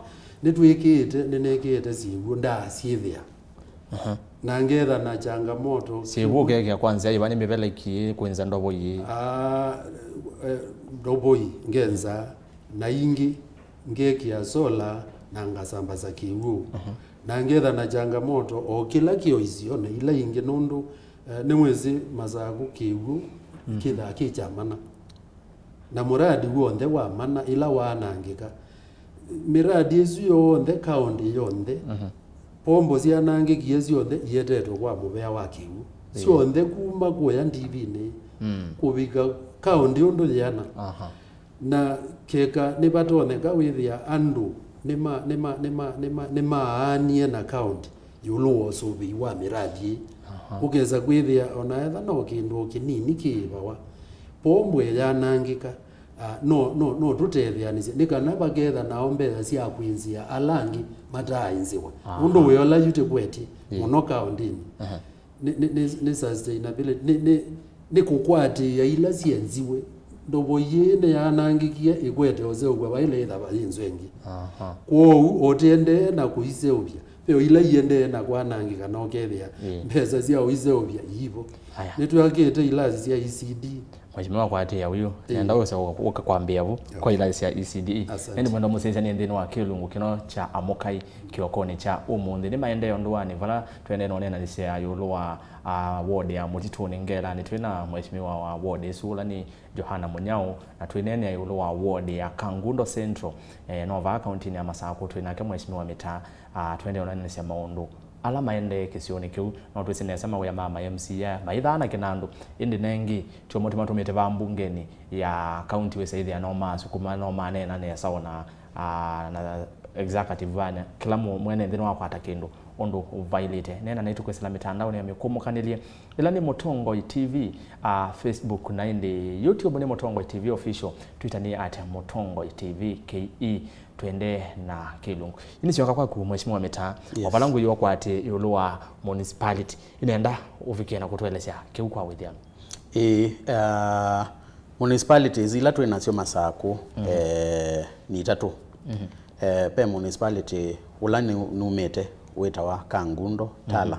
Nĩtwĩkĩte, nĩnekĩte syĩw'o ndaasyĩthĩa. Na ngetha na changamoto. Syĩw'o ũkekĩa kwa nzĩa yĩva? Nĩ mĩveleki, kwĩnza ndovoi? Ah, eh, ndovoi ngenza, na ingĩ ngekĩa sola na ngasambasa kĩw'ũ. Na ngetha na changamoto o kĩla kĩ o isionĩ ila ingĩ nũndũ, eh, nĩwĩsĩ Masakũ kĩw'ũ kĩthaa kĩ kya mana. Na mũradi w'onthe wa mana ĩla waanangĩka, mĩradi ĩsu yonthe, kaũndĩ yonthe, pombo syanangĩkie syonthe iyetetwe kwa mũvea wa kĩw'ũ. Syonthe kuma kũya Ndivinĩ kũvika kaũndĩ ũndũ yĩana. Na keka nĩvatonyeka wĩthĩa andũ nĩma-, nĩma-, nĩma-, nĩma-, nĩmaanie na kaũndĩ ĩũlũ wa ũsũvĩi wa mĩradi ĩĩ. Ũkesa kwĩthĩa ona etha no kĩndũ o kĩnini kĩĩvawa, pombo ĩyanangĩka, ah, no, no, no tũtetheanĩsye nĩ kana vaketha nao mbesa sya kwĩnzĩa ala angĩ mataaĩnzĩwa. Ũndũ wĩ ola yu tĩkwetye mũno kaũndĩnĩ. Nĩ, nĩ, nĩ, nĩ sustainability, nĩ, nĩ, nĩ kũkwatĩĩa ila syenziwe. Ndovo ĩĩ nĩyanangĩkie ĩkwete ũseũvw'a vaĩle ĩthava yĩ nzũ ĩngĩ. Kwoou ũtĩendee na kũiseũvya, ve o ila iendee na kwanangĩka na ũkethĩa mbesa sya ũiseũvya iivo. Nĩtwakĩte ilasi sya E C D. Mheshimiwa, kwatĩĩa ũyu, nenda ũse ũka kwambĩa vu kwa ilasi sya E C D. Ĩndĩ mwenda mũsyaĩĩsya nĩ nthĩnĩ wa kĩlungu kĩno kya Amũkai kĩokonĩ kya ũmũnthĩ. Nĩ maendeeo ndũanĩ vala tũendee na ũneenanĩsya ĩũlũ wa, ah, ward ya Mũtitũnĩ. Ngelanĩ twĩ na mheshimiwa wa ward ĩsu, ũla nĩ Johana Mũnyao, na twĩneenea ĩũlũ wa ward ya Kangundo Central. Eh, no vaa kauntinĩ ya Masakũ twĩ nake mheshimiwa Mĩtaa, ah, tũendee ũneenanĩsya maũndũ ala maendee kĩsionĩ kĩu. No twĩsĩ nesa mawĩa ma ma M C A maithaa na kĩnandũ, ĩndĩ nengĩ tyo mo tũmatũmĩte vaa mbungenĩ ya kaunti wĩsa ĩthĩa no masukuma, no maneena nesa ona, ah, na executive vanya kĩla mũ-, mwene nthĩ nĩwakwata kĩndũ ũndũ ũvailĩte. Neena naitũ kwĩsĩla mĩtandaonĩ ya mĩkũmũkanĩlye, ĩla nĩ Mũtongoi T V, ah, Facebook, na ĩndĩ YouTube nĩ Mũtongoi T V Official, Twitter nĩ at Mũtongoi T V K E. Twende na kĩlungu. Ini syoka kwaku, Mheshimiwa Mĩtaa, o vala ngũi ũkwatĩe ĩũlũ wa municipality, inenda ũvikie na kũtũelesya kĩu kwa wĩthĩano. Ĩĩ, ah, municipalities ila twĩ nasyo Masakũ, eh, nĩ itatũ. Eh, ve municipality ũla nĩ-, numĩte wĩtawa Kangundo, Tala.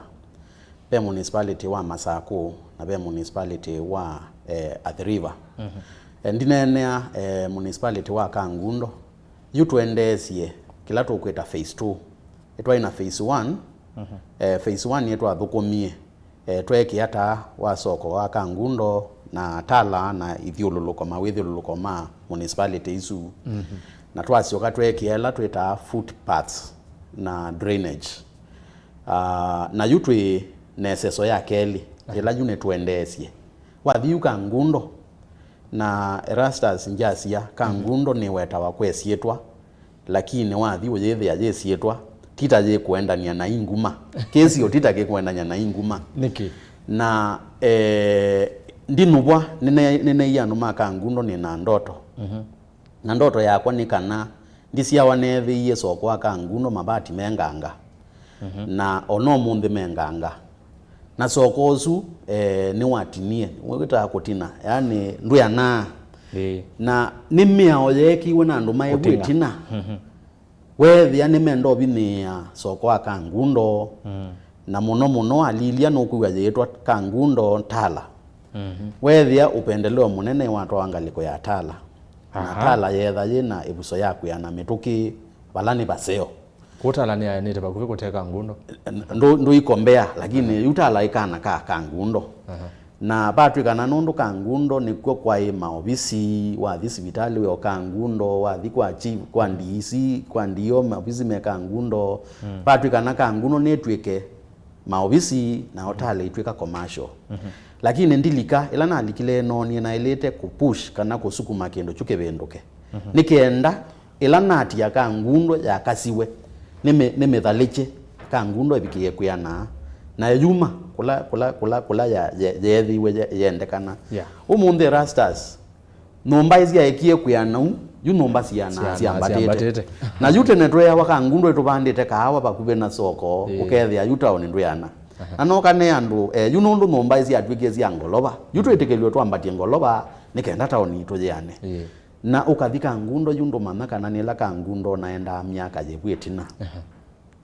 Ve municipality wa Masakũ na ve municipality wa, eh, Athi River. Eh, ndineenea, eh, municipality wa Kangundo, yu twendeesye kĩla tũkwĩta phase two. Nĩtwaĩ na phase one, eh, phase one nĩtwathũkũmie, eh, tweekĩa taa wa soko wa Kangundo na Tala na ithyũlũlũko, mawĩthyũlũlũko ma municipality isu. Na twasyoka tweekĩa ĩla twĩtaa footpaths na drainage. Ah, na yu twĩ na ĩseso ya kelĩ, ĩla yu nĩtwendeesye. Wathi yu Kangundo, na Erastus Njasia, Kangundo nĩwetawa kwa ĩsyĩtwa, lakini wathi ũyĩthĩa yĩ syĩtwa, ti ta yĩkũendania na inguma. Kĩsio ti ta kĩkũendania na inguma. Nĩkĩ? Na, eh, ndinũvwa, nĩne-, nĩneie andũ ma Kangundo nĩ na ndoto. Na ndoto yakwa nĩ kana ndisyawa neethĩie soko wa Kangundo mavati me nganga. Na ona ũmũnthĩ me nganga. Na soko ũsu, eh, nĩwatinie, wĩtaa kũtina, yani ndwĩanaa. Na nĩ mĩao yeekiwe na andũ maĩ vu ĩtina. Weethĩa nĩmenda ũvinyĩĩa soko wa Kangundo, na mũno mũno alilya nũkwĩw'a yĩĩtwa Kangundo Tala. Mhm. Weethĩa ũpendeleo mũnene watwawa ngalĩko ya Tala. Na Aha. Tala yeetha yĩ na ĩvuso ya kwĩana mĩtũkĩ, vala nĩ vaseo. Kũtala nĩaenĩte vakuvĩ kũte Kangundo. Ndũ-, ndũikombea, lakini yu Tala ĩ kana ka Kangundo. Aha. Na vatw'ĩkana nũndũ Kangundo nĩkw'o kwaĩ maovisi, wathi sivitalĩ wĩ o Kangundo, wathi kwa chief, kwa D C, kwa D O, maovisi me Kangundo. Mm. Vatw'ĩkana Kangundo nĩtw'ĩke maovisi, nao Tala ĩtw'ĩka commercial. Mhm. Lakini ndilika, ĩla nalikile noonie naĩlĩte kũpush kana kũsukuma kĩndũ kyu kĩvĩndũke. Mhm. Nĩ kenda ĩla natia Kangundo yakasiwe, nĩmĩ-, nĩmĩthalĩkye Kangundo ĩvikĩe kwĩanaa. Nayo yuma kũla, kũla, kũla, kũla ya, ye-, yeethĩiwe ye-, yendekana. Yeah. Ũmũnthĩ Erastus, nyũmba ĩsyaekie kwĩanau, yu nyũmba siana Siana, syambatĩte. Syambatĩte. Na yu tene tweawa Kangundo ĩtũvandĩte kaawa vakuvĩ na soko, Ĩĩ. Ũkethĩa yu taoni ndwĩana. Aha. Na noka ne andũ, eh, yu nũndũ nyũmba ĩsyatw'ĩkie sya ngolova, yu twĩtĩkĩlw'e twambatie ngolova, nĩ kenda taoni itũ yĩane. Ĩĩ. Na ũkathi Kangundo yu ndũmanya kana nĩla Kangundo naendaa myaka yĩvu ĩtina. Aha.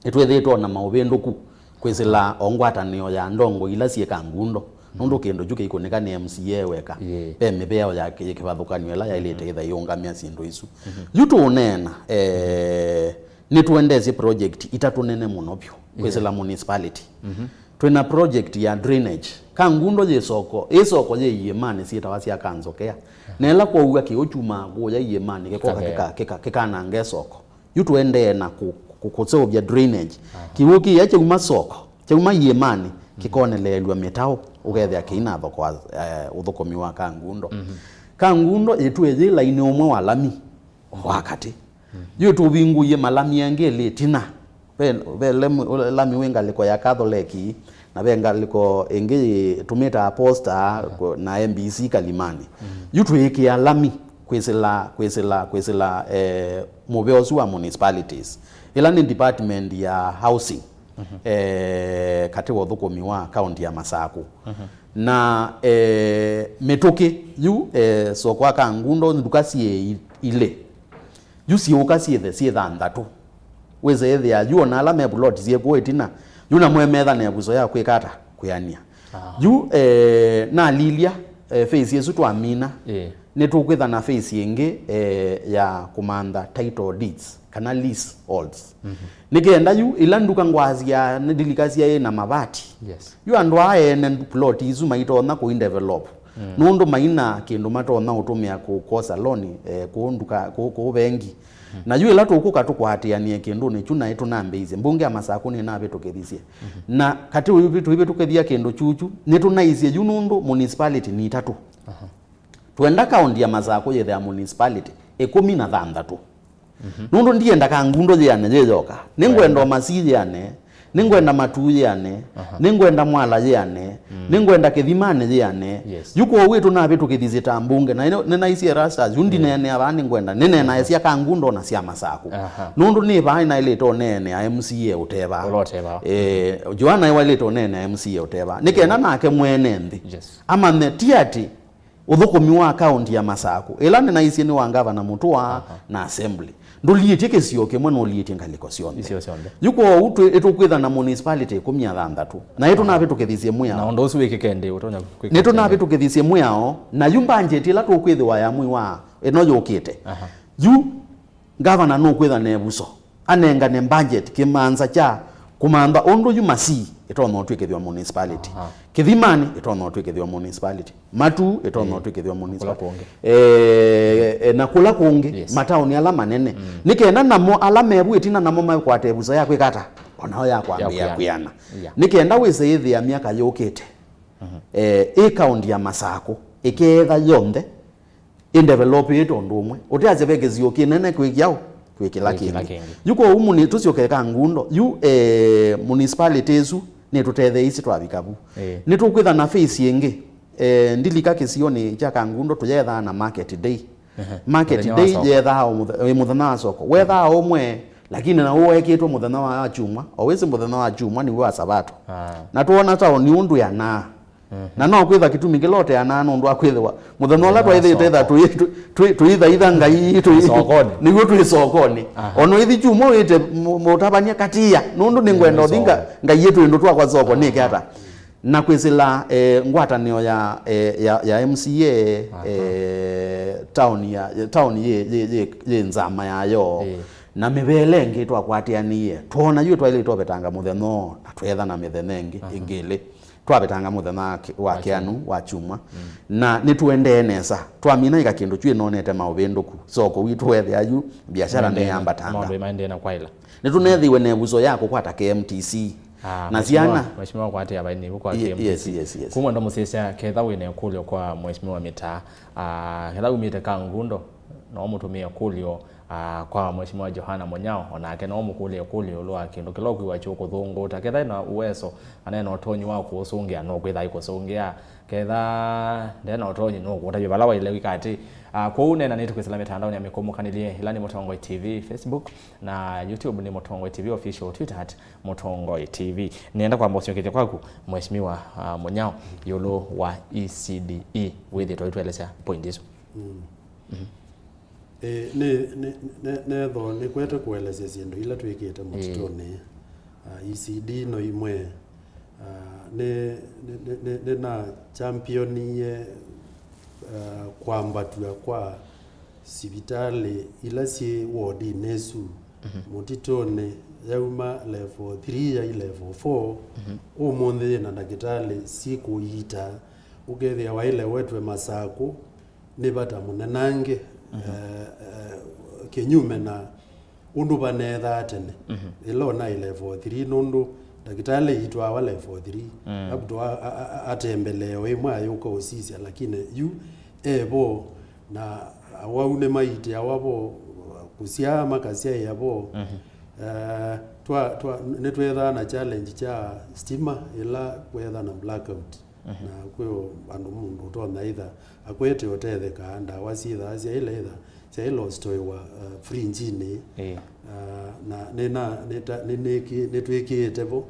Nĩtwĩthĩĩtwe na maũvĩndũku kwĩsĩla o ngwatanĩo ya ndongo ila syĩ Kangundo, nũndũ kĩndũ kyu kĩikũnĩka nĩ M C A weka. Ĩĩ. Ve mĩvĩao ya kĩ-, kĩvathũkany'o ĩla yaĩlĩte ĩtha ĩũngamya syĩndũ isu. Mhm. Yu tũũneena, eh, nĩtũendesye project itatũ nene mũno vyũ kwĩsĩla municipality. Mhm. Twĩna project ya drainage. Kangundo yĩ soko, ĩ soko yĩ iĩmanĩ syĩtawa sya Kanzokea. Na ĩla kwaua kĩw'ũ kyumaa kũya iĩmanĩ, kĩkoka Kĩkavea. kĩka-, kĩka-, kĩkananga ĩsoko. Yu tũendee na kũ-, kũ-, kũseũvya drainage. Aha. Kĩw'ũ kĩya kyauma soko, kyauma iĩmanĩ, kĩkoneleelw'a mĩtaũ, ũkethĩa kĩinathokwa, eh, ũthũkũmi wa Kangundo. Mhm. Kangundo ĩtwĩe yĩ lainĩ ũmwe wa lami wa katĩ. Mhm. Yu tũvingũie malami angĩ elĩ ĩtina. Ve, ve lami, lami wĩ ngalĩko ya Katholeki, na ve ngalĩko ĩngĩ yĩ-, tũmĩtaa Posta, aha, ko-, na M B C Kalimani. Mhm. Yu twĩĩkĩa lami kwĩsĩla, kwĩsĩla, kwĩsĩla, eh, mũvea ũsu wa municipalities. Ĩla nĩ department ya housing, mhm, eh, katĩ wa ũthũkũmi wa kaunti ya Masakũ. Mhm. Na, eh, mĩtũkĩ yu, eh, soko wa Kangundo, nduka syĩ i-, ilĩ. Yu syĩũka syĩthe syĩ thanthatũ. Wĩse ĩthĩa yu ona ala me plot syĩ kũu ĩtina, yu namo emetha na ĩvuso ya kwĩka ata? Kwĩanĩa. Ah. Yu, eh, nalilya, eh, phase ĩsu twamina, ĩĩ, nĩtũkwĩtha na phase ĩngĩ, eh, ya kũmantha title deeds kana lease holds. Mhm. Nĩ kenda yu ila nduka ngwasya nĩ ndilika syaĩ na mavati. Yes. Yu andũ aa ene ndu-, plot isu maitonya kũi develop. Mm. Nũndũ maina kĩndũ matonya ũtũmĩa kũ-, kwosa loan, eh, kũu nduka, kũu, kũu vengi. Mm. Na yu ĩla tũkũka tũkwatĩanĩe kĩndũnĩ kyu naĩ tũnambĩĩisye, mbunge ya Masakũ nĩnavĩtũkĩthisye. Mhm. Na katĩ ũyũ tũivĩtũkĩthya kĩndũ kyukyu, nĩtũnaisye yu nũndũ municipality nĩ itatũ. Aha. Twenda kaunti ya Masakũ yĩthĩa municipality ĩkũmi na thanthatũ. Mhm. Nũndũ ndienda Kangundo yĩane yĩ yoka. Nĩngwenda Wenda. Omasi yĩane, nĩngwenda Matuu yĩane, aha, nĩngwenda Mwala yĩane, mm, nĩngwenda Kĩthimanĩ yĩane. Yes. Yu kwoou ĩtũnavĩtũkĩthisye ta mbunge, na ĩno, nĩnaisye Erastus, yu, mm, ndineenea vaa nĩngwenda, nĩneenae, aha, sya Kangundo na sya Masakũ. Aha. Nũndũ nĩ vaa naĩlĩte ũneenea M C A ũtevaa. Ũla ũtevaa. Eh, Joana waĩlĩte ũneenea M C A ũtevaa. Nĩ kenda nake mwene nthĩ, yes, amanye ti atĩ ũthũkũmi wa kaunti ya Masakũ, ĩla nĩnaisye nĩ wa ngavana Mũtua, aha, na assembly. Ndũliĩtye kĩsio kĩmwe, nũliĩtye ngalĩko syonthe. Isio syonthe. Yu kwoou twĩ-, ĩtũkwĩtha na municipality ĩkũmi na thanthatũ. Na ĩtũnavĩtũkĩthisye mwĩao. Na ũndũ ũsu wĩkĩke ndĩ, ũtonya kwĩka. Nĩtũnavĩtũkĩthisye mwĩao, na yu mbanjeti ĩla tũkwĩthĩwa ya mwei wa ĩno yũkĩte. Aha. Yu Ngavana nũkwĩtha na ĩvuso, anengane budget kĩmanza kya kũmantha ũndũ yu Masii ĩtonya ũtw'ĩkĩthw'a municipality. Aha. Kĩthimanĩ ĩtonya ũtw'ĩkĩthw'a municipality. Matuu ĩtonya, eh, ũtw'ĩkĩthw'a municipality. Kũla kũngĩ. Eh, eh, na kũla kũngĩ, yes, mataoni ala manene. Mm. Nĩ kenda namo ala mevu ĩtina namo makwate ĩvuso ya kwĩka ata? Onao ya kwambĩĩa kwĩana. Kwĩana. Yeah. Nĩ kenda wĩse ĩthĩa myaka yũkĩte. Mhm. Eh, ĩ kaunti ya Masakũ, ĩkeetha yonthe, ĩndevelopĩĩte ũndũ ũmwe. Ũteasya ve kĩsio kĩnene kwĩ kyaũ? Kwĩ kĩla kĩngĩ. Kwĩ kĩla kĩngĩ. Yu kwoou muni-, tũsyoke Kangundo. Yu, eh, municipality ĩsu nĩtũtetheeisye twavika vu. Ĩĩ. Nĩtũkwĩtha na phase ĩngĩ. Eh, ndilika kĩsionĩ kya Kangundo tũyethaa na market day. Ehe. Market day yethaa o mũthe-, ĩ mũthenya wa soko. Wethaa ũmwe, lakini na ũwekĩtwe mũthenya wa kyumwa. O wĩsĩ mũthenya wa kyumwa nĩw'o wa Sabato. Ah. Na twona taoni ũndũ yanaa. Mhm. Na no kwĩtha kĩtumi kĩla ũteanaa nũndũ wa kwĩthĩwa mũthenya ũla twaĩthĩte tha tũi-, tũ-, tũi-, tũithaitha Ngai, tũi-, sokonĩ, nĩw'o twĩ sokonĩ. Aha. Ona ũithi kyumwa wĩte mũ-, mũtavany'a katia, nũndũ nĩngwenda ũthi nga-, ngaie twĩndũ twakwa soko, nĩke ata? Na kwĩsĩla, eh, ngwatanĩo ya, eh, ya, ya M C A, aha, eh, town ya, town yĩ, yĩ, yĩ, yĩ nzama yayo. Ĩĩ. Na mĩveele ĩngĩ twakwatĩanĩie, twona yu twaĩlĩte ũvetanga mũthenya ũũ, na twetha na mĩthenya ĩngĩ, aha, ĩngĩ ĩlĩ. Twavetanga mũthenya wa ki-, wa, wa kĩanu, wa kyumwa. Mm. Na nĩtũendee nesa. Twamina ĩka kĩndũ kyu ĩnonete maũvĩndũku. Soko witũ wethĩa yu, biashara nĩyambatanga. Maũndũ maendee na kwaĩla. Nĩtũneethĩiwe na ĩvuso ya kũkwata K M T C. Ah, na mheshimiwa, syana. Mheshimiwa, kwatĩa vaini vu kwa, ye-, K M T C. Yes, yes, yes. Kumwenda mũsisya, ketha wĩna ĩkũlyo kwa Mheshimiwa Mitaa, ah, ketha umĩte Kangundo, no mũtũmĩe ĩkũlyo, ah, kwa Mheshimiwa Johana Munyao, onake no mũkũlye ĩkũlyo ĩũlũ wa kĩndũ kĩla ũkwĩw'a kĩũkũthũngũta. Ketha ena uwezo, kana ena ũtonyi wa kũũsũngĩa, no kwĩtha aikũsũngĩa. Ketha ndena ũtonyi, no kũtavya vala waĩle wĩka atĩ. Ah, kwoou neena nĩtũkwĩsĩla mĩtandaonĩ ya mĩkũmũkanĩlye, ĩla nĩ Mũtongoi T V, Facebook, na YouTube nĩ Mũtongoi T V Official, Twitter at Mũtongoi T V. Nĩenda kwamba ũsyokethya kwaku, Mheshimiwa, ah, Munyao, ĩũlũ wa E C D E, wĩthĩtwe ũitũelesya point isu. Mm. Mhm. Eh, nĩ, nĩ, nĩ, nethwa nĩkwete kũelesya syĩndũ ila twĩkĩte, ĩĩ, mũtitũnĩ. Ah, E C D no imwe, ah, nĩ, nĩ, nĩ, nĩ, nĩna championie, ah, kwambatw'a kwa sivitalĩ ila syĩ wodinĩ ĩsu, mhm, mũtitũnĩ, yauma level three yai level four, mhm, ũmũnthĩ yĩna ndakĩtalĩ syĩ kũiita, ũkethĩa waĩle wetwe Masakũ, nĩ vata mũnenange, mhm, eh, eh, kĩnyume na ũndũ vaneethaa tene. Mhm. Ĩla ũnaĩ level three, nũndũ ndakĩtalĩ aitwawa level three. Mm. Labda a-, a-, a-, atembelee o ĩmwe ayũka ũsisya, lakini yu e vo, na awau nĩmaitĩawa vo, kũsyaa makasyaĩa vo. Mhm. Eh, twa, twa, nĩtwethaa na challenge kya stima ĩla kwetha na blackout. Mhm. Na kwĩ o andũ mũndũ ũtonya ĩtha akwete ũtetheka, ndawa syĩthaa syaĩle ĩtha syaĩle ũsitoĩwa, uh, frinjinĩ. Ĩĩ. Uh, na nĩna, nĩta-, nĩnĩkĩ-, nĩtwĩkĩĩte vo, uh,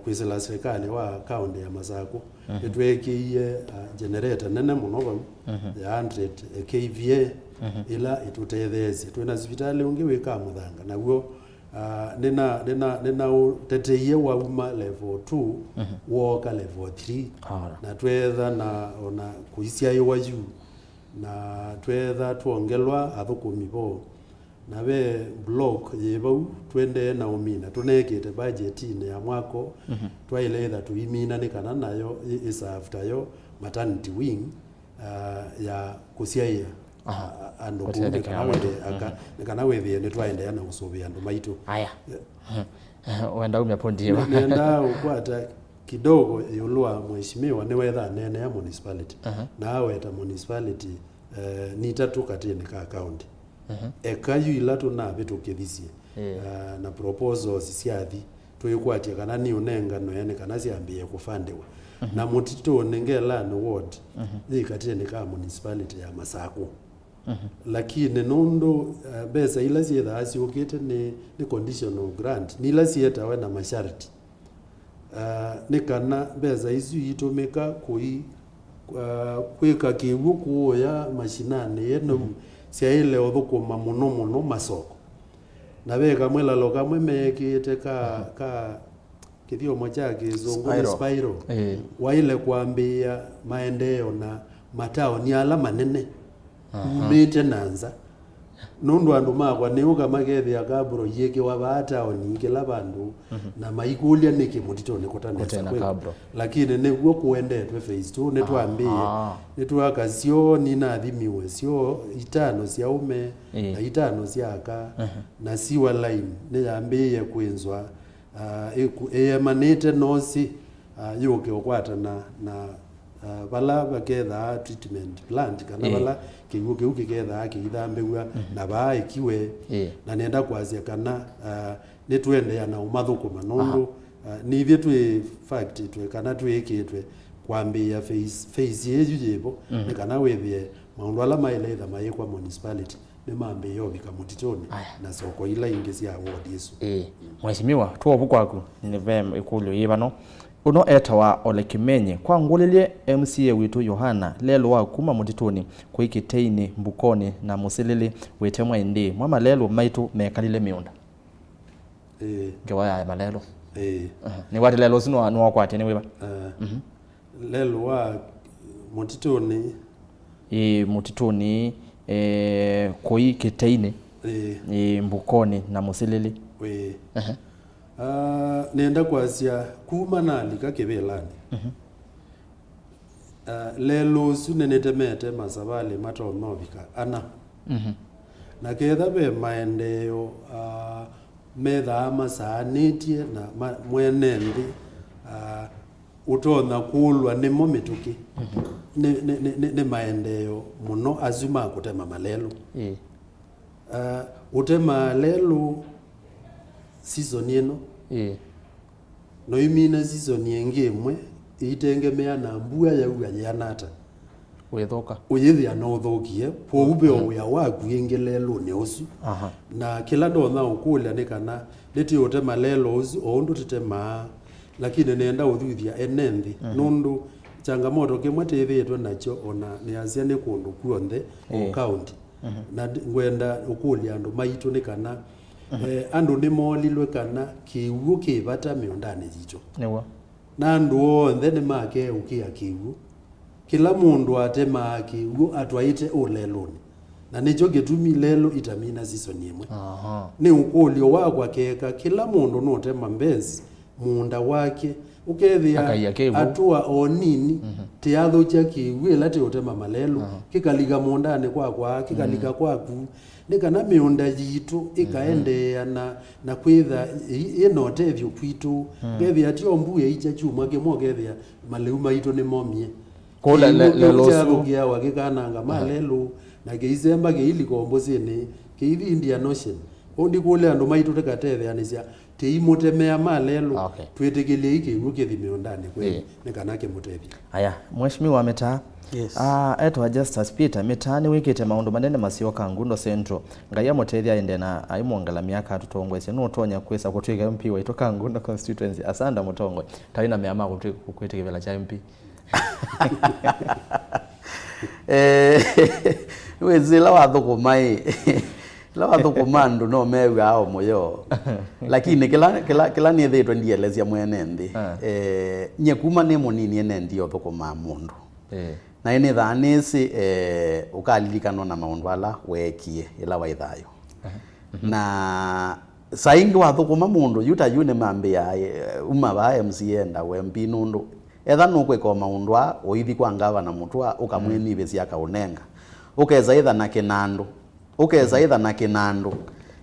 kwĩsĩla serikali wa kaũntĩ ya Masakũ. Mhm. Nĩtwekĩie, uh, generator nene mũno vau, mhm, ya hundred K V A, mhm, ĩla ĩtũtetheesye. Twĩna sivitalĩ ũngĩ wĩ Kamũthanga, naw'o Ah, nĩna, nĩna, nĩnaũteteie wauma level two, mhm, wooka level three. Alright. Na tweetha na ona kũisyaĩwa yu, na tweetha twongelwa athũkũmi vo. Na ve block yĩ vau, tũendee na ũmina, tũneekĩte budgetinĩ ya mwako, mhm, twaĩle ĩtha tũimina nĩ kana nayo ĩ, ĩserve ta yo maternity wing, ah, ya kũsyaĩa, aha, a-, andũ kũu, nĩ kana wĩthĩe, aka-, mhm, nĩ kana wĩthĩe nĩtwaendeea na ũsũvĩa andũ maitũ. Aya. Yeah. Wenda umya pondi ĩva? Ne-, nenda ũkwata kidogo ĩũlũ wa mheshimiwa, nĩwetha aneenea municipality. Aha. Na aweta municipality, eh, nĩ itatũ katĩnĩ ka county. Mhm. Eka yu ila tũnavĩtũkĩthisye, eh, na proposals syathi, twĩkwatya kana nĩ ũnenganwe nĩ kana syambĩĩe kũfandĩwa. Mhm. Na mũtitũnĩ Ngelanĩ ward, mhm, yĩ katĩnĩ ka municipality ya Masakũ. Mhm. Lakini nũndũ, eh, mbesa ila syĩthaa syũkĩte nĩ, nĩ conditional grant, nĩ ila sietawe na masharti. Ah, nĩ kana mbesa isu iitũmĩka kũi-, ah, kwĩka kĩw'ũ kũũya mashinanĩ ĩno, mhm, syaĩle ũthũkũma mũno mũno masoko. Na ve kamwĩlalo kamwe meekĩĩte ka, mhm, ka kĩthyomo kya kĩsũngũ nĩ spiral. Spiral. Ĩĩ. Waĩle kwambĩĩa maendeeo na mataoni ala manene. Aha. Umĩte na nza. Nũndũ andũ makwa nĩũka makethĩa kabro iĩkĩwa vaa taoni kĩla vandũ, mhm, na maikũlya nĩkĩ mũtitũnĩ kũtanesa kwĩkwa kabro. Lakini nĩw'o kũendetwe phase two, nĩtwambĩĩe. Aha. Nĩtwaka syoo, nĩnathimiwe syoo itano sya ũme, ĩĩ, na itano sya aka, aha, na sewer line nĩyambĩĩe kwĩnzwa, ah, ĩku-, ĩemanĩte nosi, ah, yũke ũkwatana na, ah, vala vakethaa treatment plant, kana, ĩĩ, vala kĩw'ũ kĩu kĩkethaa kĩithambĩw'a, mhm, na vaa ĩkiwe. Ĩĩ. Na nenda kwasya kana, ah, nĩtũendeea na ũmathũkũma nũndũ, aha, ah, nithyĩ twĩ fact twĩ kana twĩkĩtwe kwambĩĩa phase, phase ĩĩ yu yĩvo, mhm, nĩ kana wĩthĩe maũndũ ala maĩle ĩtha mayĩkwa municipality nĩmambĩĩe ũvika mũtitũnĩ, aya, na soko ila ingĩ sya ward ĩsu. Ĩĩ. Mheshimiwa, twovu kwaku, nĩ ve ĩkũlyo yĩvano. Ũno etawa Ole Kimenyi. Kwa ngũlĩlye M C A witũ Yohana, lelũ wa kuma mũtitũnĩ kũi Kĩteinĩ, Mbukonĩ na Mũsilĩlĩ wĩtemwa ĩndĩĩ, mwa malelũ maitũ mekalile mĩũnda? Ĩĩ. Ngewa ya malelũ. Ĩĩ. Aha. Nĩwati lelũ ũsu nĩwa-, nĩwakwatie nĩ wĩva? Eh, lelũ wa mũtitũnĩ. Ĩĩ, mũtitũnĩ, eh, kũi kĩteinĩ. Ĩĩ. Ĩĩ, mbukonĩ na mũsilĩlĩ. Ĩĩ. Aha. Ah, nenda kwasya kuma nalika kĩvĩlanĩ. Mhm. Ah, lelũ ũsu nĩnĩtemete masavalĩ matonya ũvika ana. Mhm. Na ketha ve maendeeo, ah, methaa masaanĩtye na ma-, mwene nthĩ, ah, ũtonya kũlwa nĩmo mĩtũkĩ. Mhm. Nĩ, nĩ, nĩ, nĩ, nĩ maendeeo mũno asu ma kũtema malelũ. Ĩĩ. Ah, ũtemaa lelũ season ĩno. Ĩĩ. No imina season ĩngĩ ĩmwe, itengemea na mbua yaua yĩana ata. Wĩthũka. Ũyĩthĩa no ũthũkie, kwoou ve o wĩa waku ĩngĩ lelũnĩ ũsu. Aha. Na kĩla ndonya ũkũlya nĩ kana nĩtĩ ũtema lelũ ũsu o ũndũ tũtemaa, lakini nenda ũthuthya ene nthĩ, mhm, nũndũ changamoto kĩmwe tĩthĩĩtwe nakyo ona nĩasya nĩ kũndũ kw'onthe o, ĩĩ, county. Mhm. Na ndi-, ngwenda ũkũlya andũ maitũ nĩ kana, mhm, eh, andũ nĩmoolilwe kana kĩw'ũ kĩ vata mĩũndanĩ yitũ. Nĩw'o. Na andũ onthe nĩmakeũkĩa kĩw'ũ. Kĩla mũndũ atemaa kĩw'ũ atwaĩte ũlelũnĩ. Na nĩkyo kĩtumi lelũ itamina season ĩmwe. Aha. Nĩ ũkũlyo wakwa keka, kĩla mũndũ nũtema mbesi mũũnda wake, ũkethĩa akaia kĩw'ũ, atũa o nini, mhm, tĩathũkya kĩw'ũ ĩla tĩũtema malelũ, aha, kĩkalika mũũndanĩ kwakwa, kĩkalika, mhm, kwaku, nĩ kana mĩũnda yitũ, mhm, ĩkaendeea na, na kwĩtha ĩ-, ĩna ũtethyo kwitũ. Mhm. Ũkethĩa ti o mbua ĩikya kyumwa kĩmwe, ũkethĩa malĩu maitũ nĩmomie. Kũla le-, kĩw'ũ lelũ ũsu kyathũkĩawa kĩkananga, aha, malelũ, na kĩisemba kĩilika ũmbũsĩnĩ, kĩithi Indian Ocean. Kwoou ndikũlya andũ maitũ tũkatetheanĩsya, tĩimũtemea malelũ, okay, twĩtĩkĩlyei kĩw'ũ kĩthi mĩũndanĩ kwenyu, ĩĩ, nĩ kana kĩmũtethye. Aya, Mheshimiwa Mĩtaa, yes, ah, etwa Justus Peter. Mĩtaa nĩwĩkĩte maũndũ manene maseo Kangundo Central. Ngai amũtethye aende na aimwongela myaka atũtongoesye. Nũtonya kwĩsa kũtw'ĩka M P waitũ Kangundo constituency? Asanda mũtongoi. Tawĩ na mea ma kũtwĩ-, kwĩtĩkĩvĩla kya M P. Eh, wĩsĩ ĩla wathũkũma ĩ, ĩla wathũkũma andũ no mew'aa o mũyo. Lakini kĩla, kĩla, kĩla nĩthĩĩtwe ndielesya mwene nthĩ, ah, eh, nyie kuma nĩ mũnini ĩnendie ũthũkũmaa mũndũ. Eh. Na ĩnĩthaa nĩsĩ, eh, ũkalilikanwa na maũndũ ala weekie ĩla waĩ thayũ. Aha. Mhm. Na saa ingĩ wathũkũma mũndũ, yu ta yu nĩmambĩaa, eh, uma vaa M C A enda ũ M P nũndũ etha nũkwĩka o maũndũ aa, ũithi kwa ngavana Mũtũa, ũkamwĩnyivĩsya akaũnenga. Ũkesa ĩtha na kĩnandũ. Ũkesa ĩtha na kĩnandũ.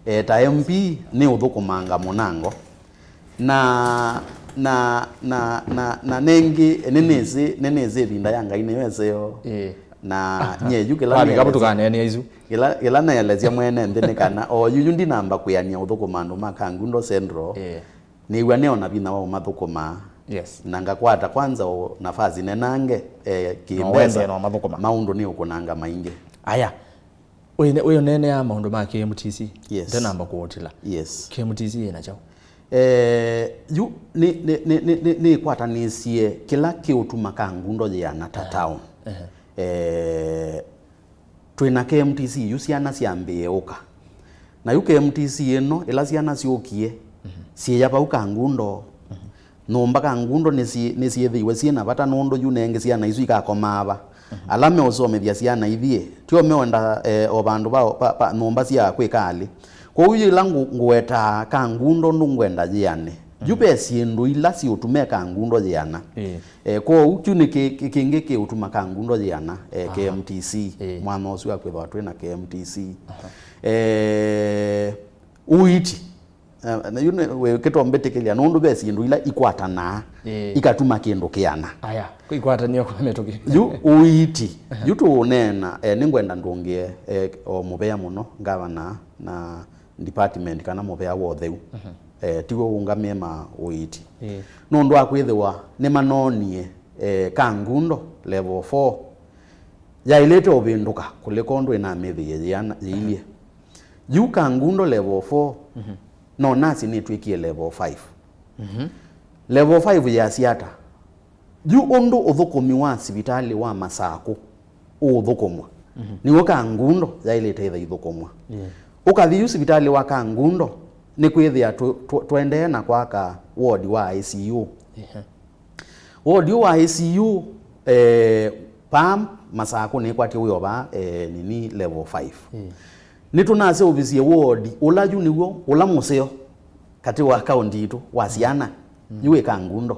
Eh, ta M P nĩ ũthũkũmanga mũnango. Na, na, na, na, na nengĩ, nĩnĩsĩ, nĩnĩsĩ ĩvinda ya Ngai nĩyo ĩseo. Ĩĩ. Na nyie yu kĩla nĩelesya, tũkaneenea isu. Kĩla, kĩla naelesya mwene nthĩ nĩ kana, o yuyu ndinamba kwĩanĩa ũthũkũma andũ ma Kangundo Central. Ĩĩ. Nĩw'a nĩona vinya wa ũmathũkũma. Yes. Na ngakwata kwanza o nafasi nenange, eh, no kĩmbesa, wende no mathũkũma. Maũndũ nĩ ũkũnanga maingĩ. Aya. Wĩ, wĩ ũneenea maũndũ ma K M T C. Yes. Ndenamba kũũtĩla. Yes. K M T C yĩna kyaũ? Eh, yu nĩ, nĩ, nĩ, nĩ, nĩ, nĩkwatanĩsye kĩla kĩũtuma Kangundo yĩana ta, aha, town. Ehe. Eh, twĩ na K M T C yu syana syambĩĩe ũka. Na yu K M T C ĩno, ĩla syana syũkie, mhm, syĩya vau Kangundo. Mhm. Nyũmba Kangundo nĩsyĩ-, nĩsyĩthĩiwe syĩ na vata nũndũ yu nengĩ syana isu ikakomaa va. Mhm. Ala meũsomethya syana ithyĩ, tio meũenda, eh, o vandũ va, va, va nyũmba sya kwĩka alĩ. Kwoou yĩla ngũ-, ngũwetaa Kangundo ũndũ ngwenda yĩane, yu, mhm, ve syĩndũ ila siũtume Kangundo yĩana. Ĩĩ. Eh, kwoou kyu nĩ kĩ-, kĩ-, kĩngĩ kĩũtuma Kangundo yĩana, eh, aha, K M T C, ĩĩ, mwanya ũsu wa kwĩthĩwa twĩ na K M T C. Aha. Eh, ũiiti. Eh, na yu nĩ, wĩkĩtwa mbĩtĩkĩlya, nũndũ ve syĩndũ ila ikwatanaa, ĩĩ, ikatuma kĩndũ kĩana. Aya, kwĩ ikwatanĩo kwa mĩtũkĩ. Yu ũiiti, aha, yu tũũneena, eh, nĩngwenda ndũngĩe, eh, o mũvea mũno, ngavana na department kana mũvea wa ũtheu. Mhm. Eh, tiw'o ũngamĩe ma ũiiti. Ĩĩ. Nũndũ wa kwĩthĩwa nĩmanoonie, eh, Kangundo level four yaĩlĩte ũvĩndũka kũlĩka ũndũ ĩnamĩthĩie yĩana-, yĩilye. Yu Kangundo level four, mhm, no nasi nĩtwĩkie level five. Mhm. Level five yĩasya ata? Yu ũndũ ũthũkũmi wa sivitalĩ wa Masakũ ũũthũkũmwa, mhm, nĩw'o Kangundo yaĩlĩte ĩtha ithũkũmwa. Yeah. Ũkathi yu sivitalĩ wa Kangundo, Nĩkwĩthĩa tũ- tũ- tũendee na kwaka ward wa I C U. Ehe. Ward ũyũ wa I C U, eh, paa Masakũ nĩkwatye wĩ o vaa, eh, nini level five. Mm. Nĩtũnaseũvisye ward ũla yu nĩw'o ũla mũseo katĩ wa kaũnti itũ wa syana, mm, yu wĩ Kangundo.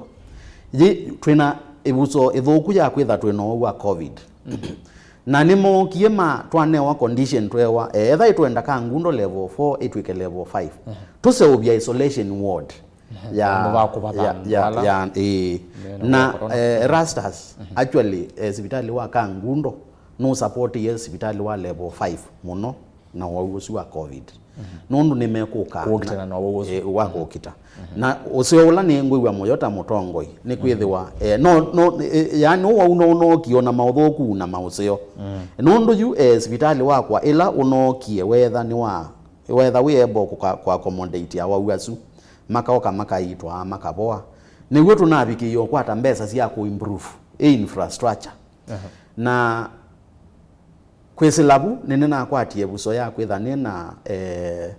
Yĩ, twĩna ĩvuso ĩthũku ya kwĩtha twĩna ũwau wa covid. Mm. Na nĩmookie ma twanewa condition twewa, eh, etha ĩtwenda Kangundo level four ĩtw'ĩke level five. Mhm. Tũseũvya isolation ward. Mhm. Ya, vandũ va kũvatha ya, andũ ya, ala ya, ĩĩ. Mena na, corona. Eh, Erastus, mhm, actually, eh, sivitalĩ wa Kangundo nũsupportie sivitalĩ wa level five mũno na ũwau ũsu wa covid. Mhm. Nũndũ nĩmekũka kũkitana na ũwau ũsu. Eh, wa kũkita. Mhm. Na ũseo ũla nĩ ngwĩw'a mũyo ta mũtongoi, nĩ kwĩthĩwa, mhm, eh, no, no, eh, yani ũwau no ũnookie na maũthũku na maũseo. Mhm. Nũndũ yu, eh, sivitalĩ wakwa ĩla ũnookie wetha nĩ wa, wetha wĩ able kũka- kũ accommodate awau asu, makaoka makaitwa makavoa. Nĩw'o tũnavikĩie ũkwata mbesa sya kũ improve ĩ infrastructure. Aha. Na kwĩsĩla vu, nĩnĩnakwatie ĩvuso ya kwĩtha nĩ na, eh,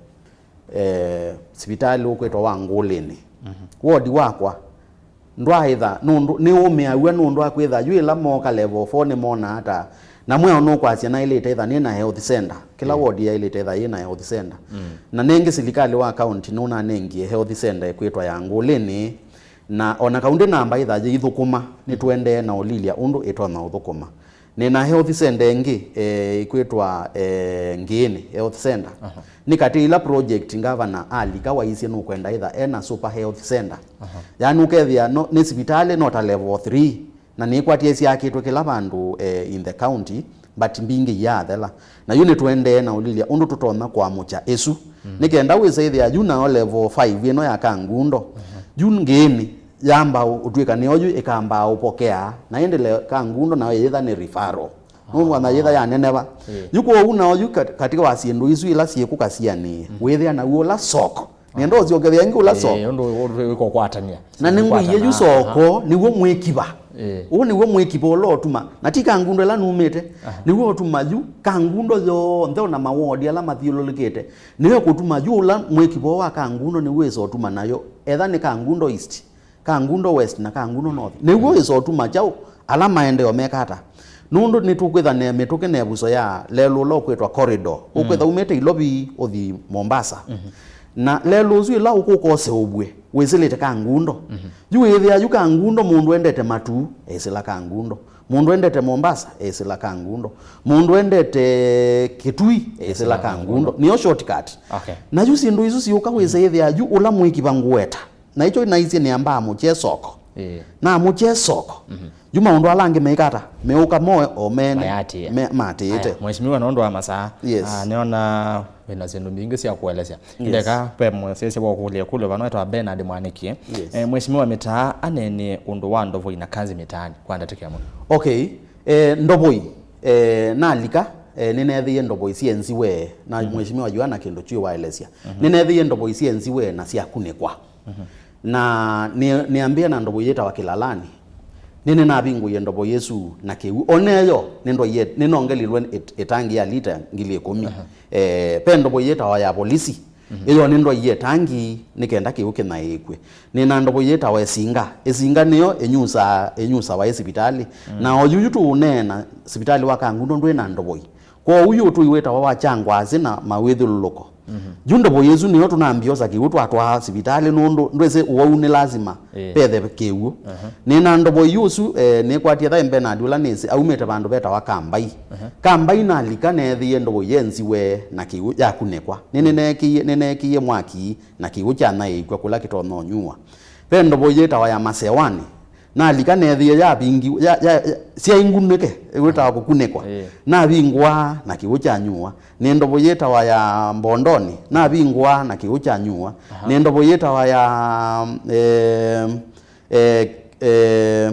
eh, sivitalĩ ũkwĩtwa wa Ngũlĩnĩ. Mhm. Ward wakwa ndwaĩtha nũndũ nĩũmĩaw'a nũndũ wa kwĩtha yu ĩla mooka level four nĩmonaa ta, na mweo nũkwasya naĩlĩte ĩtha nĩ na health center. Kĩla, mm, ward yaĩlĩte ĩtha yĩ na health center. Mm. Na nengĩ silikalĩ wa county nũnanengie health center ĩkwĩtwa ya Ngũlĩnĩ, na ona kau ndĩnamba ĩtha yĩithũkũma, nĩtũendee na ũlilya ũndũ ĩtonya ũthũkũma. Nĩ na health center ĩngĩ, eh, ĩkwĩtwa, eh, Ngĩĩnĩ Health Center. Aha. Nĩ katĩ ila project ngavana alika waisye nũkwenda ĩtha ena super health center. Aha. Yaani ũkethĩa no, nĩ sivitalĩ no ta level three, na nĩkwatie syakĩtwe kĩla vandũ, eh, in the county, but mbingĩ iyathela. Na yu nĩtũendee na ũlilya ũndũ tũtonya kũamũkya ĩsu. Mm. Nĩ kenda wĩsa ĩthĩa yu nayo level five ĩno ya Kangundo. Aha. Yu Ngĩĩnĩ yamba ũtw'ĩka nĩyo yu ĩkambaa ũpokea, na ĩndĩ le Kangundo nayo yĩtha nĩ referral. Nũndũ wana yĩtha yaneneva. Ĩĩ. Yu kwoou nao yu kat- katĩ wa syĩndũ isu ila syĩkũ kasianĩe, mm, wĩthĩa naw'o ũla soko. Nenda ũsyokethĩa ĩngĩ ũla soko. Ĩĩ, ũndũ ũndũ wĩkũkwatania. Na nĩngũie yu soko nĩw'o mwĩkiva. Ĩĩ. Ũũ nĩw'o mwĩkiva ũla ũtuma. Na ti Kangundo ĩla numĩte. Aha. Nĩw'o ũtuma yu Kangundo yonthe ona mawodi ala mathyũlũlũkĩte. Nĩwe kũtuma yu ũla mwĩkiva wa Kangundo nĩw'o wĩsa ũtuma nayo. Etha nĩ Kangundo East, Kangundo West na Kangundo North. Nĩw'o wĩsa ũtuma kyaũ ala maendeeo meka ata? Nũndũ nĩtũkwĩtha na mĩtũkĩ na ĩvuso ya lelũ ũla ũkwĩtwa corridor. Mm. Ũkwĩtha umĩte Ilovi ũthi Mombasa. Mhm. Na lelũ ũsu ĩla ũkũka ũseũvw'e, wĩsĩlĩte Kangundo. Mhm. Yu wĩthĩa yu Kangundo mũndũ endete matu, esĩla Kangundo. Mũndũ endete Mombasa, esĩla Kangundo. Mũndũ endete Kitui, esĩla Kangundo. Nĩyo shortcut. Okay. Na yu syĩndũ isu siũka wĩsa ĩthĩa yu ũla mwĩkiva ngũeta. Na ĩkyo naisye nĩambaa mũkye soko. Ĩĩ. Na mũkye soko. Mhm. Yu maũndũ ala angĩ meika ata? Meũka moe o mene. Mayatĩĩa. Me- matĩĩte. Aya, Mheshimiwa, nũndũ wa masaa, yes, ah, nĩona wĩna syĩndũ mbingĩ sya kũelesya. Yes. Ndeka, ve mũsyaĩĩsya wa kũlya kũlyo vano etwa Bernard Mwanĩkie. Yes. Eh, Mheshimiwa Mĩtaa anenie ũndũ wa ndovoi na kanzi mĩtaanĩ kwa ndatĩka ĩmwe. Okay. Eh, ndovoi, eh, nalika, eh, nĩneethĩie ndovoi syĩ nziwe, na, mhm, Mheshimiwa Yohana kĩndũ kyu waelesya. Mhm. Nĩneethĩie ndovoi syĩ nziwe na syakunĩkwa. Mhm. Na nĩ- nĩambĩe na ndovoi yĩtawa Kĩlalani. Nĩnĩnavingũie ndovoi ĩsu na kĩw'ũ. Oneyo nĩndoie, nĩnongelilwe ĩt- ĩtangi ya lita ngili ĩkũmi. Aha. Eh, ve ndovoi yĩtawa ya polisi. Mhm. Ĩyo nĩndoie ĩtangi nĩ kenda kĩw'ũ kĩnyaĩĩkw'e. Nĩ na ndovoi yĩtawa ĩsinga. Ĩsinga nĩyo ĩnyusaa, ĩnyusawa ĩ sivitalĩ. Mm. Na oyu yu tũũneena, sivitalĩ wa Kangundo ndwĩ na ndovoi. Kwoou yu ũtũi wĩtawa wa kyangwasĩ na mawĩthyũlũlũko. Mhm. Yu ndovoi ĩsu nĩyo tũnambia osa kĩw'ũ twatwaa sivitalĩ nũndũ ndwĩsĩ ũwau nĩ lasima, ĩĩ, vethe kĩw'ũ. Aha. Nĩ na ndovoi yu ũsu, eh, nĩkwatie thaĩ Bernard ũla nĩsĩ aumĩte vandũ vetawa Kambai. Aha. Kambai nalika neethĩie ndovoi yenziwe na kĩw'ũ yakunĩkwa. Nĩ- nĩneekĩie, nĩneekĩie mwaki na kĩw'ũ kyanyaĩĩkw'a kũla kĩtonya ũnyuwa. Ve ndovoi yĩtawa ya Masewanĩ. Nalika neethĩie yavingi- ya- ya- ya- syaingunĩke, ĩwĩtawa kũkunĩkwa. Ĩĩ. Navingũa na kĩw'ũ kyanyuwa. Nĩ ndovoi yĩtawa ya Mbondonĩ. Navingũa na kĩw'ũ kyanyuwa. Aha. Nĩ ndovoi yĩtawa ya, eh, eh, eh,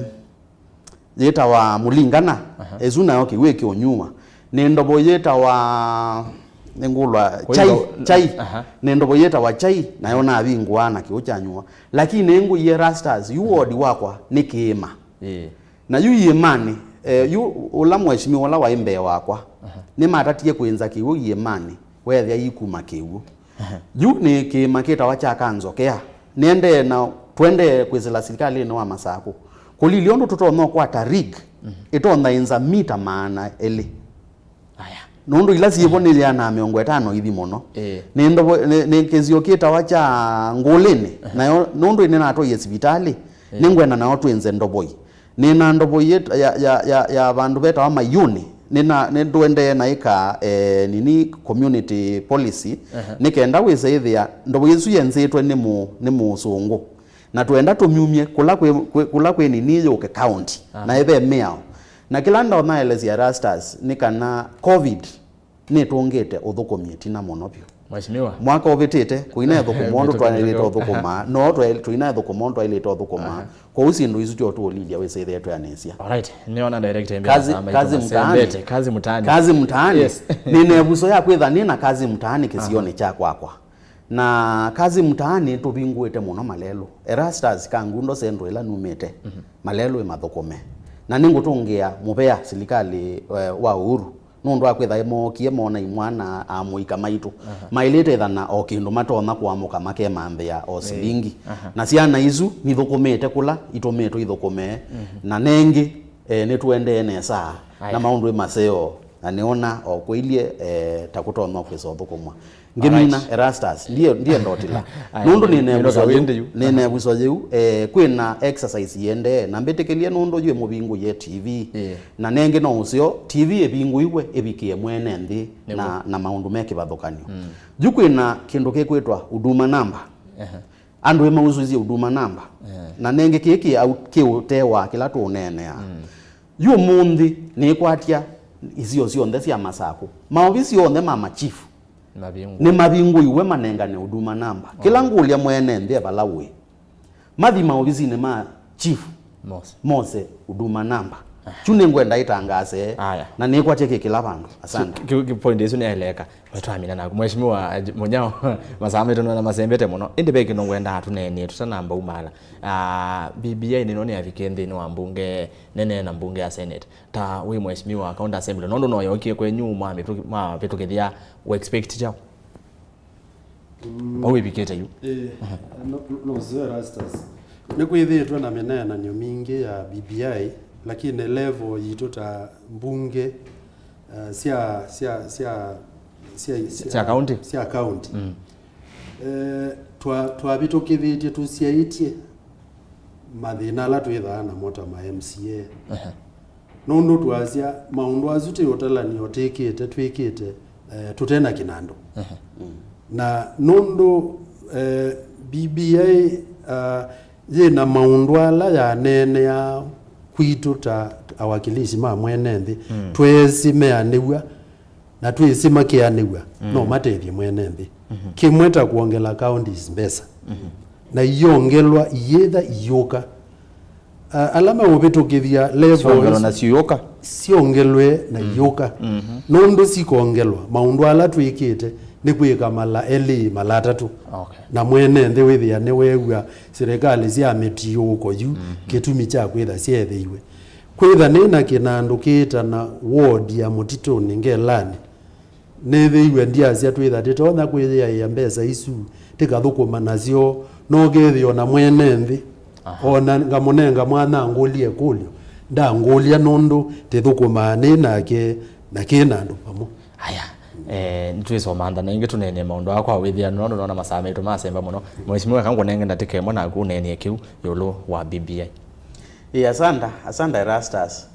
yĩtawa Mũlingana. Aha. Ĩsu nayo kĩw'ũ ĩkĩũnyuwa. Nĩ ndovoi yĩtawa, nĩngũlwa, Kwa Chai, hiyo- Chai. Aha. Nĩ ndovoi yĩtawa Chai, nayo navingũa na kĩw'ũ kyanyuwa. Lakini ngũie Erastus, yu ward wakwa nĩ kĩĩma. Ĩĩ. Na yu iĩmanĩ, eh, yu ũla mheshimiwa ũla waĩ mbee wakwa, aha, nĩmatatie kwĩnza kĩw'ũ iĩmanĩ, weethĩa ikuma kĩw'ũ. Yu nĩ kĩĩma kĩtawa kya Kanzokea. Nĩendee na tũendee kwĩsĩla silikalĩnĩ wa Masakũ kũlilya ũndũ tũtonya ũkwata rig ĩtonya ĩnza mita maana elĩ. Aya. Nũndũ ila syĩvo nĩ yĩana mĩongo ĩtano ithi mũno. Ĩĩ. Nĩ ndovo, nĩ, nĩ kĩsio kĩtawa kya Ngũlĩnĩ. Nayo nũndũ nĩnatwaie sivitalĩ, nĩngwenda nao twĩnze ndovoi. Nĩna ndovoi ya, ya, ya, ya vandũ vetawa Mayuni. Nĩna, nĩtũendee na ĩka, eh, nini community policy, nĩ kenda wĩsa ĩthĩa ndovoi ĩsu yenzĩtwe nĩ mũ-, nĩ mũsũngũ. Na twenda tũmyumye kũla kwĩ, kwĩ, kũla kwĩ nini yũke county. Na ĩve mĩao. Na kĩla ndonaelesya Erastus nĩ kana covid nĩtũngĩte ũthũkũmi ĩtina mũno vyũ. Mheshimiwa. Mwaka ũvĩtĩte, kũina ĩthũkũma ũndũ twaĩlĩte ũthũkũma, no twaĩ-, tũina ĩthũkũma ũndũ twaĩlĩte ũthũkũma. Kwoou syĩndũ isu tyo tũũlilya wĩsĩthĩe tweanĩsya. Alright, nĩona director ĩmbĩa kazi, kazi mtaani. Kazi mtaani. Kazi mtaani. Yes. Nĩna ĩvuso ya kwĩtha nĩna kazi mtaani kĩsionĩ kya kwakwa. Na kazi mtaani tũvingũĩte mũno Malelũ. Erastus Kangundo Central ĩla numĩte, Malelũ ĩmathũkũme. Na nĩngũtũngĩa mũvea silikalĩ, eh, wa Uhuru, nũndũ wa kwĩtha mookie mona imwana amũika maitũ. Maĩlĩte ĩthana o kĩndũ matonya kũamũka makemanthĩa o silingi. Na syana isu nithũkũmĩte kũla itũmĩtwe ithũkũme. Na nengĩ, eh, nĩtũendee nesa na maũndũ ĩ maseo. Na nĩona o kwĩilye, eh, ta kũtonya kwĩsa ũthũkũmwa. Ngĩmina Erastus, ndiye, ndiye ndotila. Nũndũ nĩna ĩvuso yĩu, nĩna ĩvuso yĩu, eh, kwĩna exercise yĩendee, na mbĩtĩkĩlye nũndũ yu ĩmũvingũie T V. Na nengĩ no ũseo, T V ĩvingũiwe ĩvikĩe mwene nthĩ na, na maũndũ me kĩvathũkany'o. Yu kwĩna kĩndũ kĩkwĩtwa Huduma Namba. Andũ ĩmausũisye Huduma Namba. Na nengĩ kĩĩ kĩ au-, kĩ ũtee wa kĩla tũũneenea. Yu ũmũnthĩ nĩkwatya isio syonthe sya Masakũ. Maovisi onthe ma machifu nĩmavingũiwe manengane Huduma Namba. Kĩla ngũlya mwene nthĩ e vala ũĩ, mathi maovisinĩ ma chief mose Huduma Namba. Kyu nĩngwenda ĩtangaase. Aya. Na nĩkwatye kĩ kĩla vandũ. Asante. Ki, ki, ki point ĩsu nĩyaeleka. Twamina naku. Mheshimiwa, eh, Mũnyao, masaa maitũ nona masembete mũno. Ĩndĩ ve kĩndũ ngwendaa tũneenie tũtanamba umala. Ah, B B I nĩno nĩyavikie nthĩnĩ wa mbunge nene na mbunge ya Senate. Ta wĩ mheshimiwa wa County Assembly, nũndũ no yokie kwenyu mwavĩtũkĩthya, mwavĩtũkĩthya, we expect kyaũ? Mm. Vau ĩvikĩte yu. Eh, no, no, no, sir, Erastus. Nĩkwĩthĩĩtwe na mĩneenany'o mingĩ ya B B I, lakini level yitũ ta mbunge, eh, sya, sya, sya, sya, sya, sya county. Sya county. Mm. Eh, twa-, twavĩtũkĩthĩtye tũsyaĩtye mathĩna ala twĩthaa namo ta ma M C A. Nũndũ twasya maũndũ asu ti ũtalany'o tĩkĩte, twĩkĩte, eh, tũte na kĩnandũ. Na nũndũ, eh, B B I, ah, yĩ na maũndũ ala yaneeneaa kwitũ ta awakilishi ma mwene nthĩ, tweesĩ meanĩw'a na twĩsĩ makĩanĩw'a, no matethye mwene nthĩ. Kĩmwe ta kwongela counties mbesa. Na iyongelwa iyĩtha iyũka. A-, ala meũvĩtũkĩthya level syongelwe na siyũka. Syongelwe na iyũka. Nũndũ sikongelwa, maũndũ ala twĩkĩte nĩ kwĩka mala elĩ, mala atatũ. Okay. Na mwene nthĩ wĩthĩa nĩweew'a silikalĩ sya mĩtiũũko yu kĩtumi kya kwĩtha syeethĩiwe. Kwĩtha nĩ na kĩnandũ kĩĩtana ward ya Mũtitũnĩ Ngelanĩ, nĩthĩiwe ndyasya twĩtha tĩtonya kwĩyĩaĩa mbesa isu tĩkathũkũma nasyo, no kethĩwa na mwene nthĩ. Aha. Ona ngamũnenga mwanya angũlye ĩkũlyo, ndangũlya nũndũ tĩthũkũmaa nĩ nake na kĩ na andũ vamwe. Aya, eh, nĩtwĩsomantha na ĩngĩ tũneenee maũndũ aa kwa wĩthĩanu, nũndũ nona masaa maitũ masemba mũno. Mheshimiwa, eka ngũnenge ndatĩka ĩmwe naku ũneenee kĩu ĩũlũ wa B B I. Ĩĩ, asanda, asanda Erastus.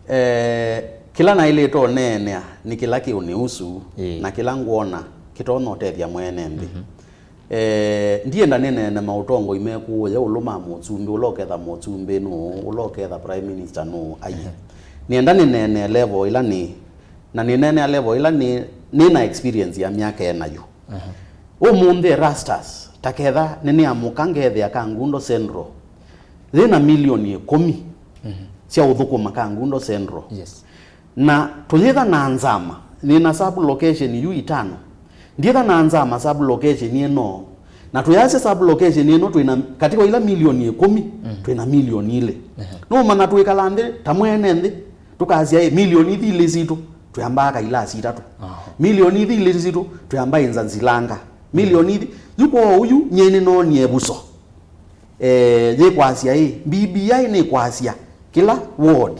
Eh, kĩla naĩlĩte ũneenea nĩ kĩla kĩũniusu, ĩĩ, na kĩla ngwona kĩtonya ũtethya mwene nthĩ. Mhm. Eh, ndienda nĩneene maũtongoi mekũũya ũlũ ma mũsumbĩ, ũla ũketha mũsumbĩ nũũ, ũla ũketha prime minister nũũ, aiye. Ehe. Nĩenda nĩneene level ĩla nĩ, na nĩneenea level ĩla nĩ, nĩ na experience ya myaka ĩna yu. Ehe. Ũmũnthĩ Erastus, ta ketha nĩnĩamũka ngethĩa Kangundo Central yĩ na milioni ĩkũmi, mhm, sya ũthũkũma Kangundo Central. Yes. Na tũyĩtha na nzama, nĩ na sub location yu itano. Ndyĩtha na nzama sub location ĩno. Na tũyasya sub location ĩno twĩ na, katĩ wa ila milioni ĩkũmi, mm, twĩ na milioni ilĩ. Ehe. Nũmanya twĩkala nthĩ, ta mwene nthĩ, tũkasya, "Ĩ, milioni ithi ilĩ sitũ, twĩambaa kailasi itatũ. Aha. Milioni ithi ilĩ sitũ, twĩambaa ĩnza nzilanga." Milioni ithi. Yu kwoou yu, nyie nĩnoonie ĩvuso. Eh, yĩkwasya ĩ, B B I nĩkwasya kĩla ward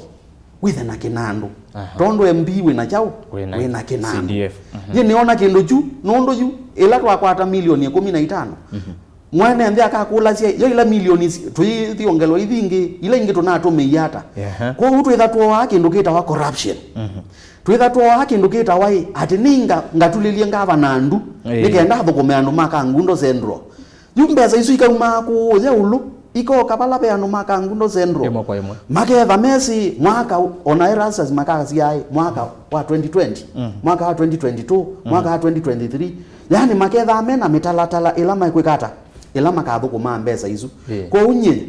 wĩthe na kĩnandũ. Aha. Tondũ M P wĩ na kyaũ? Wĩ na wĩ na kĩnandũ. C D F. Mhm. Yĩ nĩona kĩndũ kyu, nũndũ yu, ĩla twakwata milioni ĩkũmi na itano, mhm, mwene nthĩ akakũlasya, yo ila milioni si-, tũyĩthiongelwa ithi ingĩ, ila ingĩ tũnatũmĩie ata? Aha. Kwoou twĩtha twoaa kĩndũ kĩtawa corruption. Mhm. Twĩtha twoaa kĩndũ kĩtawa ĩ, atĩ nĩ nga-, ngatulĩlye ngavana ndu, ĩĩ, nĩkenda athũkũme andũ ma Kangundo Central. Yu mbesa isu ikaumaa kũũya ũlũ, ikoka vala ve andũ ma Kangundo Central. Ĩmwe kwa ĩmwe. Maketha mesĩ mwaka ũ-, ona Erastus makasya ĩ, mwaka wa twenty twenty, mm, mwaka wa twenty twenty-two, mm, mwaka wa twenty twenty-three. Yaani makethaa mena mĩtalatala ĩla mekwĩka ata, ĩla makathũkũmaa mbesa isu. Ĩĩ. Kwoou nyie,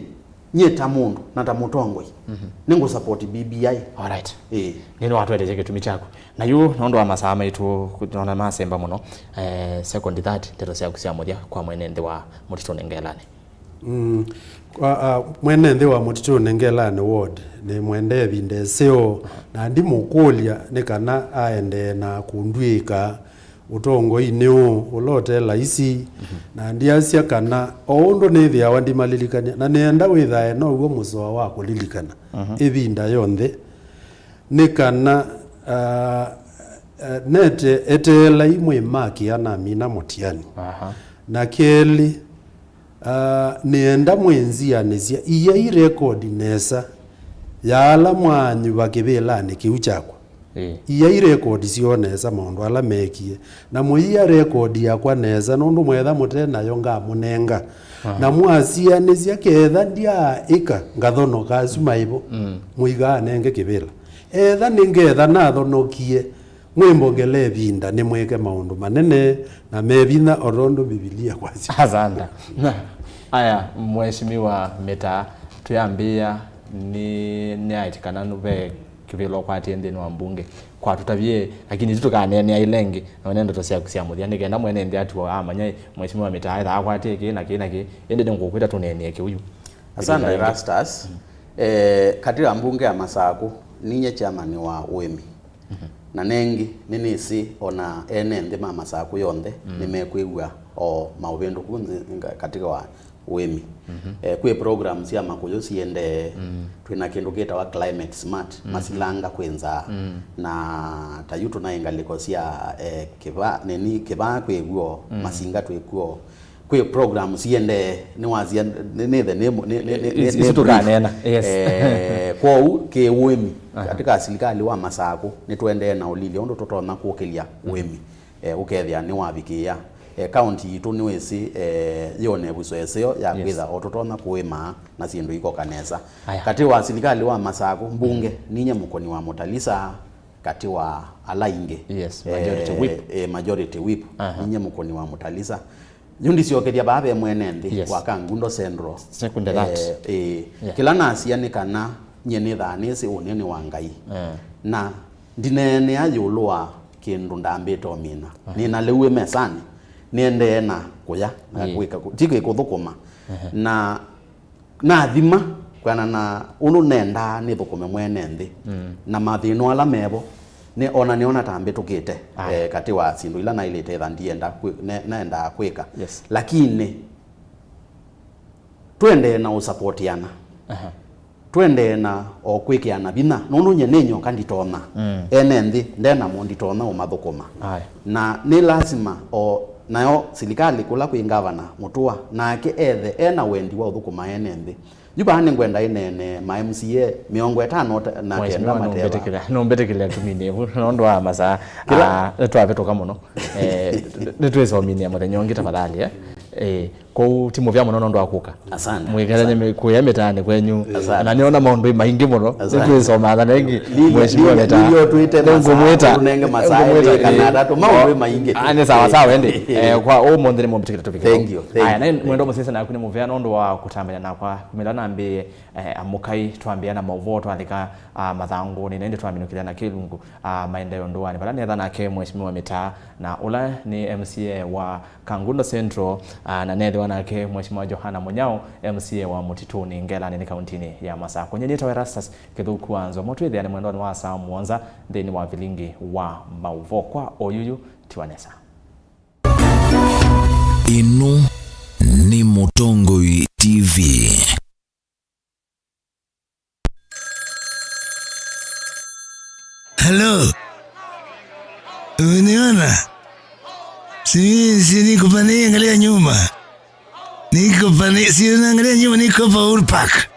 nyie ta mũndũ na ta mũtongoi, mhm, nĩngũ support B B I. Alright. Ĩĩ. Nĩ watwelesya kĩtumi kyaku. Na yu, nũndũ wa masaa maitũ, nona masemba mũno, eh, second that, ndeto syaku sya mũthya kwa mwene nthĩ wa Mũtitũnĩ Ngelani. Mm, kwa, ah, mwene nthĩ wa Mũtitũnĩ Ngelani ward, nĩ mwendee ĩvinda ĩseo, na ndimũkũlya nĩ kana aendee na kũndw'ĩĩka ũtongoinĩ ũũ ũla ũte laisi, mhm, na ndiasya kana o ũndũ nĩthĩawa ndimalilikany'a, na nĩenda wĩthae now'o mũsoa wa kũlilikana, mhm, ĩvinda yonthe, nĩ kana, ah, ah, nete eteelai mwĩmakĩa namina mũtiani. Aha. Na kelĩ, ah, nĩenda mwĩnzianĩsya, iyai rekodi nesa ya ala mwaanyuva kĩvĩlanĩ kĩu kyakwa. Ĩĩ. Iyai rekodi syoo nesa maũndũ ala meekie, na mũia rekodi yakwa nesa, nũndũ mwetha mũte nayo ngamũnenga. Aha. Na mwasianĩsya, ketha ndyaaĩka ngathonoka asu maĩvo, mm, mũikaa anenge kĩvĩla. Etha nĩngetha nathonokie, mwĩmbongele ĩvinda nĩmwĩke maũndũ manene na me vinya, o tondũ Mbivilia kwasya. Asanda. Aya, Mheshimiwa Mĩtaa, twĩambĩĩa, nĩ, nĩaĩtĩ kana nũve kĩvĩla ũkwatie nthĩnĩ wa mbunge. Kwatũtavie, lakini ĩsu tũkaneenea ĩla ĩngĩ, na wene ndeto syaku sya mũthya, nĩ kenda mwene nthĩ atuo amanya, ĩ, Mheshimiwa Mĩtaa ethaa akwatie kĩĩ na kĩĩ na kĩĩ, ĩndĩ nĩngũkwĩta tũneenee kĩu yu. Asante, ĩla ĩngĩ. Erastus. Mm. Eh, katĩ wa mbunge ya Masakũ, ninye chairman wa ũĩmi. Mhm. Na nengĩ, nĩnĩsĩ ona ene nthĩ ma Masakũ yonthe, mm, nĩmekwĩw'a o maũvĩndũku nthĩ, nga-, katĩ wa ũĩmi. Mhm. Eh, kwĩ program sya makũyũ siendee, mm, twĩna kĩndũ kĩtawa Climate Smart, mhm, masilanga kwĩ nzaa. Mm. Na ta yu tũnaĩ ngalĩko sya, eh, kĩva, nini, kĩvaa kwĩ w'o, mm, masinga twĩ kw'o. Kwĩ program siendee, nĩwasya, nĩ, nĩthe, nĩ, nĩ, nĩ, nĩ, isu, nĩ isu brief. Tũkaneena, yes. Eh, kwoou, kĩ ũĩmi, aha, katĩ ka silikalĩ wa Masakũ, nĩtũendee na ũlilya ũndũ tũtonya kũkĩlya, mm, ũĩmi. Eh, ũkethĩa nĩwavikĩĩa. Eh, kaunti yitũ nĩwĩsĩ, eh, yĩona ĩvuso ĩseo ya, yes, kwĩtha o tũtonya kũĩma na syĩndũ ikoka nesa. Aya. Katĩ wa silikalĩ wa Masakũ, mbunge, mm, ninye Mũkoni wa Mũtalisa, katĩ wa ala aingĩ. Yes, majority, eh, whip. Eh, majority whip. Aha. Ninye Mũkoni wa Mũtalisa. Yu ndisyokethya vaa ve mwene nthĩ, yes, wa Kangundo Central. Second that. Eh, eh, yeah. Kĩla nasya nĩ kana nyie nĩthaa nĩsĩ ũnene wa Ngai. Eh. Na ndineenea ĩũlũ wa kĩndũ ndambĩte ũmina. Aha. Nĩna lĩu wĩ mesanĩ, nĩendee na kũya, na, ĩĩ, kwĩka, ti kũthũkũma. Aha. Na nathima kwĩana na ũndũ nendaa nĩthũkũme mwene nthĩ, mm, na mathĩna ala mevo, nĩ, ona nĩona ta mbĩtũkĩte, aya, eh, katĩ wa syĩndũ ila naĩlĩte ĩtha ndienda kwĩ-, ne-, naendaa kwĩka. Yes. Lakini twendee na ũsapotiana. Aha. Twendee na o kwĩkĩana vinya, nũndũ nyie nĩ nyoka nditonya. Mm. Ene nthĩ, nde namo nditonya ũmathũkũma. Aya. Na nĩ lasima o nayo silikalĩ kũla kwĩ ngavana Mũtũa, nake ethe ena wendi wa ũthũkũma ene nthĩ. Yu vaa nĩngwenda ĩneene ma M C A mĩongo ĩtano na kenda. Mheshimiwa, matewa. Nũmbĩtĩkĩlya, nũmbĩtĩkĩlya tũminĩe vu nũndũ wa masaa. Kĩla- Ah, nĩtwavĩtũka mũno. Eh, nĩtwĩsominĩa mũthenya ũngĩ tafadhali, eh? Eh, kwoou ti mũvea mũno nũndũ wa kũka. Asante. Mwĩkethanye. Asante. Mĩ-, kũya mĩtaanĩ kwenyu. Asante. Na nĩona maũndũ maingĩ mũno. Asante. Nĩtwĩsomaa na ĩngĩ. Lilya, Mheshimiwa Lilya, Mĩtaa. Lilya ũtwĩte masaa, nĩngũmwĩta. Tũnenge masaa, nĩngũmwĩta, elĩ kana, eh, atatũ, maũndũ maingĩ. Ah, nĩ sawa sawa, ĩndĩ. Eh, kwa ũmũnthĩ nĩmũmbĩtĩkĩlya tũvike. Thank you, thank you, thank you. Aya, nĩ mwendwa mũsyaĩĩsya naku nĩ mũvea nũndũ wa kũtambany'a nakwa. Kũmĩla nambĩĩe, eh, amũkai twambĩĩa na maũvoo twalika, ah, mathangũnĩ, na ĩndĩ twamĩnũkĩlya na kĩlungu, ah, maendeeo ndũanĩ vala netha nake Mheshimiwa Mĩtaa, na ũla nĩ M C A wa Kangundo Central, ah, na nethĩwa nake Mheshimiwa Johana Mũnyao, M C A wa Mũtitũnĩ Ngelanĩ nĩ kauntinĩ ya Masakũ. Nyie nĩtawa Erastus Kĩthũku wa Nzomo, twĩthĩane mwendonĩ wa saa mũonza nthĩnĩ wa vilingi wa maũvoo. Kwa oyuyu, tiwa nesa. Ĩno nĩ Mũtongoi T V. Halo. Umeniona? Si, si niko pande, angalia nyuma. Niko pande, si unaangalia nyuma, niko hapa Uhuru Park.